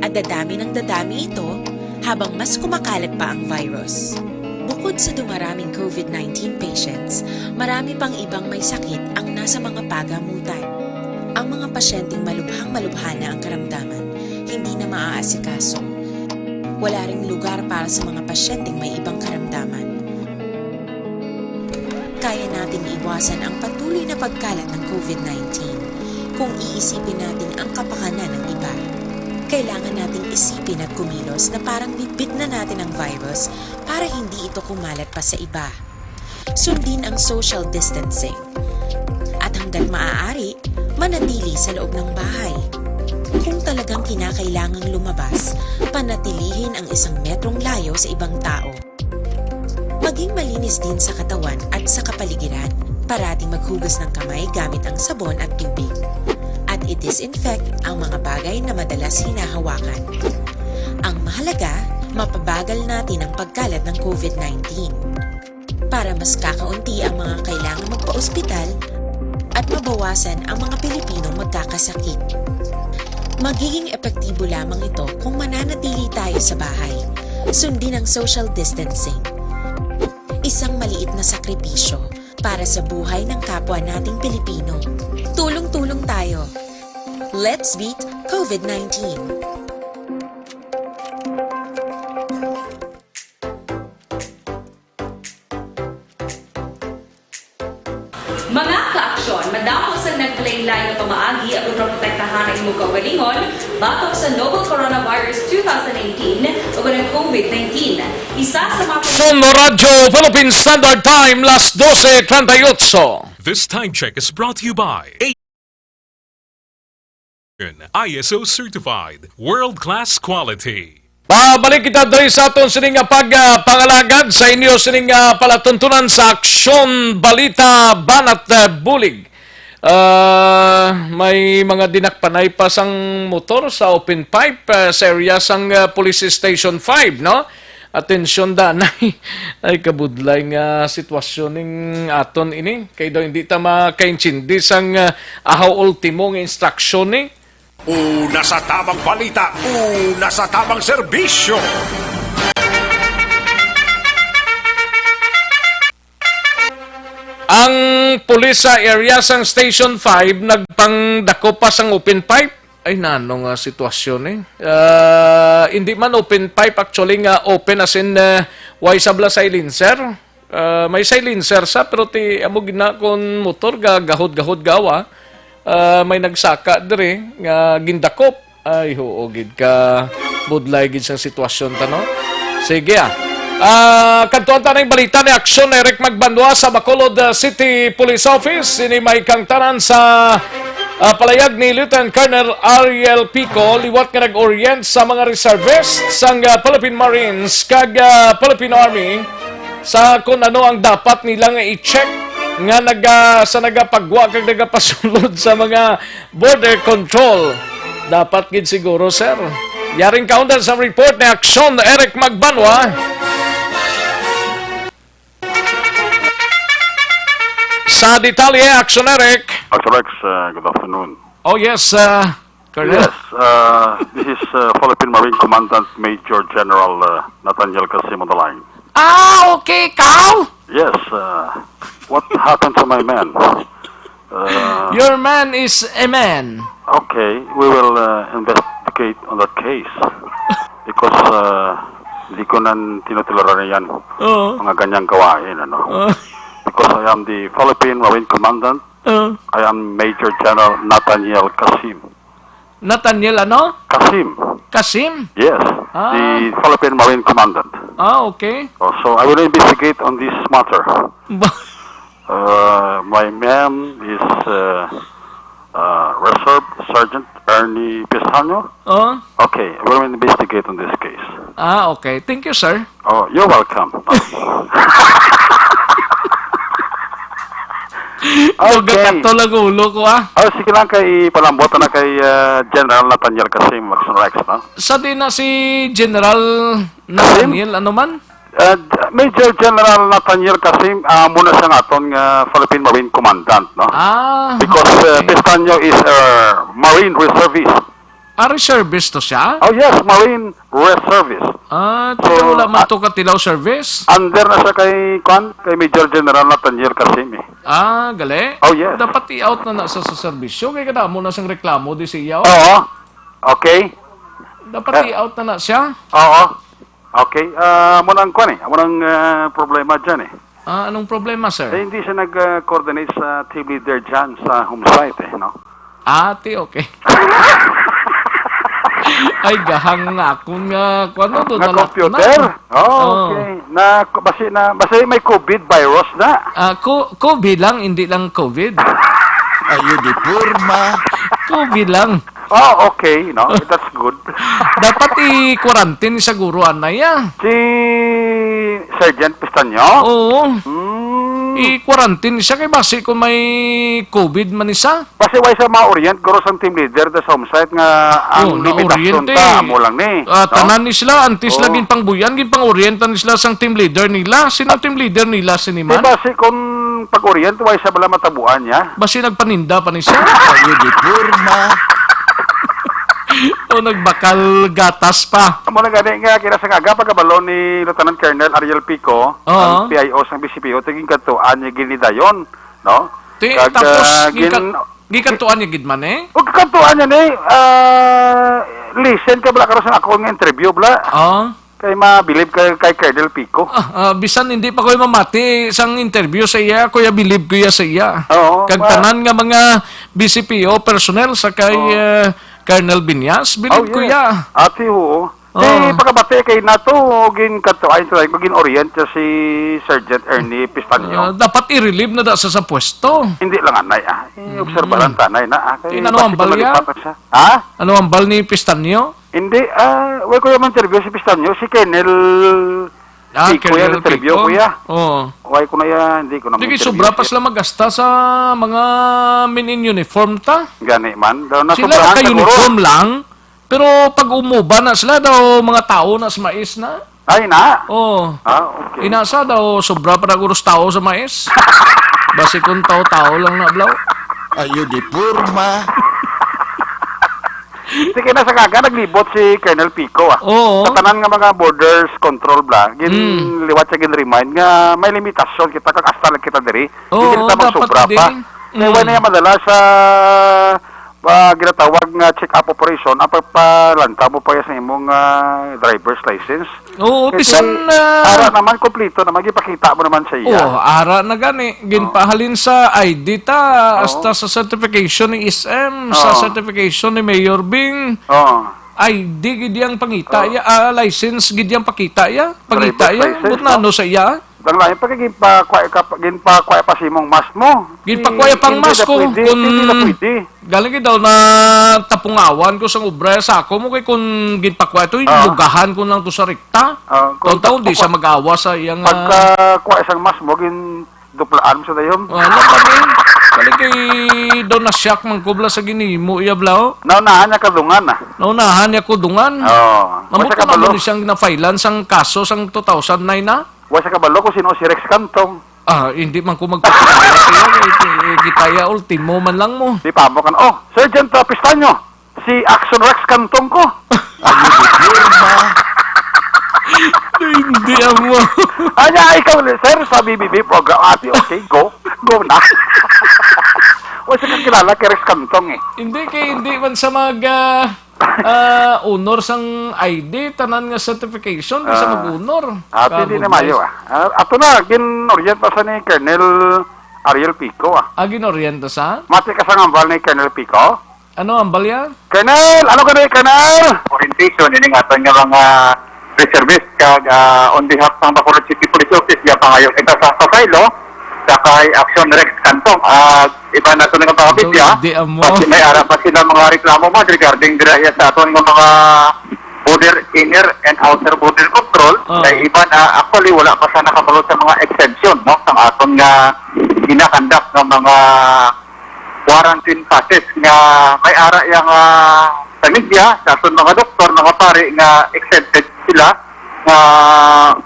at dadami ng dadami ito habang mas kumakalat pa ang virus. Bukod sa dumaraming COVID nineteen patients, marami pang ibang may sakit ang nasa mga pagamutan. Ang mga pasyenteng malubhang-malubha na ang karamdaman, hindi na maaasikaso. Wala ring lugar para sa mga pasyenteng may ibang karamdaman. Kaya nating iwasan ang patuloy na pagkalat ng COVID nineteen kung iisipin natin ang kapakanan ng iba. Kailangan nating isipin at kumilos na parang bitbit na natin ang virus para hindi ito kumalat pa sa iba. Sundin ang social distancing. At hanggat maaari, manatili sa loob ng bahay. Kung talagang kinakailangang lumabas, panatilihin ang isang metrong layo sa ibang tao. Maging malinis din sa katawan at sa kapaligiran. Parating maghugas ng kamay gamit ang sabon at tubig. At i-disinfect ang mga bagay na madalas hinahawakan. Ang mahalaga, mapabagal natin ang pagkalat ng COVID nineteen. Para mas kakaunti ang mga kailangang magpa-ospital at mabawasan ang mga Pilipinong magkakasakit. Magiging epektibo lamang ito kung mananatili tayo sa bahay. Sundin ang social distancing. Isang maliit na sakripisyo para sa buhay ng kapwa nating Pilipino. Tulong-tulong tayo. Let's beat COVID nineteen. Mga ka-aksyon, madamo sa nagkalain-lain nga pamaagi ang pagprotektahan ang imong kaugalingon batok sa novel coronavirus two thousand eighteen ug ang COVID nineteen. Isa sa mga Son Radyo Philippine Standard Time, las doce treinta y ocho. This time check is brought to you by I S O certified, world-class quality. Pabalik kita diri sa aton sining nga pag, ah, pangalagad sa inyo sining nga palatuntunan sa Aksyon Balita Banat, ah, Bulig. Ah, may mga dinakpanay pa sang motor sa open pipe, ah, sa area sang, ah, Police Station five, no? Atensyon danay. Ay, kabudlay nga sitwasyon ning aton ini. Kay daw hindi ta makaintindi sang, ah, ahaw ultimo nga instruksyon ni. Una sa tamang balita, una sa tamang serbisyo. Ang pulis sa area sang Station five nagpangdako pa sang open pipe. Ay, nano nga sitwasyon, eh. Ah, hindi man open pipe, actually, nga open as in, eh, way sabla silencer. Ah, may silencer sa, pero ti amo gid na kon motor ga gahod-gahod gawa, ah, may nagsaka diri nga gindakop. Ay, huo gid ka. Budlay gid sang sitwasyon ta, no? Sige, ah. Ah, kadtuan ta ning balita ni Aksyon Eric Magbanwa sa Bacolod, ah, City Police Office. Ini may kangtanan sa, ah, palayag ni Lieutenant Colonel Ariel Pico, liwat nga nag-orient sa mga reservists sang, ah, Philippine Marines kag, ah, Philippine Army sa kung ano ang dapat nila nga i-check nga naga-, sa nagapagwa kag nagapasulod sa mga border control. Dapat gid siguro, sir. Yaring kaundan sa report ni Aksyon Eric Magbanwa. Sa detalye, Aksyon Eric. Aksyon Rex, uh, good afternoon. Oh, yes, uh, Colonel? Yes, uh, this is, uh, Philippine Marine Commandant Major General, uh, Nathaniel Casim on the line. Ah, okay, kaw? Yes, uh, what happened to my man? Uh, Your man is a man. Okay, we will, uh, investigate on that case. Because, uh, hindi ko nan tinutolerar yan. Oo. Mga ganyang gawain, ano? Oo. Because I am the Philippine Marine Commandant. Oo. I am Major General Nathaniel Casim. Nathaniel ano? Casim. Casim? Yes, Ah. the Philippine Marine Commandant. Ah, okay. Oh, so I will investigate on this matter. Ba- Uh, my man is, uh, uh, Reserve Sergeant Ernie Pisanyo. Oh? Okay, we will investigate on this case. Ah, okay. Thank you, sir. Oh, you're welcome. Okay. Nagkakato lang ulo ko, ah. Oh, sige lang kay palambot na kay, uh, General Nathaniel Casim Maxon Rex, no? Sa di na si General Nathaniel, ano man? Uh, Major General Nathaniel Kasim, uh, muna siya nga aton nga Philippine Marine Commandant, no? Ah, Because uh, okay. Pistanyo is a Marine Reservist. Ah, reservist to siya? Oh yes, Marine Reservist. Ah, So, kaya wala man ah, to katilaw service? Under na siya kay, kwan, kay Major General Nathaniel Kasim eh. Ah, gali? Oh yes. Dapat i-out na na sa, sa serbisyo. Kaya kadamo na siyang reklamo di siya. Oo. Okay. Dapat Ah. i-out na na siya. Oo. Okay. Ah, amo nang kwan eh. Amo nang ah, problema dyan eh. Ah, anong problema, sir? Eh, hindi siya nag-coordinate sa team leader dyan sa home site eh, no? Ah, ti, okay. Ay, gahang nga akon nga, kwan, no, doon Nga na lang computer? na. Oh, Oh. okay. Na, basi na, basi may covid virus na. Ah, co-, covid lang, hindi lang covid. Ayo di porma. Covid lang. Oh, okay, no? That's good. Dapat i-quarantine siguro, anay, ah. Si Sergeant Pistanyo? Oo. Hmm. I-quarantine siya kay basi kung may covid man isa. Basi way sa ma-orient guro sang team leader da sa home site nga ang Oh, limitasyon na-orient ta, eh. amo lang ni, Ah, no? tanan ni sila, antes Oh. lagi pangbuyan, ginpang-orientan ni sila sang team leader nila. Sino ang team leader nila, sini Di man? ba si kung pag-orient, way sa bala matabuan niya? Basi nagpaninda pa ni siya. Ayo di porma. O nagbakal gatas pa. Amo na gani nga kinasangaga pagkabalo ni Lieutenant Colonel Ariel Pico, Oo. ang P I O sang B C P O, tiging kadtuan niya ginidayon, no? Ti, Kag, tapos ah, gin- gika-, gikantuan niya gid man eh? O gikantuan niya ni, ah, listen ka bala karon sa ako nga interview bala. Oo. Kay mabilib kay, kay Colonel Pico. Ah, ah, bisan hindi pa ko mamati sang interview sa iya, kuya, bilib ko iya sa iya. Oo, Kag ma- tanan nga mga B C P O personnel sa kay, Oo. eh, Colonel Binyas, bilib Oh, ko yes. iya. Ati, oo. Oo. Di pagkabati kay nato, gin kadto ay ito, gin orient siya si Sergeant Ernie Pistanyo. Ah, dapat i-relieve na da sa, sa pwesto. Hindi lang anay ah. Mm. Obserbaran tanay na ah. Kay Tin, ano ang bakit bal niya? malipat na siya? Ha? Ano ang bal ni Pistanyo? Hindi, ah, wala ko yung interview si Pistanyo, si Colonel Ah, Pico yan, Colonel interview Pico. ko ya. Oo. Why ko na yan, hindi ko na Hindi, ma-interview sobra pa siya. sila magasta sa mga men in uniform ta. Gani man, daw Sila nasobrahan naka-uniform siguro. lang, pero pag umuba na sila, daw mga tao na sa mais na. Ay, na? Oo. Ah, okay. Inasa daw, sobra pa na guros tao sa mais. Basi kung tao-tao lang na, blaw. Ayo di porma. Sige na sa kaga, naglibot si Colonel Pico, ah. Oo. Sa tanan nga mga borders control bla, gin Mm. liwat siya gin-remind nga may limitasyon kita, kag hasta lang kita diri. Oo, Hindi kita dapat magsobra din. pa. Kaya Mm. wala niya madala sa, ah, ginatawag nga check-up operation, ang pagpalantaw mo pa sa imong, ah, driver's license. Oo, Kasi bisan, ah, ara naman, kompleto naman, gipakita mo naman sa iya. Oh, ara na gani. Ginpahalin sa I D ta, Oo. hasta sa certification ni S M, sa Oo. certification ni Mayor Bing. Oo. I D gid yang pangita Oo. ya, ah, license gid yang pakita ya. Pangita Driver's ya. license, But no? nano sa iya? Ang lain pa, ginpakuha ka pa, ginpakuha pa sa imong mask mo. Ginpakuha pang Hindi mask na ko, pwede, kung hindi na pwede. galing daw na tapungawan ko sang obra sa ako mo, kay kung ginpakuha to, yung Ah. bugahan ko lang to sa rekta. Ah, kung Taon-taon, di tapos siya mag-awa sa iyang, ah, Pagka kuha isang mask mo, gin duplaan mo sa dayon. Wala kami. Galing kay daw na-shock man ko bla sa ginimo iya bla, oh. Naunahan niya kadungan, ah. Naunahan niya ko dungan. Oo. Amo Basta ko naman kabalo. ni siyang na-filean sang kaso sang two thousand nine na. Wa sa kabalo kung sino si Rex Cantong. Ah, hindi man ko magpapakilala sa iya. Eh, eh, kita ya, ultimo man lang mo. Di pa mo kan, "Oh, Sergeant, ah, Pistanyo, si Action Rex Cantong ko." Ayo di pirma. Hindi amo. Anya, ikaw, sir, sa B B B program, ati, okay, go. Go na. Wa siya kakilala kay Rex Cantong eh. Hindi kay, hindi man sa mag, ah, ah, honor sang I D, tanan nga certification, di sa Ah. mag-honor. Ah, Kago, hindi na mayo, guys. ah. Ah, ato na, gin-orient pa sa ni Colonel Ariel Pico, ah. Ah, gin-orient sa? Mati ka sa ngambal ni Colonel Pico? Ano ang balya? Colonel! Ano ka na, Colonel? Orientation, ini nga aton nga mga reservist, kag, ah, on behalf sang Bacolod City Police Office, ya pangayo kita sa pasaylo, sa kay Action Rex Cantong. Ah, iba na to nga mga Ito, bidya. Hindi amo. Pati may ara pa sila mga reklamo man regarding dira ya sa aton nga mga border, inner and outer border control. Oh. Kay iba na, actually, wala pa sa nakabalo sa mga exemption, no? Sang aton nga ginakandak nga mga quarantine passes nga may ara yang, ah, pamilya, sa aton mga doktor, mga pari nga exempted sila Nga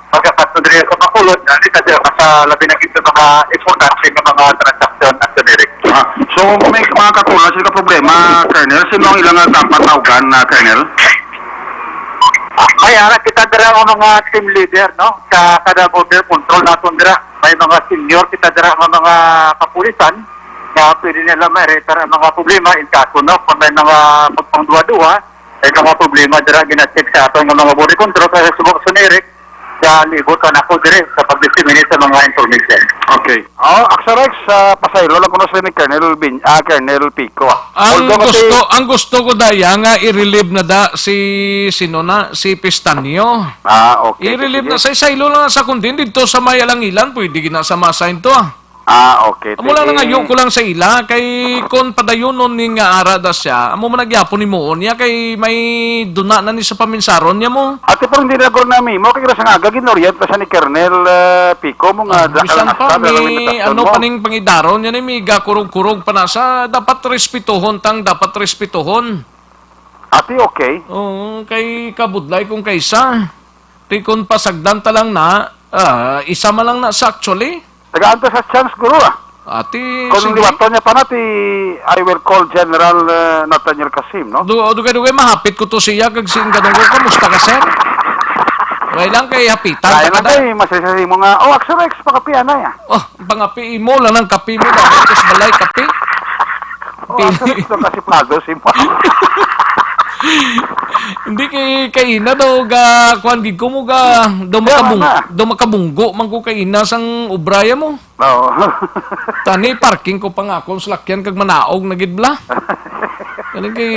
pagkakatudriya sa Bacolod, na kita dira sa labi na gid sa mga importante nga mga transaksyon, Action Eric. Ah, so, may mga katulad sa problema, Colonel, sino ang ilang dapat tawgan na, Colonel? May ara kita dira nga mga team leader, no? Sa kada border control naton dira, may mga senior kita dira nga mga kapulisan nga pwede nila ma-refer ang mga problema in kaso, no? Kung may mga pagpangduwa-duwa, may mga problema dira gina-check sa aton nga mga border control sa Subo, Action Eric, sa libot sa nako dire sa pag-disseminate sa mga information. Okay. Oh, Action Rex, ah, pasaylo lang kuno sa ni Colonel Bin, ah, Colonel Pico, ah. Ang Although kasi gusto, ang gusto ko daya nga i-relieve na da si, sino na, si Pistanyo. Ah, okay. I-relieve Sige. na sa isaylo lang sa kundi dito sa may Alangilan, pwede gina sa masahin to, ah. Ah, okay. Amo lang Sige. nangayo ko lang sa ila kay kon padayunon ni nga ara da siya, amo man nagyapon ni muon niya kay may duna na ni sa paminsaron niya mo. Ate, pero hindi na guro na mimo kay sa nga aga gin-orient pa sa ni Colonel, eh, Pico mo nga Ah, da-, bisan ang pa, asta, may dala may ano pa ning pangidaron niya ni, may gakurog-kurog pa na sa dapat respetuhon tang dapat respetuhon. Ate, okay. Oo, kay kabudlay kung kaysa. Ti kung pasagdan ta lang na, ah, isa man lang na sa actually. Tagaan ta sa chance, guro, ah. Ati, Kung sige. liwaton niya pa na, ti, I will call General, uh, Nathaniel Kasim, no? Du-, dugay-dugay, mahapit ko to siya, kag sing ganun ko, "Kamusta ka, sir?" Way lang kay hapitan Kaya ta na kada. kay, masasari mo nga, "Oh, Action Rex, pakapian na ya." Oh, pangapi imo lang ng kape mo, dapat sa balay kape. Oh, Pili- Action Rex, no, kasi plado si mo. Hindi kay kaina daw ga kuan gid ko mo ga daw Kaya makabung na. daw makabunggo man ko kaina sang ubraya mo. Oo. Tani, parking ko pa nga akong salakyan kag manaog na gid bla. Kani kay,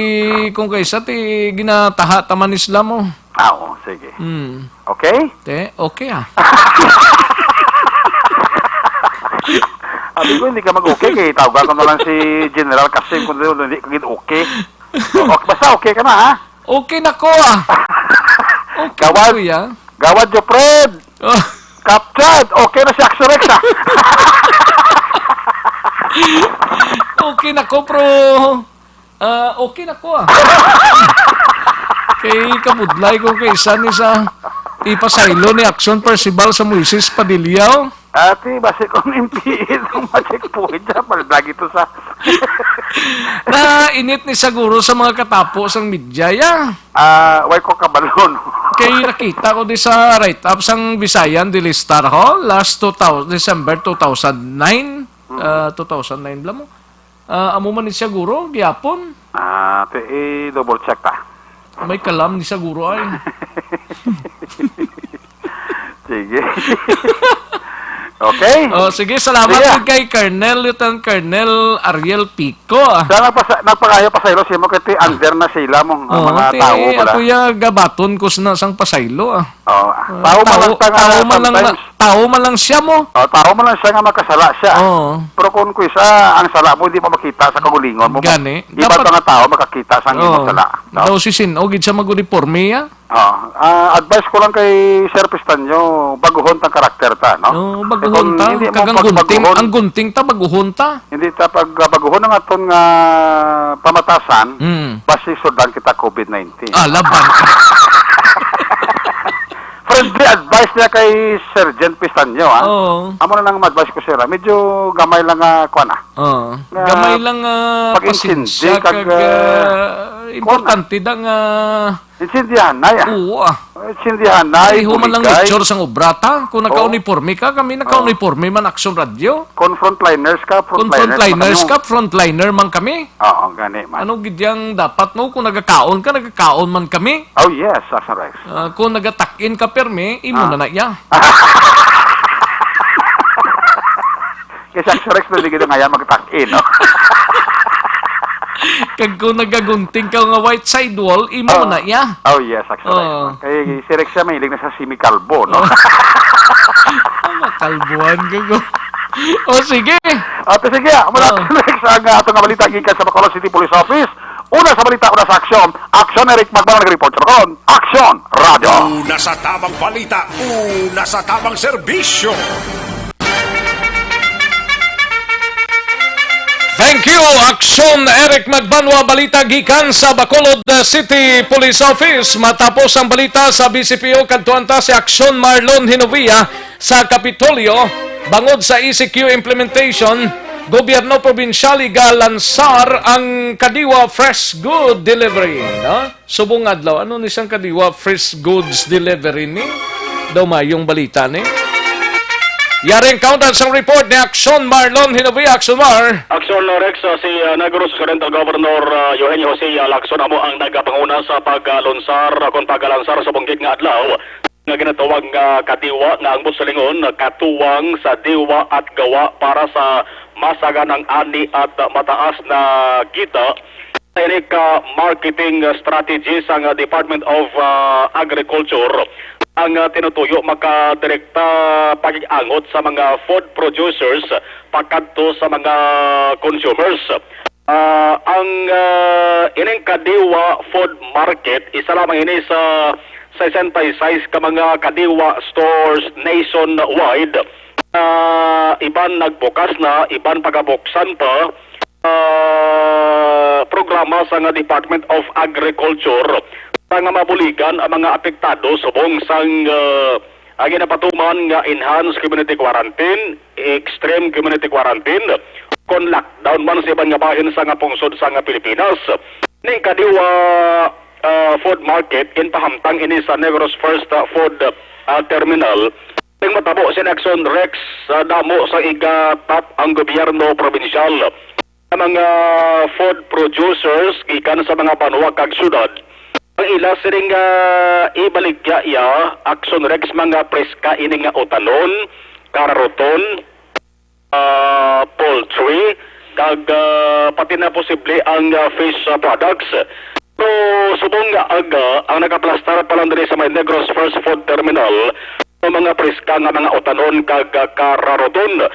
kung kaysa ti ginataha ta man isla mo. Ah, oo, sige. Hmm. Okay? Te, okay ah. Abi ko, hindi ka mag-okay. Kay tawag ko na lang si General Kasim kung hindi ka gid okay. O, basta okay ka na, ha? Okay na ko ah. Okay na, Gawad. kuya. Gawad, Jopred. Oh. Captured! Okay na si Action Rex, ah. Okay na ko, bro. Ah, okay na ko, ah. Kay kabudlay ko kay isa ni sa ipasaylo ni Action Percival sa Moises Padilla, oh. Ati, basi kung M P A itong ma-checkpoint, ah, pala lagi to sa Na init ni siguro sa mga katapo sang media, ya. Ah, way ko kabalo, no? Kay nakita ko di sa write-up sang Visayan Daily Star, ho, last two thousand, December two thousand nine, Mm. ah, two thousand nine bala mo. Ah, amo man ni siguro, gihapon. Ah, ti, i-double check ta. May kalam ni siguro ay. Sige. Okay. Oh, sige, salamat Sige. gid kay Colonel, Lieutenant Colonel Ariel Pico, ah. Siya nagpasa-, nagpakayo pasaylo siya mo kay ti under na sila mong Oh, mga ti, tao pala. ako ya gabaton ko sina sang pasaylo, ah. Oh, Ah, tao man tao, lang ta nga tao man lang na, sometimes. tao man lang siya mo. Oh, tao man lang siya nga makasala siya. Oo. Pero kung kuisa, ang sala mo hindi pa makita sa kagulingon mo. Gani. Iba Dapat pa nga tao makakita sa imong Oo. sala. No? Daw si Sin-, o gid siya mag-uniforme, ah. Ah, ah, advice ko lang kay Sir Pistanyo, baguhon tang karakter ta, no? No, baguhon Kung ta, hindi mo kag ang gunting, pagbaguhon, ang gunting ta, baguhon ta. hindi ta pag, ah, baguhon ang aton nga pamatasan, Hmm. basi sudlan kita covid nineteen. Ah, laban. Friendly advice niya kay Sergeant Pistanyo, ha? Oo. Amo na lang ang advice ko, sir, ha? Medyo gamay lang, ah, kuwan, ah. Oo. Nga Gamay lang, ah, pag-intindi pasensya kag, kag, ah, ah, kuwan, ah. importante da nga Intindihan na, ya. Oo, ah. Intindihan na, Pareho man lang ipuligay. nature sang obra ta. Kung Oo. naka-uniforme ka, kami Oo. naka-uniforme man, Action Radio. Kung frontliners ka, Kung frontliners frontliners man ka, kamo. frontliner man kami. Oo, gani man. Ano gid yang dapat mo? Kung nagakaon ka, nagakaon man kami. Oh, yes, Action Rex. Ah, kung nagatakin ka, permi, imo Ah. na na iya. Kay si Action Rex, pwede gid nga ya magtakin, no? Kag kung nagagunting ka nga white sidewall, imo Oh. na iya. Oh, yes, Action Rex. Oh. Kay si Rex siya, mahilig na sa semi-kalbo, no? Oh. Ang makalbuhan ka, go. Oh, sige. Ate, sige, ah, mula Oh. Rex, ang, ah, atong balita gikan sa Bacolod City Police Office. Una sa balita, una sa aksyon. Action, Eric Magbanal nag-report sa Bacolod. Action, Radyo. Una sa tamang balita, una sa tamang serbisyo. Thank you, Aksyon Eric Magbanwa. Balita gikan sa Bacolod City Police Office. Matapos ang balita sa B C P O, kadtuan ta si Aksyon Marlon Hinovia sa Kapitolyo. Bangod sa E C Q implementation, gobyerno probinsyal igalansar ang Kadiwa Fresh Good Delivery, no? Subong adlaw, ano ni sang Kadiwa Fresh Goods Delivery ni? Daw mayong balita ni. Yari ang kauntan sang report ni Aksyon Marlon Hinovia. Aksyon Mar. Aksyon, uh, Rex, uh, si, uh, Negros Occidental Governor, uh, Eugenio Jose, uh, Lacson amo ang nagapanguna sa paglunsar, uh, kon pagalansar sa bungkit nga adlaw nga ginatawag nga Kadiwa, nga ang buot silingon, uh, katuwang sa diwa at gawa para sa masaganang ani at, uh, mataas na kita. Ini ka marketing strategy sang Department of, ah, Agriculture ang, ah, tinutuyo makadirekta pakig-angot sa mga food producers pakadto sa mga consumers. Ah, ang, ah, ining Kadiwa Food Market, isa lamang ini sa sesenta y seis ka mga Kadiwa stores nationwide. Ah, iban nagbukas na, iban pagabuksan pa. Ah, programa sang Department of Agriculture para nga mabuligan ang mga apektado subong sang, ah, ang ginapatuman nga enhanced community quarantine, extreme community quarantine, kon lockdown man sa iban nga bahin sang pungsod sang Pilipinas. Ning Kadiwa, ah, Food Market, ginpahamtang ini sa Negros First, ah, Food, ah, Terminal. Sing matabo sini, Aksyon Rex, sa damo sa igatap ang gobyerno probinsyal sa mga food producers gikan sa mga banwa kag syudad. Ang ila sining, ah, ibaligya iya, Aksyon Rex, mga preska ini nga utanon, kararuton, ah, poultry, kag, ah, pati na posible ang, ah, fish, ah, products. Pero subong nga aga, ang nakaplastar pa lang diri sa may Negros First Food Terminal, ang mga preska nga mga utanon kag, ah, kararuton.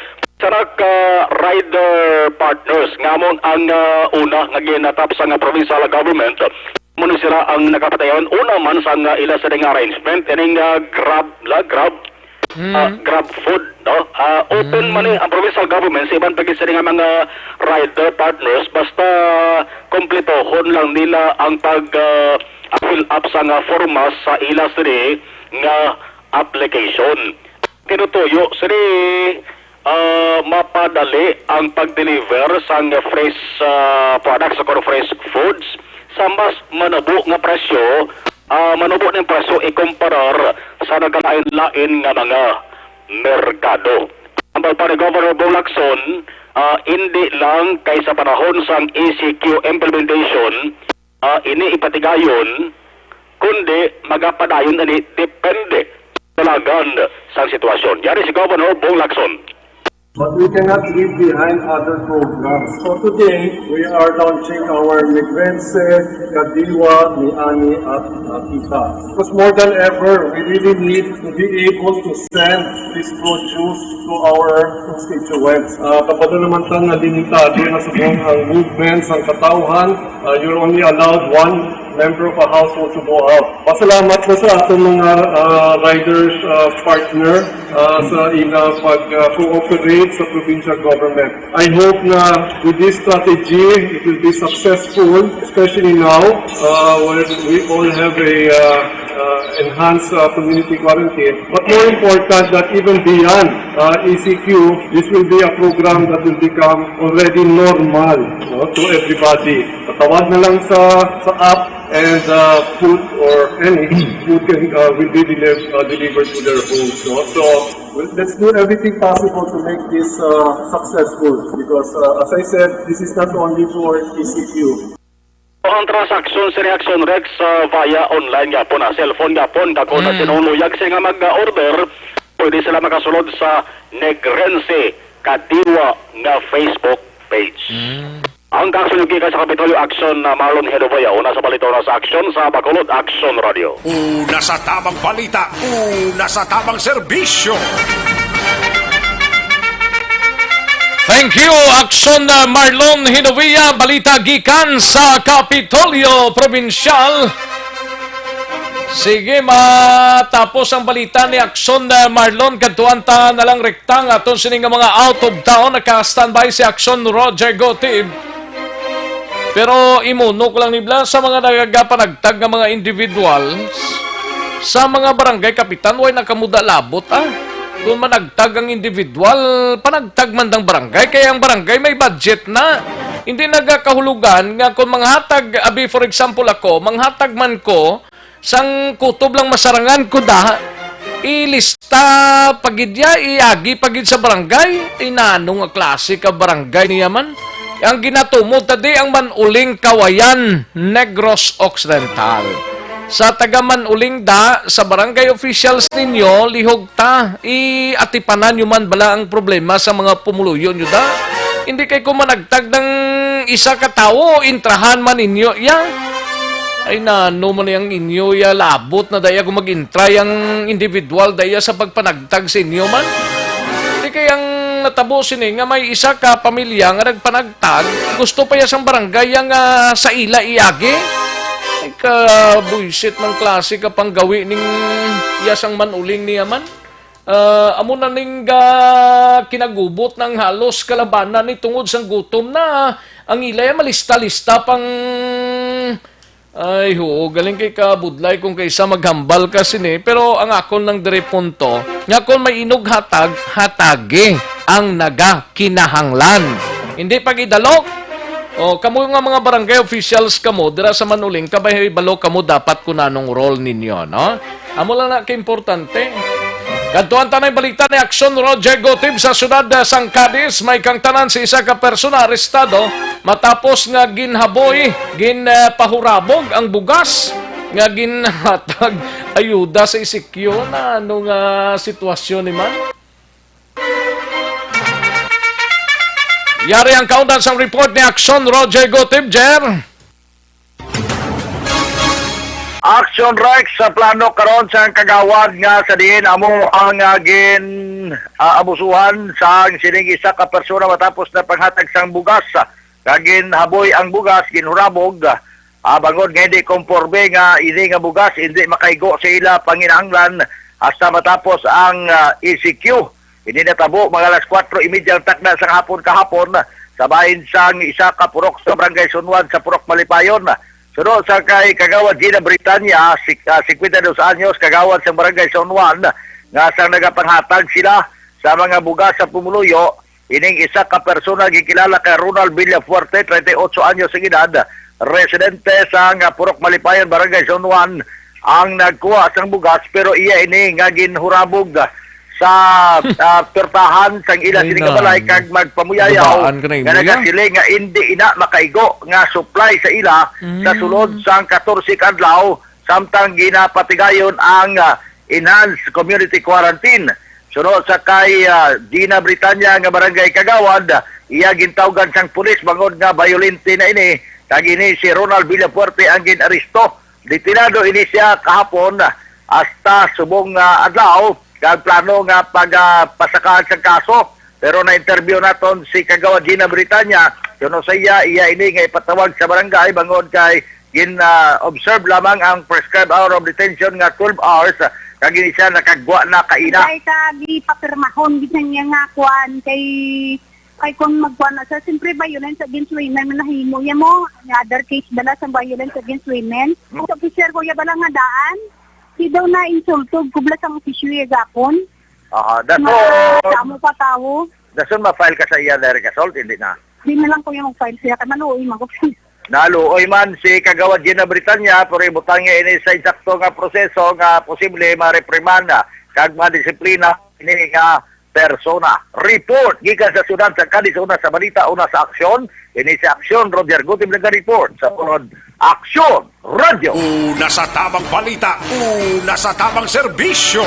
Sa ka rider partners, nga amo ang, ah, una nga ginatap sa nga provincial government, mo ni sila ang nakapadayon. Una man sa nga ila sa nga arrangement, ining, ah, Grab, la, Grab, ah, Mm. Grab Food, no? Ah, open Mm. man ni ang provincial government sa iban pa gid sila nga mga rider partners, basta kumpletohon lang nila ang pag, ah, fill up sa nga forma sa ila sini nga application. Tinutuyo sini, ah, mapadali ang pag-deliver sang fresh, ah, products o fresh foods sa mas manubo nga presyo, ah, manubo ning presyo ikumparar sa nagkalain-lain nga mga merkado. Ang pa ni Governor Bong Lacson, ah, indi lang kay sa panahon sang E C Q implementation, ah, ini ipatigayon, kundi magapadayon ini depende sa dalagan sang sitwasyon. Yari si Governor Bong Lacson. But we cannot leave behind other programs. So today, we are launching our Negrense Kadiwa Niani at Nakita. Because more than ever, we really need to be able to send this produce to our constituents. Ah, kabalo naman ta nga limitado na subong ang movement sang katawhan. Ah, you're only allowed one member of a household to go out. Pasalamat ko sa atong mga, ah, riders, ah, partner, ah, sa ila pag, ah, cooperate sa provincial government. I hope na with this strategy, it will be successful, especially now, uh, when we all have a, uh, uh, enhanced, uh, community quarantine. But more important, that even beyond, uh, E C Q, this will be a program that will become already normal, no, to everybody. Patawag na lang sa, sa app and, uh, food or any food can, uh, will be deliv-, uh, delivered to their homes, no? So, well, let's do everything possible to make this, uh, successful because, uh, as I said, this is not only for E C Q. Ang transaksyon sa Reaction Rex, uh, via online gapon, ah, cellphone gapon, kag kung Mm. sinuluyag sila nga mag-order, pwede sila makasulod sa Negrense Kadiwa nga Facebook page. Mm. Ang kasunod gikan sa Kapitolyo Action na Marlon Hedovaya, una sa balita, una sa aksyon sa Bacolod Action Radio. Una sa tamang balita, una sa tamang serbisyo. Thank you, Action na Marlon Hinovia. Balita gikan sa Kapitolyo Probinsyal. Sige, matapos ang balita ni Aksyon, uh, Marlon, kadtuan ta na lang rekta nga aton sini nga mga out of town. Naka-standby si Aksyon Roger Gotib. Pero imuno ko lang nibla sa mga nagapanagtag nga mga individuals, sa mga barangay kapitan, way nakamuda labot, ah. Kung managtag ang individual, panagtag man dang barangay, kaya ang barangay may budget na. Hindi nagakahulugan nga kung manghatag, abi, for example, ako, manghatag man ko sang kutob lang masarangan ko da, ilista pagidya, iagi pagid sa barangay. Ay, nano nga klase ka barangay niya man? Ang ginatumod ta di ang Manuling Kawayan, Negros Occidental. Sa taga Manuling da, sa barangay officials ninyo, lihog ta, iatipanan nyo man bala ang problema sa mga pumuluyo nyo da? Hindi kay ko managtag ng isa ka tawo, intrahan man ninyo iya. Ay, nano man yang inyo iya labot na daya kung mag-intra yang individual daya sa pagpanagtag sa inyo man? Di kay ang natabo sini nga may isa ka pamilya nga nagpanagtag, gusto pa iya sang barangay yang, ah, sa ila iagi? Ay, kabuisit ng klase ka panggawi ning iya sang Manuling niya man. Ah, amo na ning, ah, kinagubot ng halos kalabanan ni tungod sang gutom na ang ila iya malista-lista pang Ay, huo, galing kay kabudlay kung kaysa maghambal ka sini, pero ang akon lang diri punto, nga kung may inughatag, hatagi ang nagakinahanglan. Hindi pag idalok. O, kamo nga mga barangay officials kamo, dira sa Manuling, kabay balo kamo dapat kung anong role ninyo, no? Amo lang na kaimportante. Kadtuan ta may balita ni Aksyon Roger Gotib sa siyudad, ah, sang Cadiz. May kangtanan si isa ka persona arestado matapos nga ginhaboy, gin, ah, pahurabog ang bugas nga ginhatag ayuda sa E C Q. Na ano nga sitwasyon ni man? Yari ang kaundan sang report ni Aksyon Roger Gotib, Jer. Action Rex, sa plano karon sa kagawad nga sa diin amo ang, ah, gin, ah, abusuhan sang sining isa ka persona matapos na panghatag sang bugas, ah, nga ginhaboy ang bugas, ginhurabog, ah, bangod nga hindi komporme nga ini nga bugas hindi makaigo sa ila panginahanglan hasta matapos ang, ah, E C Q. Ini natabo mga alas kuwatro y media ang takna sang hapon kahapon sa bahin sang isa ka purok sa Barangay San Juan sa Purok Malipayon. Suno sa kay Kagawad Gina Britanya, sik-, ah, singkwenta y dos anyos, kagawad sang Barangay San Juan, nga sang nagapanghatag sila sa mga bugas sa pumuluyo, ining isa ka persona gikilala kay Ronald Villafuerte, treinta y ocho anyos ang edad, residente sa nga Purok Malipayon, Barangay San Juan, ang nagkuha sang bugas, pero iya ini nga ginhurabog sa, ah, pertahan sang ila Ay, sining nga balay nang kag magpamuyayaw babaan ka na nga imo, ya? Nagasiling nga indi ina makaigo nga supply sa ila sa Mm. sulod sang katorse ka adlaw, samtang ginapatigayon ang, ah, enhanced community quarantine. Suno sa kay, ah, Gina Britanya nga barangay kagawad, iya gintawgan sang pulis bangod nga bayolente na ini, kag ini si Ronald Villafuerte ang gin-aresto. Detenado ini siya kahapon hasta subong nga adlaw, kag plano nga pag, ah, pasakaan sang kaso. Pero na-interview naton si Kagawad Gina Britanya, kuno sa iya, iya ini nga ipatawag sa barangay bangod kay gin, ah, observe lamang ang prescribed hour of detention nga twelve hours, ah, kag ini siya nakagwa na kaina. Dahil sa gipapirmahon gid niya nga kuan kay, kay kung magkuan na siya, siyempre violence against women man nahimo niya mo. May other case bala sa violence against women. Hmm. Sa officer ko ya bala nga daan, di daw na insulto, kubla sang officer ya gapon. Aha, daso, Nga, damo pa tawo. Dason ma-file ka sa iya direct assault, hindi na? Di na lang ko yung file siya, kay maluoy man ko. Naluoy man si Kagawad Gina Britanya, pero ibutang niya ini sa insakto nga proseso nga posible mareprimanda kag madisiplina ini nga persona. Report gikan sa siyudad sa Cadiz, una sa balita, una sa aksyon. Ini si Aksyon, Roger Gutib nag-report sa Pulod Aksyon Radio. Una sa tamang balita, una sa tamang serbisyo.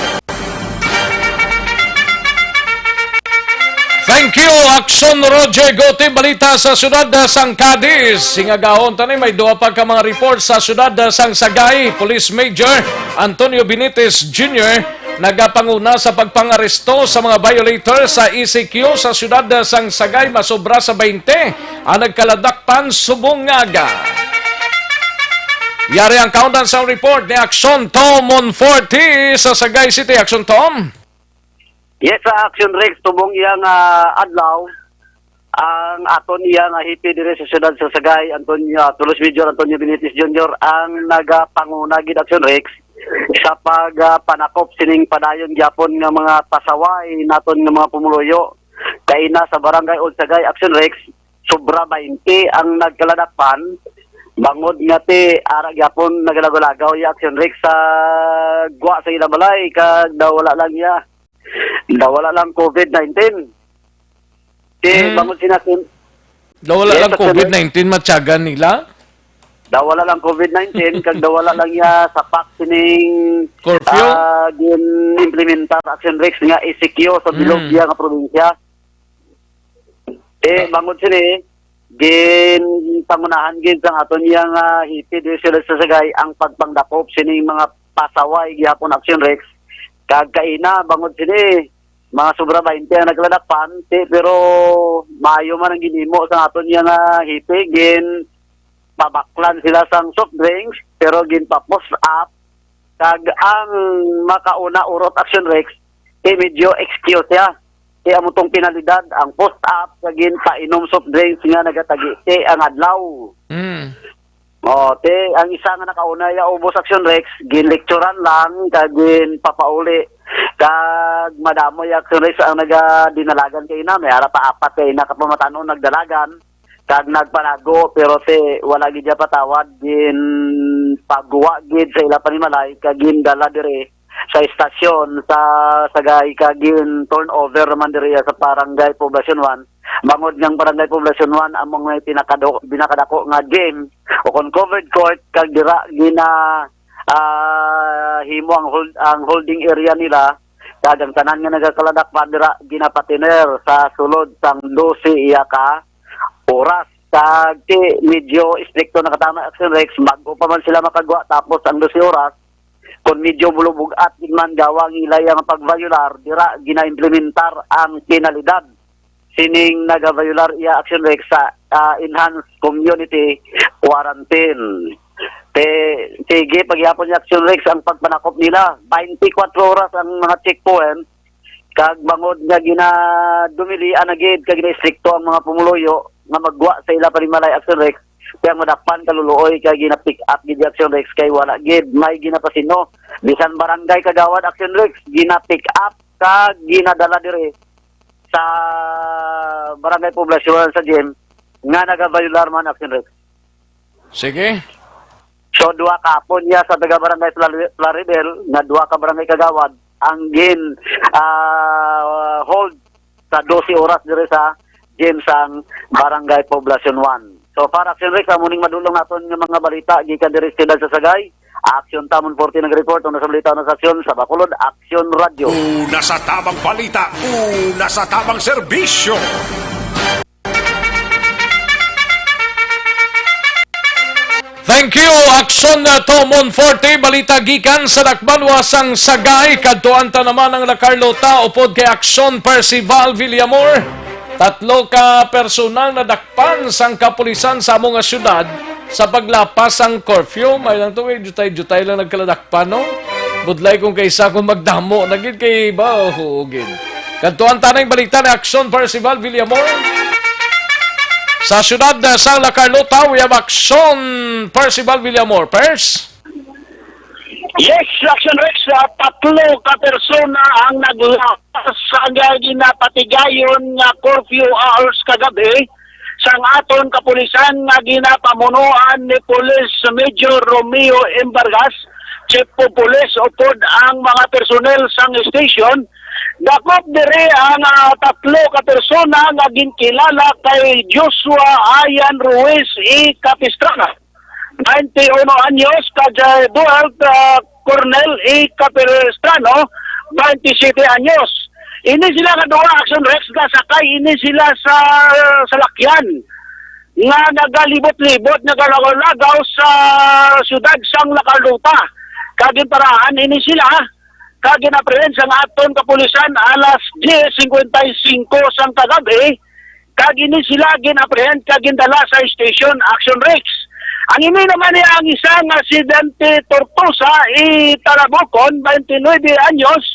Thank you, Aksyon Roger Gutib. Balita sa siyudad, ah, sang Cadiz. Singagahon tani, may duha pa ka mga report sa siyudad, ah, sang Sagay. Police Major Antonio Benitez Junior nagapanguna sa pagpangaresto sa mga violator sa E C Q sa siyudad, ah, sang Sagay. Masobra sa baynte ang nagkaladakpan subong nga aga. Yari ang countdown sa report ni Action Tom Monforte sa Sagay City. Action Tom. Yes, sa Action Rex, tubong iyang ah, adlaw, ang aton iya nga hipi diri sa siyudad sa Sagay, Antonio, Tulos Major Antonio Benitez Junior, ang nagapanguna gid, Action Rex, sa pag ah, panakop sining padayon gyapon nga mga pasaway naton nga mga pumuluyo. Kaina sa barangay Old Sagay, Action Rex, sobra twenty ang nagkaladakpan, bangod nga ti ara gyapon nagalagaw-lagaw ya, Action Rex, sa gwa sa ila balay, kag daw wala lang ya, daw wala lang covid nineteen. Ti Mm. bangod sinasin, Daw wala Yes, lang Action Rex. covid nineteen, matyagan nila? Daw wala lang covid nineteen, kag daw wala lang ya sa pack sining Curfew? ah, gin-implementar, Action Rex, nga E C Q sa bilog Mm. iya nga probinsya. Eh, bangod sini, ginpangunahan gid sang aton iya nga hipi diri sila sa Sagay ang pagpangdakop sining mga pasaway gihapon, Action Rex. Kag kaina, bangod sini, mga sobra twenty ang nagkaladakpan, ti, pero maayo man ang ginhimo sang aton iya nga hipi, ginpabaklan sila sang soft drinks, pero ginpa-post up, kag ang makauna urot, Action Rex, ti medyo excuse siya. Ti amo tong penalidad, ang post up, kag ginpainom soft drinks nga nagatagi ti ang adlaw. Mm. Oh, ti ang isa nga nakauna ya ubos, Action Rex, ginlekturan lang kag ginpapauli. Kag madamo ya, Action Rex, ang nagadinalagan kaina, may ara pa apat kaina ka pamatanon nagdalagan kag nagpalago, pero ti wala gid ya patawad, ginpagwa gid sa ila panimalay kag gindala diri sa estasyon sa Sagay kag gin-turn over naman diri sa Barangay Poblacion one. Bangod nga ang Barangay Poblacion one amo may pinakado-, pinakadako nga gym o kon covered court, kag dira gina ah, himo ang hold, ang holding area nila, kag ang tanan nga nagakaladakpan dira ginapatiner sa sulod sang dose iya ka oras. Kag ti medyo estrikto na katama, Action Rex, bag-o pa man sila makagwa tapos ang dose oras, kon medyo bulubog-at gid man gawa ang ilay ang pagviolar, dira ginaimplementar ang penalidad sining nagaviolar iya, Action Rex, sa ah, enhanced community quarantine. Te, sige, pagyapon ni, Action Rex, ang pagpanakop nila. Twenty-four oras ang mga checkpoint, kag bangod nga ginadumilian na gid kag gina-estrikto ang mga pumuluyo nga magwa sa ila panimalay, Action Rex, kay ang madakpan kaluluoy kay gina-pick up gid, Action Rex, kay wala gid may ginapasino. Bisan barangay kagawad, Action Rex, gina-pick up kag ginadala diri sa Barangay Poblacion sa gym nga nagaviolar man, Action Rex. Sige. So, duha kahapon niya sa taga Barangay Flari-, Plaridel, nga duha ka barangay kagawad ang gin ah, hold sa dose oras diri sa gym sang Barangay Poblacion one. So far, Action Rex, amo ning madulong naton nga mga balita gikan diri sa siyudad sa Sagay. Action Tom Monforte nag-report, una sa balita, una sa aksyon, sa Bacolod, Action Radio. Una sa tamang balita, una sa tamang serbisyo. Thank you, Action, uh, Tom Monforte. Balita gikan sa Dakbanwa sang Sagay. Kadtuan ta naman ang La Carlota upod kay Action Percival Villamor. Tatlo ka personal nadakpan sang kapulisan sa amo nga syudad sa paglapas sang curfew. May lang to, eh, jutay-jutay lang nagkaladakpan, no? Budlay kung kaysa kung magdamo na gid kay ba, oo, gid. Kadtuan ta na ang balita ni Action Percival Villamor. Sa siyudad, uh, sang La Carlota, we have Action Percival Villamor. Pers? Yes, Action Rex, ah, tatlo ka persona ang naglapas sa nga ginapatigayon nga curfew hours kagabi sang aton kapulisan nga ginapamunuan ni Police Major Romeo M. Vargas, Chief of Police, upod ang mga personnel sang station. Dakop diri ang, ah, tatlo ka persona nga ginkilala kay Joshua Ayan Ruiz y Capistrano, twenty-uno anyos, kag Duarte, ah, Cornel A. Capistrano, twenty-seven anyos. Ini sila nga duha, Action Rex, gasakay ini sila sa salakyan nga nagalibot-libot, nagalagaw-lagaw sa siyudad sang La Carlota. Kag ginparahan ini sila, kag ginaprehend sang aton kapulisan alas diyes singkwenta y singko sang kagabi, kag ini sila ginaprehend kag gindala sa station, Action Rex. Ang ini naman niya ang isa nga si Dante Tortosa, i Tarabukon, twenty-nine anyos,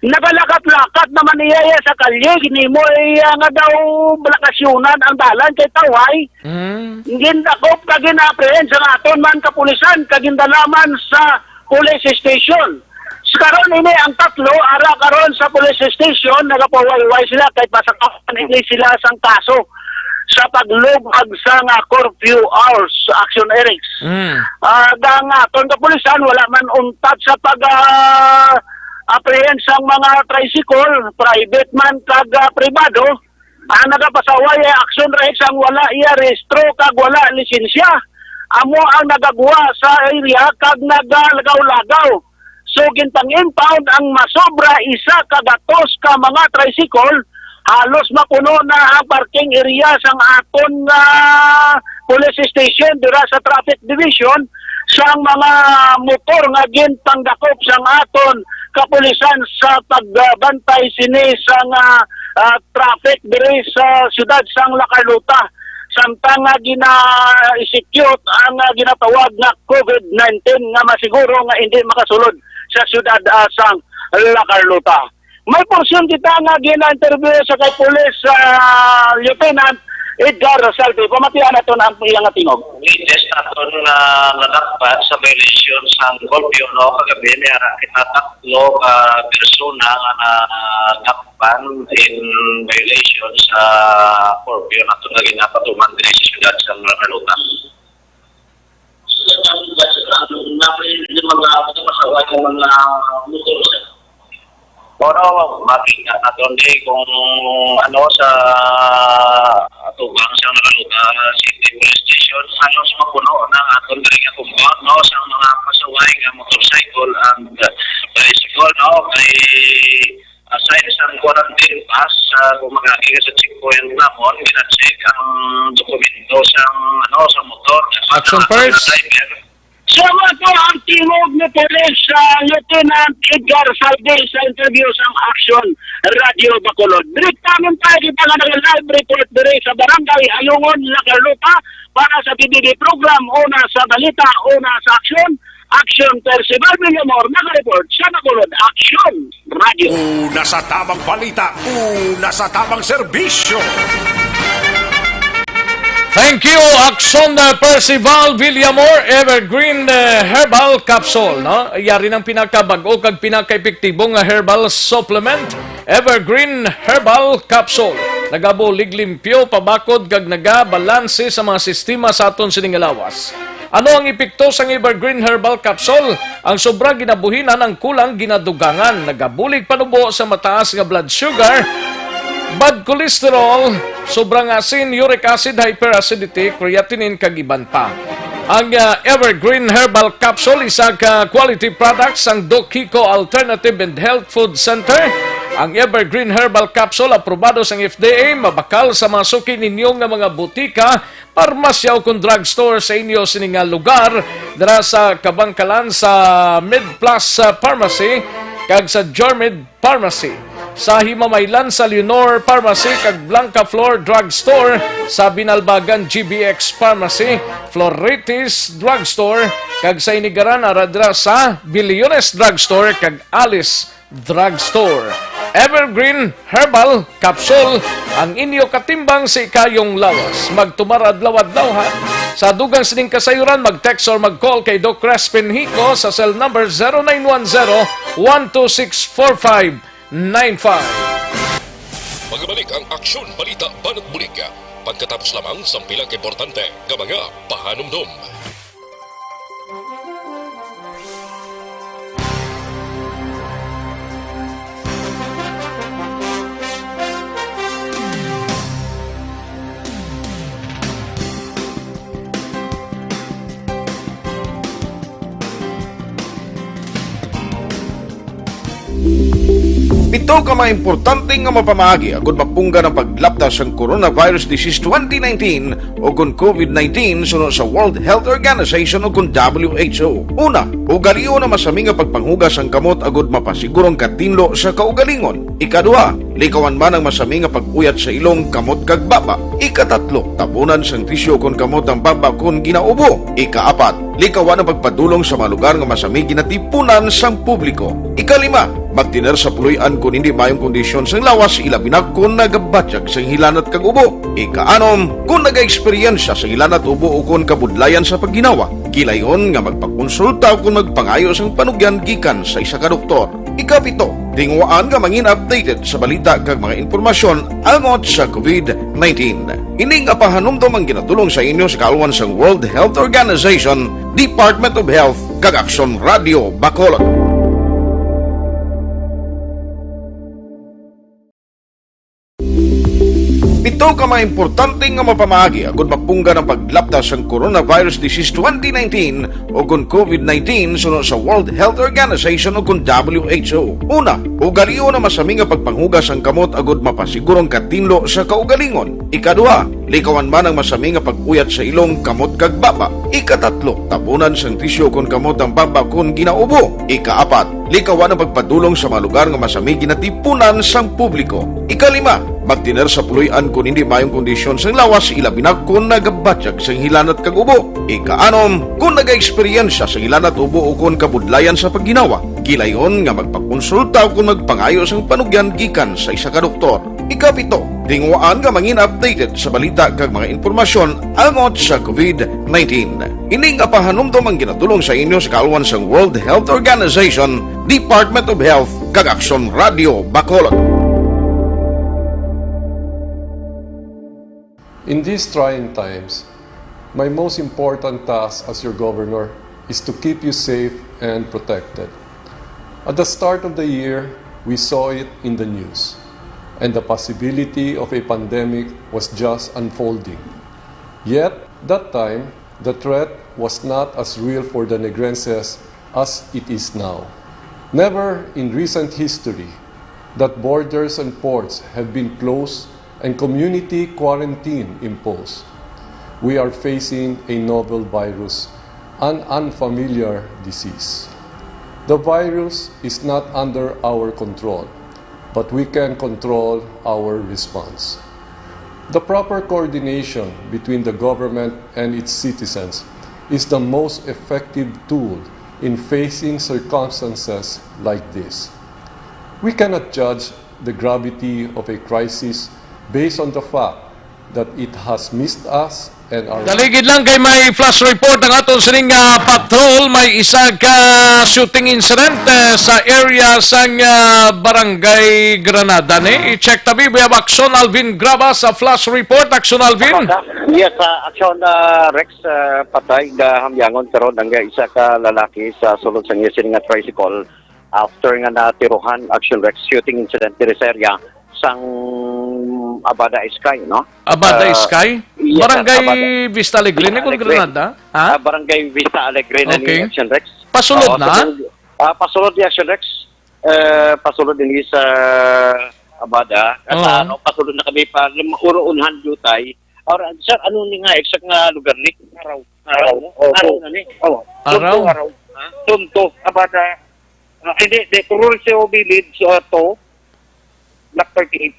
nagalakat-lakat naman iya, iya sa kalye, ginimo iya nga daw balakasyonan ang dalan kay tawhay. Mm. Gindakop kag gina-apprehend sa aton man kapulisan kag gindala man sa police station. Sa karon ini ang tatlo ara karon sa police station, nagapawayway sila kay pasakapan ini sila sang kaso sa paglubag sa nga curfew hours action, Eric. Mm. Ah, ang aton kapulisan wala man untat sa pag, ah, apprehend sang mga tricycle, private man kag, ah, pribado. Ang nagapasaway ay action, Rex, ang wala iya rehistro kag wala lisensya. Amo ang nagagwa sa area kag nagalagaw-lagaw. So, gintang-impound ang masobra isa ka gatos ka mga tricycle. Halos mapuno na ang parking area sang aton nga police station dira sa traffic division sang mga motor nga ginpangdakop sang aton kapulisan sa pagbantay sini sang, ah, ah, traffic diri sa siyudad sang La Carlota, samtang nga gina-execute ang, ah, ginatawag nga COVID nineteen nga masiguro nga hindi makasulod sa siyudad, ah, sang La Carlota. May porsyon kita nga gina-interview sa kay Police, ah, Lieutenant Edgar Salvi. Pamatian naton ang iyang tingog. Latest naton nga nadakpan sa violation sang curfew, no, kagabi, may ara kita tatlo ka persona nga nadakpan in violation sa curfew naton nga ginapatuman diri sa siyudad sa La Carlota. Sa mga motor, sir. Pero makita naton di kung ano sa atubang sa Naluga City Police Station, halos mapuno na ang aton diri nga compound, no, sa mga pasaway nga motorcycle and tricycle, no, kay aside sa quarantine pass, sa kung magagi ka sa checkpoint namon, gina-check ang dokumento sa, ano, sa motor. Action Sa first. Driver. So, amo to ang tingog ni Police, ah, Lieutenant Edgar Salvi sa interview sa Action Radio Bacolod. Direktamente kita nga nag-live report diri sa Barangay Ayungon, La Carlota para sa P B B program, una sa balita, una sa aksyon. Action, Percival Villamor, nag-report sa Bacolod. Action Radio. Una sa tamang balita, una sa tamang serbisyo. Thank you, Action, uh, Percival Villamor, Evergreen, uh, Herbal Capsule, no? Yari ng pinakabag-o kag pinakaepektibo nga herbal supplement, Evergreen Herbal Capsule. Nagabulig limpyo, pabakod, kag nagabalanse sa mga sistema sa aton sining lawas. Ano ang epekto sang Evergreen Herbal Capsule? Ang sobra ginabuhinan, ang kulang ginadugangan, nagabulig panubo sa mataas nga blood sugar, bad cholesterol, sobrang asin, uric acid, hyperacidity, creatinine, kag iban pa. Ang, ah, Evergreen Herbal Capsule, isa ka quality product sang Doc Kiko Alternative and Health Food Center. Ang Evergreen Herbal Capsule, aprobado sang F D A, mabakal sa mga suki ninyo nga mga butika, parmasya o kon drugstore sa inyo sini nga lugar, dira sa Kabangkalan sa MedPlus, ah, Pharmacy kag sa Jormed Pharmacy, sa Himamaylan sa Leonor Pharmacy kag Blanca Flor Drugstore, sa Binalbagan G B X Pharmacy, Floritis Drugstore, kag sa Inigaran ara dira sa Biliones Drugstore kag Alice Drugstore. Evergreen Herbal Capsule, ang inyo katimbang sa ikayong lawas. Magtumar adlaw-adlaw, ha. Sa dugang sining kasayuran, mag-text or mag-call kay Doc Crispin Hico sa cell number zero nine one zero, one two six, four five nine five. Magbalik ang Aksyon Balita Banat Bulig pagkatapos lamang sang pila ka importante nga mga pahanumdom. Pito ka mga importante nga mapamaagi agud mapunggan ang paglapta sang coronavirus disease twenty nineteen o kon COVID nineteen suno sa World Health Organization o kon W H O. Una, ugalion ang masami nga pagpanghugas ang kamot agud mapasiguro ang katinlo sa kaugalingon. Ikaduha, likawan man ang masami nga pag-uyat sa ilong, kamot kag baba. Ikatatlo, tabunan sang tisyu kon kamot ang baba kon ginaubo. Ikaapat, likawan ang pagpadulong sa mga lugar nga masami ginatipunan sang publiko. Ikalima, magtener sa puloy-an kon hindi maayong kondisyon sang lawas, ilabi na kon nagabatyag sang hilanat kag ubo. Ikaanom, kon nagaeksperyensya sang hilanat, ubo ukon kabudlayan sa pagginawa, gilayon nga magpakonsulta ukon magpangayo sang panugyan gikan sa isa ka doktor. Ikapito, tinguhaan nga mangin updated sa balita kag mga impormasyon angot sa COVID nineteen. Ini nga pahanumdom ang ginatulong sa inyo sa kaalwan sang World Health Organization, Department of Health, kag Aksyon Radio Bacolod. Pito ka mga importante nga mapamaagi agud mapunggan ang paglapta sang coronavirus disease twenty nineteen o kon COVID nineteen suno sa World Health Organization o kon W H O. Una, ugalion ang masami nga pagpanghugas ang kamot agud mapasiguro ang katinlo sa kaugalingon. Ikaduha, likawan man ang masami nga pag-uyat sa ilong, kamot kag baba. Ikatatlo, tabunan sang tisyu kon kamot ang baba kon ginaubo. Ikaapat, likawan ang pagpadulong sa mga lugar nga masami ginatipunan sang publiko. Ikalima, magtener sa puloy-an kon hindi maayong kondisyon sang lawas, ilabi na kon nagabatyag sang hilanat kag ubo. Ikaanom, kon nagaeksperyensya sang hilanat, ubo ukon kabudlayan sa pagginawa, gilayon nga magpakonsulta ukon magpangayo sang panugyan gikan sa isa ka doktor. Ikapito, tinguhaan nga mangin updated sa balita kag mga impormasyon angot sa COVID nineteen. Ini nga pahanumdom ang ginatulong sa inyo sa kaalwan sang World Health Organization, Department of Health, kag Aksyon Radio Bacolod. In these trying times, my most important task as your governor is to keep you safe and protected. At the start of the year, we saw it in the news, and the possibility of a pandemic was just unfolding. Yet, that time, the threat was not as real for the Negrenses as it is now. Never in recent history that borders and ports have been closed and community quarantine imposed. We are facing a novel virus, an unfamiliar disease. The virus is not under our control, but we can control our response. The proper coordination between the government and its citizens is the most effective tool in facing circumstances like this. We cannot judge the gravity of a crisis based on the fact that it has missed us and our Daligid lang kay may flash report ang aton sining, ah, patrol. May isa ka shooting incident, eh, sa area sang, ah, Barangay Granada, ni. I-check tabi, we have Action Alvin Graba sa flash report. Action Alvin. Yes, ah, Action, ah, Rex, ah, patay nga hamyangon karon ang isa ka lalaki sa sulod sa iya sini nga tricycle after nga natirohan, Action Rex, shooting incident diri sa area sang Abada Iskay, no? Abada Ah, Iskay? Yes, Barangay Abada. Vista Alegre, ni, Vista Alegre. Granada? Ha? Ah, Barangay Vista Alegre na ni Okay. Action Rex. Pasulod Oo, na? sa Barangay, ah, pasulod ni Action Rex. Eh, pasulod din sa Abada. At Oo. ano, pasulod na kami pa, lum-, uruunhan jutay. Or, sir, ano ni nga exact nga lugar ni? Araw. Araw. Opo. Araw na ni? Oo. Araw. Tunto, Araw. Ha? Tunto. Abada. Ah, hindi, hindi. Turulcio Village, ah, to. Block thirty-eight.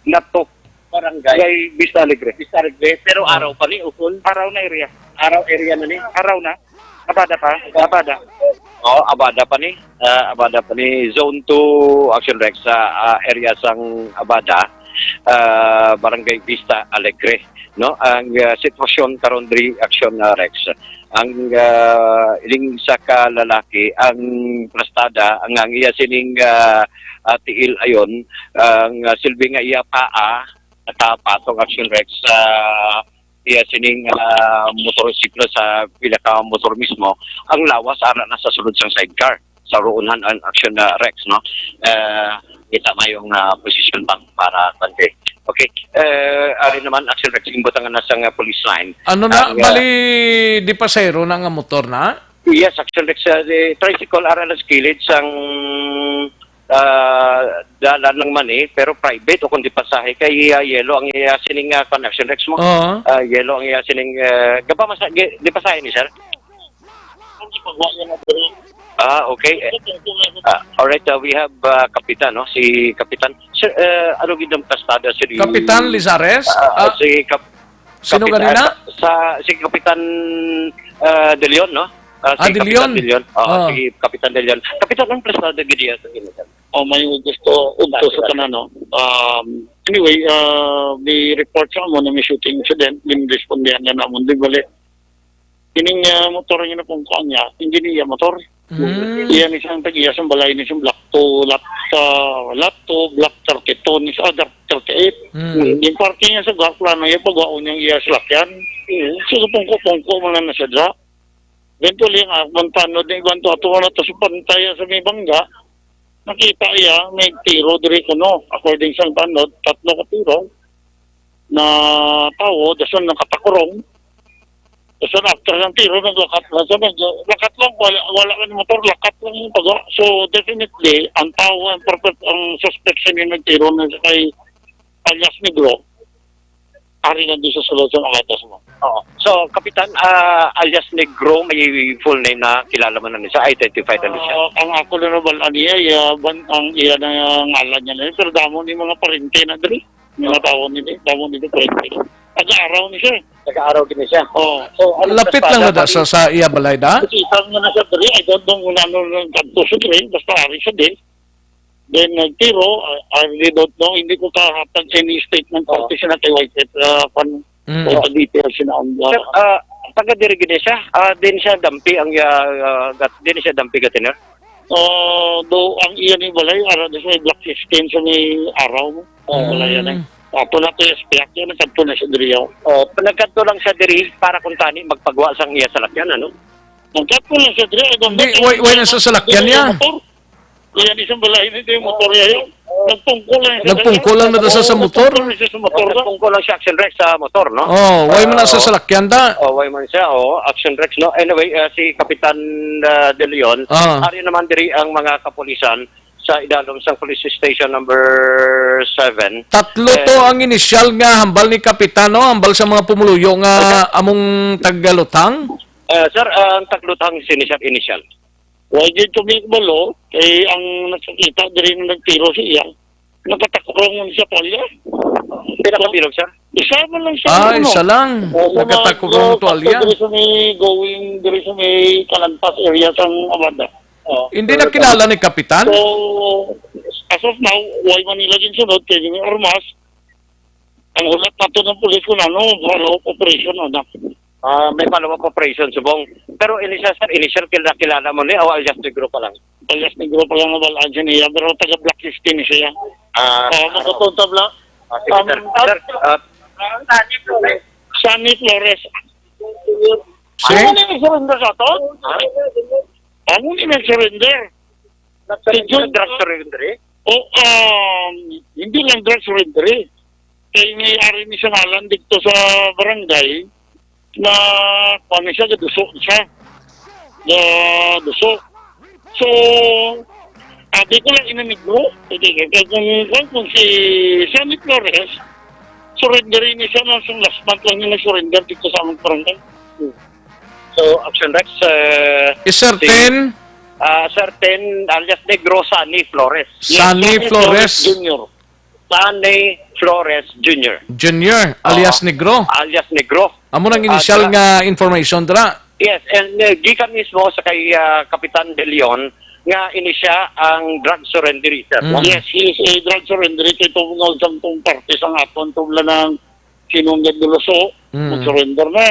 Not to. Barangay. Kay Vista Alegre. Vista Alegre. Pero Ah. araw pa ni, ukon? Araw na area. Araw area na ni? Araw na. Abada pa. Abada. Oh, Abada pa ni. Ah, Abada pa ni. Zone two, Action Rex, sa, ah, area sang Abada, ah, Barangay Vista Alegre, no? Ang, ah, sitwasyon karon diri, Action, ah, Rex. Ang, ah, ining sa ka lalaki, ang plastada, ang, ang iya sining, ah, ah, tiil ayon, ang, ah, silbi nga iya paa, nakapatong, Action Rex, sa iya sining, ah, motorsiklo sa pila ka motor mismo, ang lawas ara na sa sulod sang sidecar. Sa ruunhan ang Action, ah, Rex, no? Eh, kita mayong, ah, posisyon bang para kante. Okay. Eh, ari naman, Action Rex, imbutangan na sa nga police line. Ano na, Ang, ah, bali, di pasero na nga motor na? Yes, Action Rex, ah, di tricycle, ara na sa kilid sang, ah, dalan lang man eh, pero private o kung di pasahe kay, ah, yellow ang iya sining, ah, kwan, Action Rex mo. Oo. Ah, yellow ang iya sining, ah, gapa masa-, gi-, di pasahe ni sir? Ah, okay. Eh, ah, alright, ah, we have, ah, Kapitan, no? Si Kapitan. Sir, eh, ano gid ang pastada, sir? Kapitan Lizares? Ah, Ah, si Kap-, sino Kapitan, ganina? Ah, sa, si Kapitan, ah, De Leon, no? Ah, si Ah, De Kapitan Leon. De Leon. Oo, Ah. si Kapitan De Leon. Kapitan, ang pastada gid iya sa Ginoo, sir? Oh, may gusto, gusto sa tanan, no? Um, anyway, ah, may report sa amo na may shooting incident, ginrespondihan na namon. Di bali, ining, ah, motor nga napungko niya, hindi niya motor. Mm. Iya ni siyang tag-iya sa balay ni siyang Block two, lot, ah, lot two, Block thirty-two, ni sa, ah, Block thirty-eight. Mm. Yung parking niya sa Block, plano niya pagwaon niyang iya salakyan. Mm. So, pungko-pungko man na siya dra. Eventually, ang akong tanod na iban to, ato na to sa pantaya sa may bangga, nakita iya, may tiro diri kuno. According sa tanod, tatlo ka tiro na tawo, dason nakatakurong. Dason after ng tiro, naglakat na siya. Medyo, lakat lang, wala, wala man yung motor, lakat lang yung taga. So, definitely, ang tao, ang perfect, ang suspect sa inyo nagtiro na siya kay alias Negro. Ari lang di sa sulod sa mga atas mo. Oo. So, Kapitan, ah, alias Negro, may full name na kilala mo na niya, identified na niya. Ah, ang ako na nabal-an niya, iya, ban-, ang iya na ngalan niya na yun. Pero damo ni mga parente na diri. Mga Oo. tao ni, damo ni parente. Taga-araw ni siya. Taga-araw din siya. Oo. So, ano Lapit lang na da sa, sa iya balay da? Kasi isang na siya diri, I don't know kung ano nang kanto siya diri, basta ari siya din. Then nagtiro, I, I really don't know. Hindi ko kahatag any statement Oh. parte siya na kay Whitehead, ah, pan-, Mm. sa details siya na ang, ah, Sir, ah, taga diri gid siya. Ah, din siya dampi ang, ah, ah, gat-, din siya dampi gatiner. Ah, do ang iya ni balay, ara di siya black skin sa may araw mo. Oh. Wala yan eh. Mm. Ato na to yung spiak yan, nagkadto na siya diri yaw. Oh, nagkadto lang siya diri para kung tani magpagwa sang iya salakyan, ano? Nagkadto lang siya diri, I don't Hindi, know. Way, way na sa salakyan Diri niya. yung motor. Yan, isang balay, hindi yung motor niya yun. Nagpungko lang siya Nagpungko lang na sa, sa motor. Nagpungko lang siya sa motor, no? Nagpungko lang siya, Action Rex, sa motor, no? Oh, way man na sa Ah, salakyan ta. Oh, way man siya, oh, Action Rex, no? Anyway, ah, si Kapitan, ah, De Leon, Ah. ari naman diri ang mga kapulisan sa idalom sang Police Station number seven. Tatlo to Eh, ang inisyal nga hambal ni Kapitan, no? Hambal sa mga pumuluyo nga Okay. among tagaluthang? Eh, sir, ang tagluthang si initial, initial. Wa gyud kami kabalo, kay ang nakakita diri nga nagtiro siya, nakatakurong man siya palya. Pila ka bilog, sir? Isa man lang siya, Ah, ano? isa lang. Oo, Nakatakurong mga tuwalya. Diri sa may going, diri sa may Kalantas area sang Abada. Oo. Hindi na kilala ni Kapitan? So, as of now, why Manila din sunod, kay may armas, ang ulat nato ng pulis kung ano, follow-up operation, ano. Ah, may follow-up operation, subong. Pero initial, sir, initial, kila-, kilala mo ni, o alias Negro pa lang? Alias Negro pa lang nabalaan siya niya, pero taga Block fifteen ni siya. Ah, Ah, ano? Magkapunta, Bla-, Ah, sige, sir. um, Sir, ah, Sunny Flores. Si? Ano na yung surrender sa ato? Ha? Ano na yung surrender? Nag-surrender, Si Jun- drug surrender, eh? O, um, hindi lang drug surrender, eh. Kay may ari ni siya ngalan dito sa barangay na, ano siya, gaduso siya. Gaduso. So, sabi ko lang, ina Negro, hindi, kay kung, kung, kung si Sammy Flores, surrender ni siya na sa last month lang niya nag-surrender dito sa among barangay. So, Action Rex, eh, Is si, certain? ah, certain alias Negro, Sunny Flores. Yes, Sunny Sunny Flores. Flores Junior. Sunny Flores Junior. Junior, alias Oo. Negro. Alias Negro. Amo nang Ah, initial dra- nga information dra. Yes, and, uh, gikan mismo sa kay, ah, Kapitan De Leon nga ini siya ang drug surrender, sir, no? Mm. Yes, he is a drug surrender. Ito po nga sa itong parte sa aton, ito lang ang sinunggad Duluso, Mm. mag-surrender na.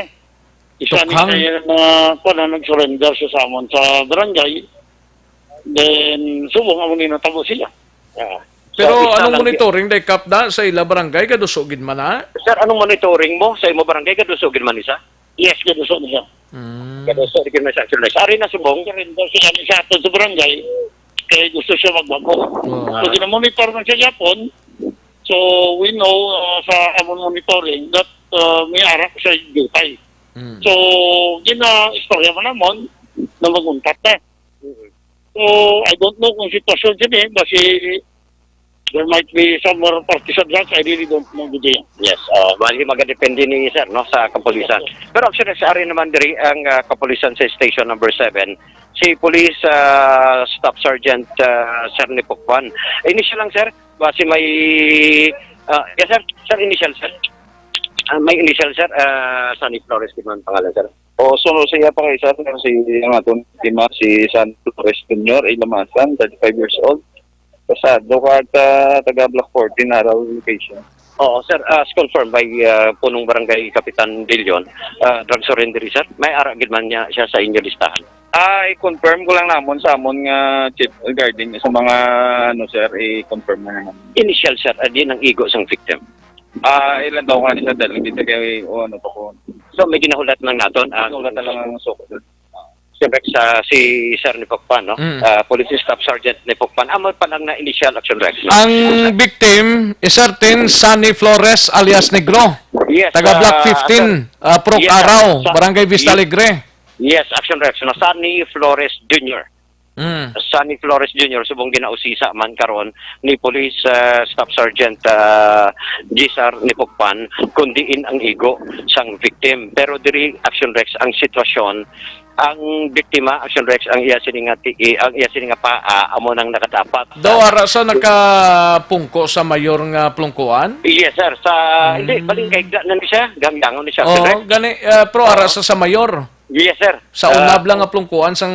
Isa ni Tukhang. Kaya na, kuwan na, nag-surrender siya sa amon sa barangay. Then, subong amo ni natabo siya. Ah. Pero So, isa anong lang monitoring day, Kap, da sa ila barangay? Gaduso gid man na? Sir, anong monitoring mo sa imo barangay? Gaduso gid man isa? Yes, gaduso niya. Mm. Gaduso gid man siya, actually. Ari na subong. Surrender siya ni sa aton sa barangay. Kay gusto siya magbago. Oh. So, gina-monitor man siya gyapon. So, we know, uh, sa amon monitoring that, uh, may arak siya dutay. Mm. So, gina-istorya man namon na mag-untat na. Mm. So, I don't know kung sitwasyon sini, basi, There might be some more partisans, I really don't know, G J. Yes, uh, bali, magadepende ni sir, no, sa kapulisan. Pero actually, sa ari naman diri ang, ah, kapulisan sa Station Number Seven, si Police, ah, Staff Sergeant, ah, Sir Nipukpan. Initial lang, sir. Basi may, ah, yes, sir. Sir, initial, sir. Ah, may initial, sir. Ah, Sunny Flores, di man pangalan, sir. O, so, sa iya pa kay sir, si, ang aton biktima, si San Flores Junior, Ilamasan, thirty-five years old. Pasado ka at, ah, taga Block fourteen, Araw location. Oo, sir. As confirmed by, ah, punong barangay Kapitan Bilyon, ah, drug surrender, sir. May ara gid man niya siya sa inyo listahan. Ah, i-confirm ko lang namon sa amon nga chief regarding sa mga, ano, sir, i-confirm na naman. Initial, sir, ah, di nang igo sang victim. Ah, ilan taon ka ni, sir? Dahil hindi kay, o ano pa po. So, may ginahulat lang naton, ah, Wala talagang suko, sir. Sir Rex, ah, si Sir Nipukpan, no? Mm. Ah, Police Staff Sergeant Nipukpan. Amo pa lang na initial action, Rex, no? Ang victim is certain Sunny Flores alias Negro. Yes, Taga Block ah, fifteen, sir. ah, Purok Yes, sir. Araw, Sa- Barangay Vista Ye- Alegre. Yes, action, Rex, no? Sunny Flores Junior. Mm. Sunny Flores Junior, subong ginausisa man karon ni Police, ah, Staff Sergeant, ah, Gisar Nipukpan, kung diin ang igo sang victim. Pero diri, action, Rex, ang sitwasyon, ang biktima, action, Rex, ang iya sini nga ti-, ang iya sini nga paa amo nang nakadapat. Daw ara sa nakapungko sa mayor nga plungkuan? Yes, sir. Sa, hindi, Mm. balingkay na ni siya. Gamyangon ni siya, Oo, action, Rex. gani, ah, pero ara Oo. sa, sa mayor. Yes, sir. Sa Ah, unab lang nga plungkuan sang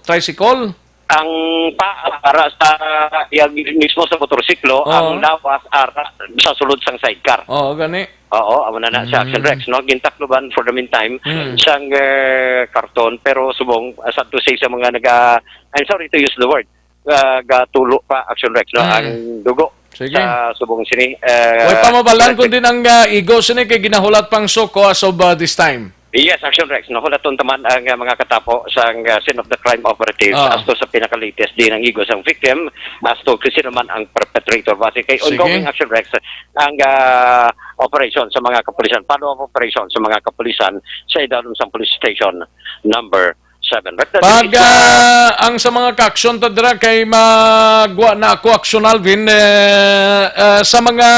tricycle? Ang paa ara sa iya mismo sa motorsiklo, Oo. ang lawas ara sa sulod sang sidecar. Oo, gani. Oo, amo na na siya, Action Mm. Rex, no? Gintakloban for the meantime Mm. sang, eh, karton, pero subong, ah, sad to say sa mga naga-, I'm sorry to use the word, ah, gatulo pa, Action Rex, no? Mm. Ang dugo Sige. sa subong sini, eh, Way pa mabalan Action Rex. kundi nang, ah, igo sini kay ginahulat pang suko as of, ah, this time. Yes, Action Rex. Nahulaton taman ang, ah, mga katapo sang, ah, scene of the crime operatives Ah. as to sa pinaka-latest din ang igo sang victim, as to kung sino man ang perpetrator. Base kay Sige. ongoing, Action Rex, ang, ah, operation sa mga kapulisan, follow-up operation sa mga kapulisan sa idalom sang police station number seven. Rex, Pag, ah, ang sa mga ka-action ta dira kay magwa na ako, Action Alvin, eh, ah, sa mga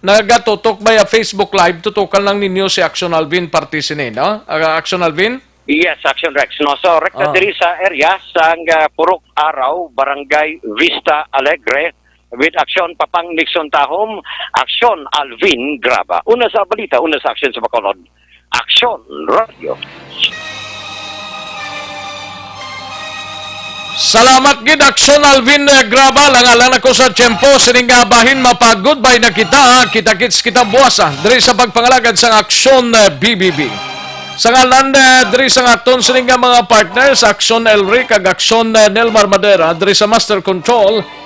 nagatutok via Facebook Live, tutukan lang ninyo si Action Alvin parte sini, no? Ah, Action Alvin? Yes, Action Rex. No, so, rekta Ah. diri sa area sang, ah, Purok Araw, Barangay Vista Alegre, with Action Papang Nixon Tahom, Action Alvin Graba. Una sa balita, una sa aksyon sa Bacolod, Action Radio. Salamat gid, Action Alvin, eh, Graba. Langalan ako sa tiyempo. Sining nga bahin, mapag-goodbye na kita. Kita-kits kita buwas, ah, diri sa pagpangalagad sang Action, eh, B B B. Sa ngalan, eh, diri sa aton sining nga mga partners, Action Elric kag Action, eh, Nelmar Madera, diri sa Master Control,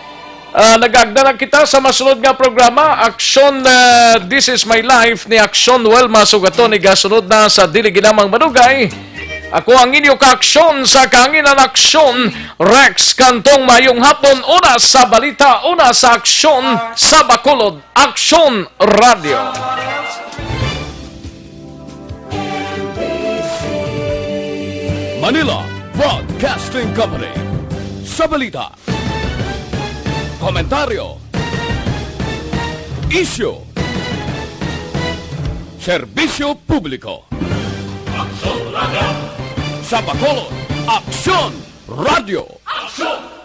Ah, nagagda na kita sa masunod nga programa, Aksyon, ah, This Is My Life ni Aksyon Welma Sugaton, igasunod na sa Dili Ginamang Madugay. Ako ang inyo ka-aksyon sa kahanginan, Aksyon Rex Cantong. Mayong hapon, una sa balita, una sa aksyon sa Bacolod, Aksyon Radio. Manila Broadcasting Company. Sa balita, komentaryo, isyu, serbisyo publiko. Aksyon Radio. Sa Bacolod, Aksyon Radio. Aksyon!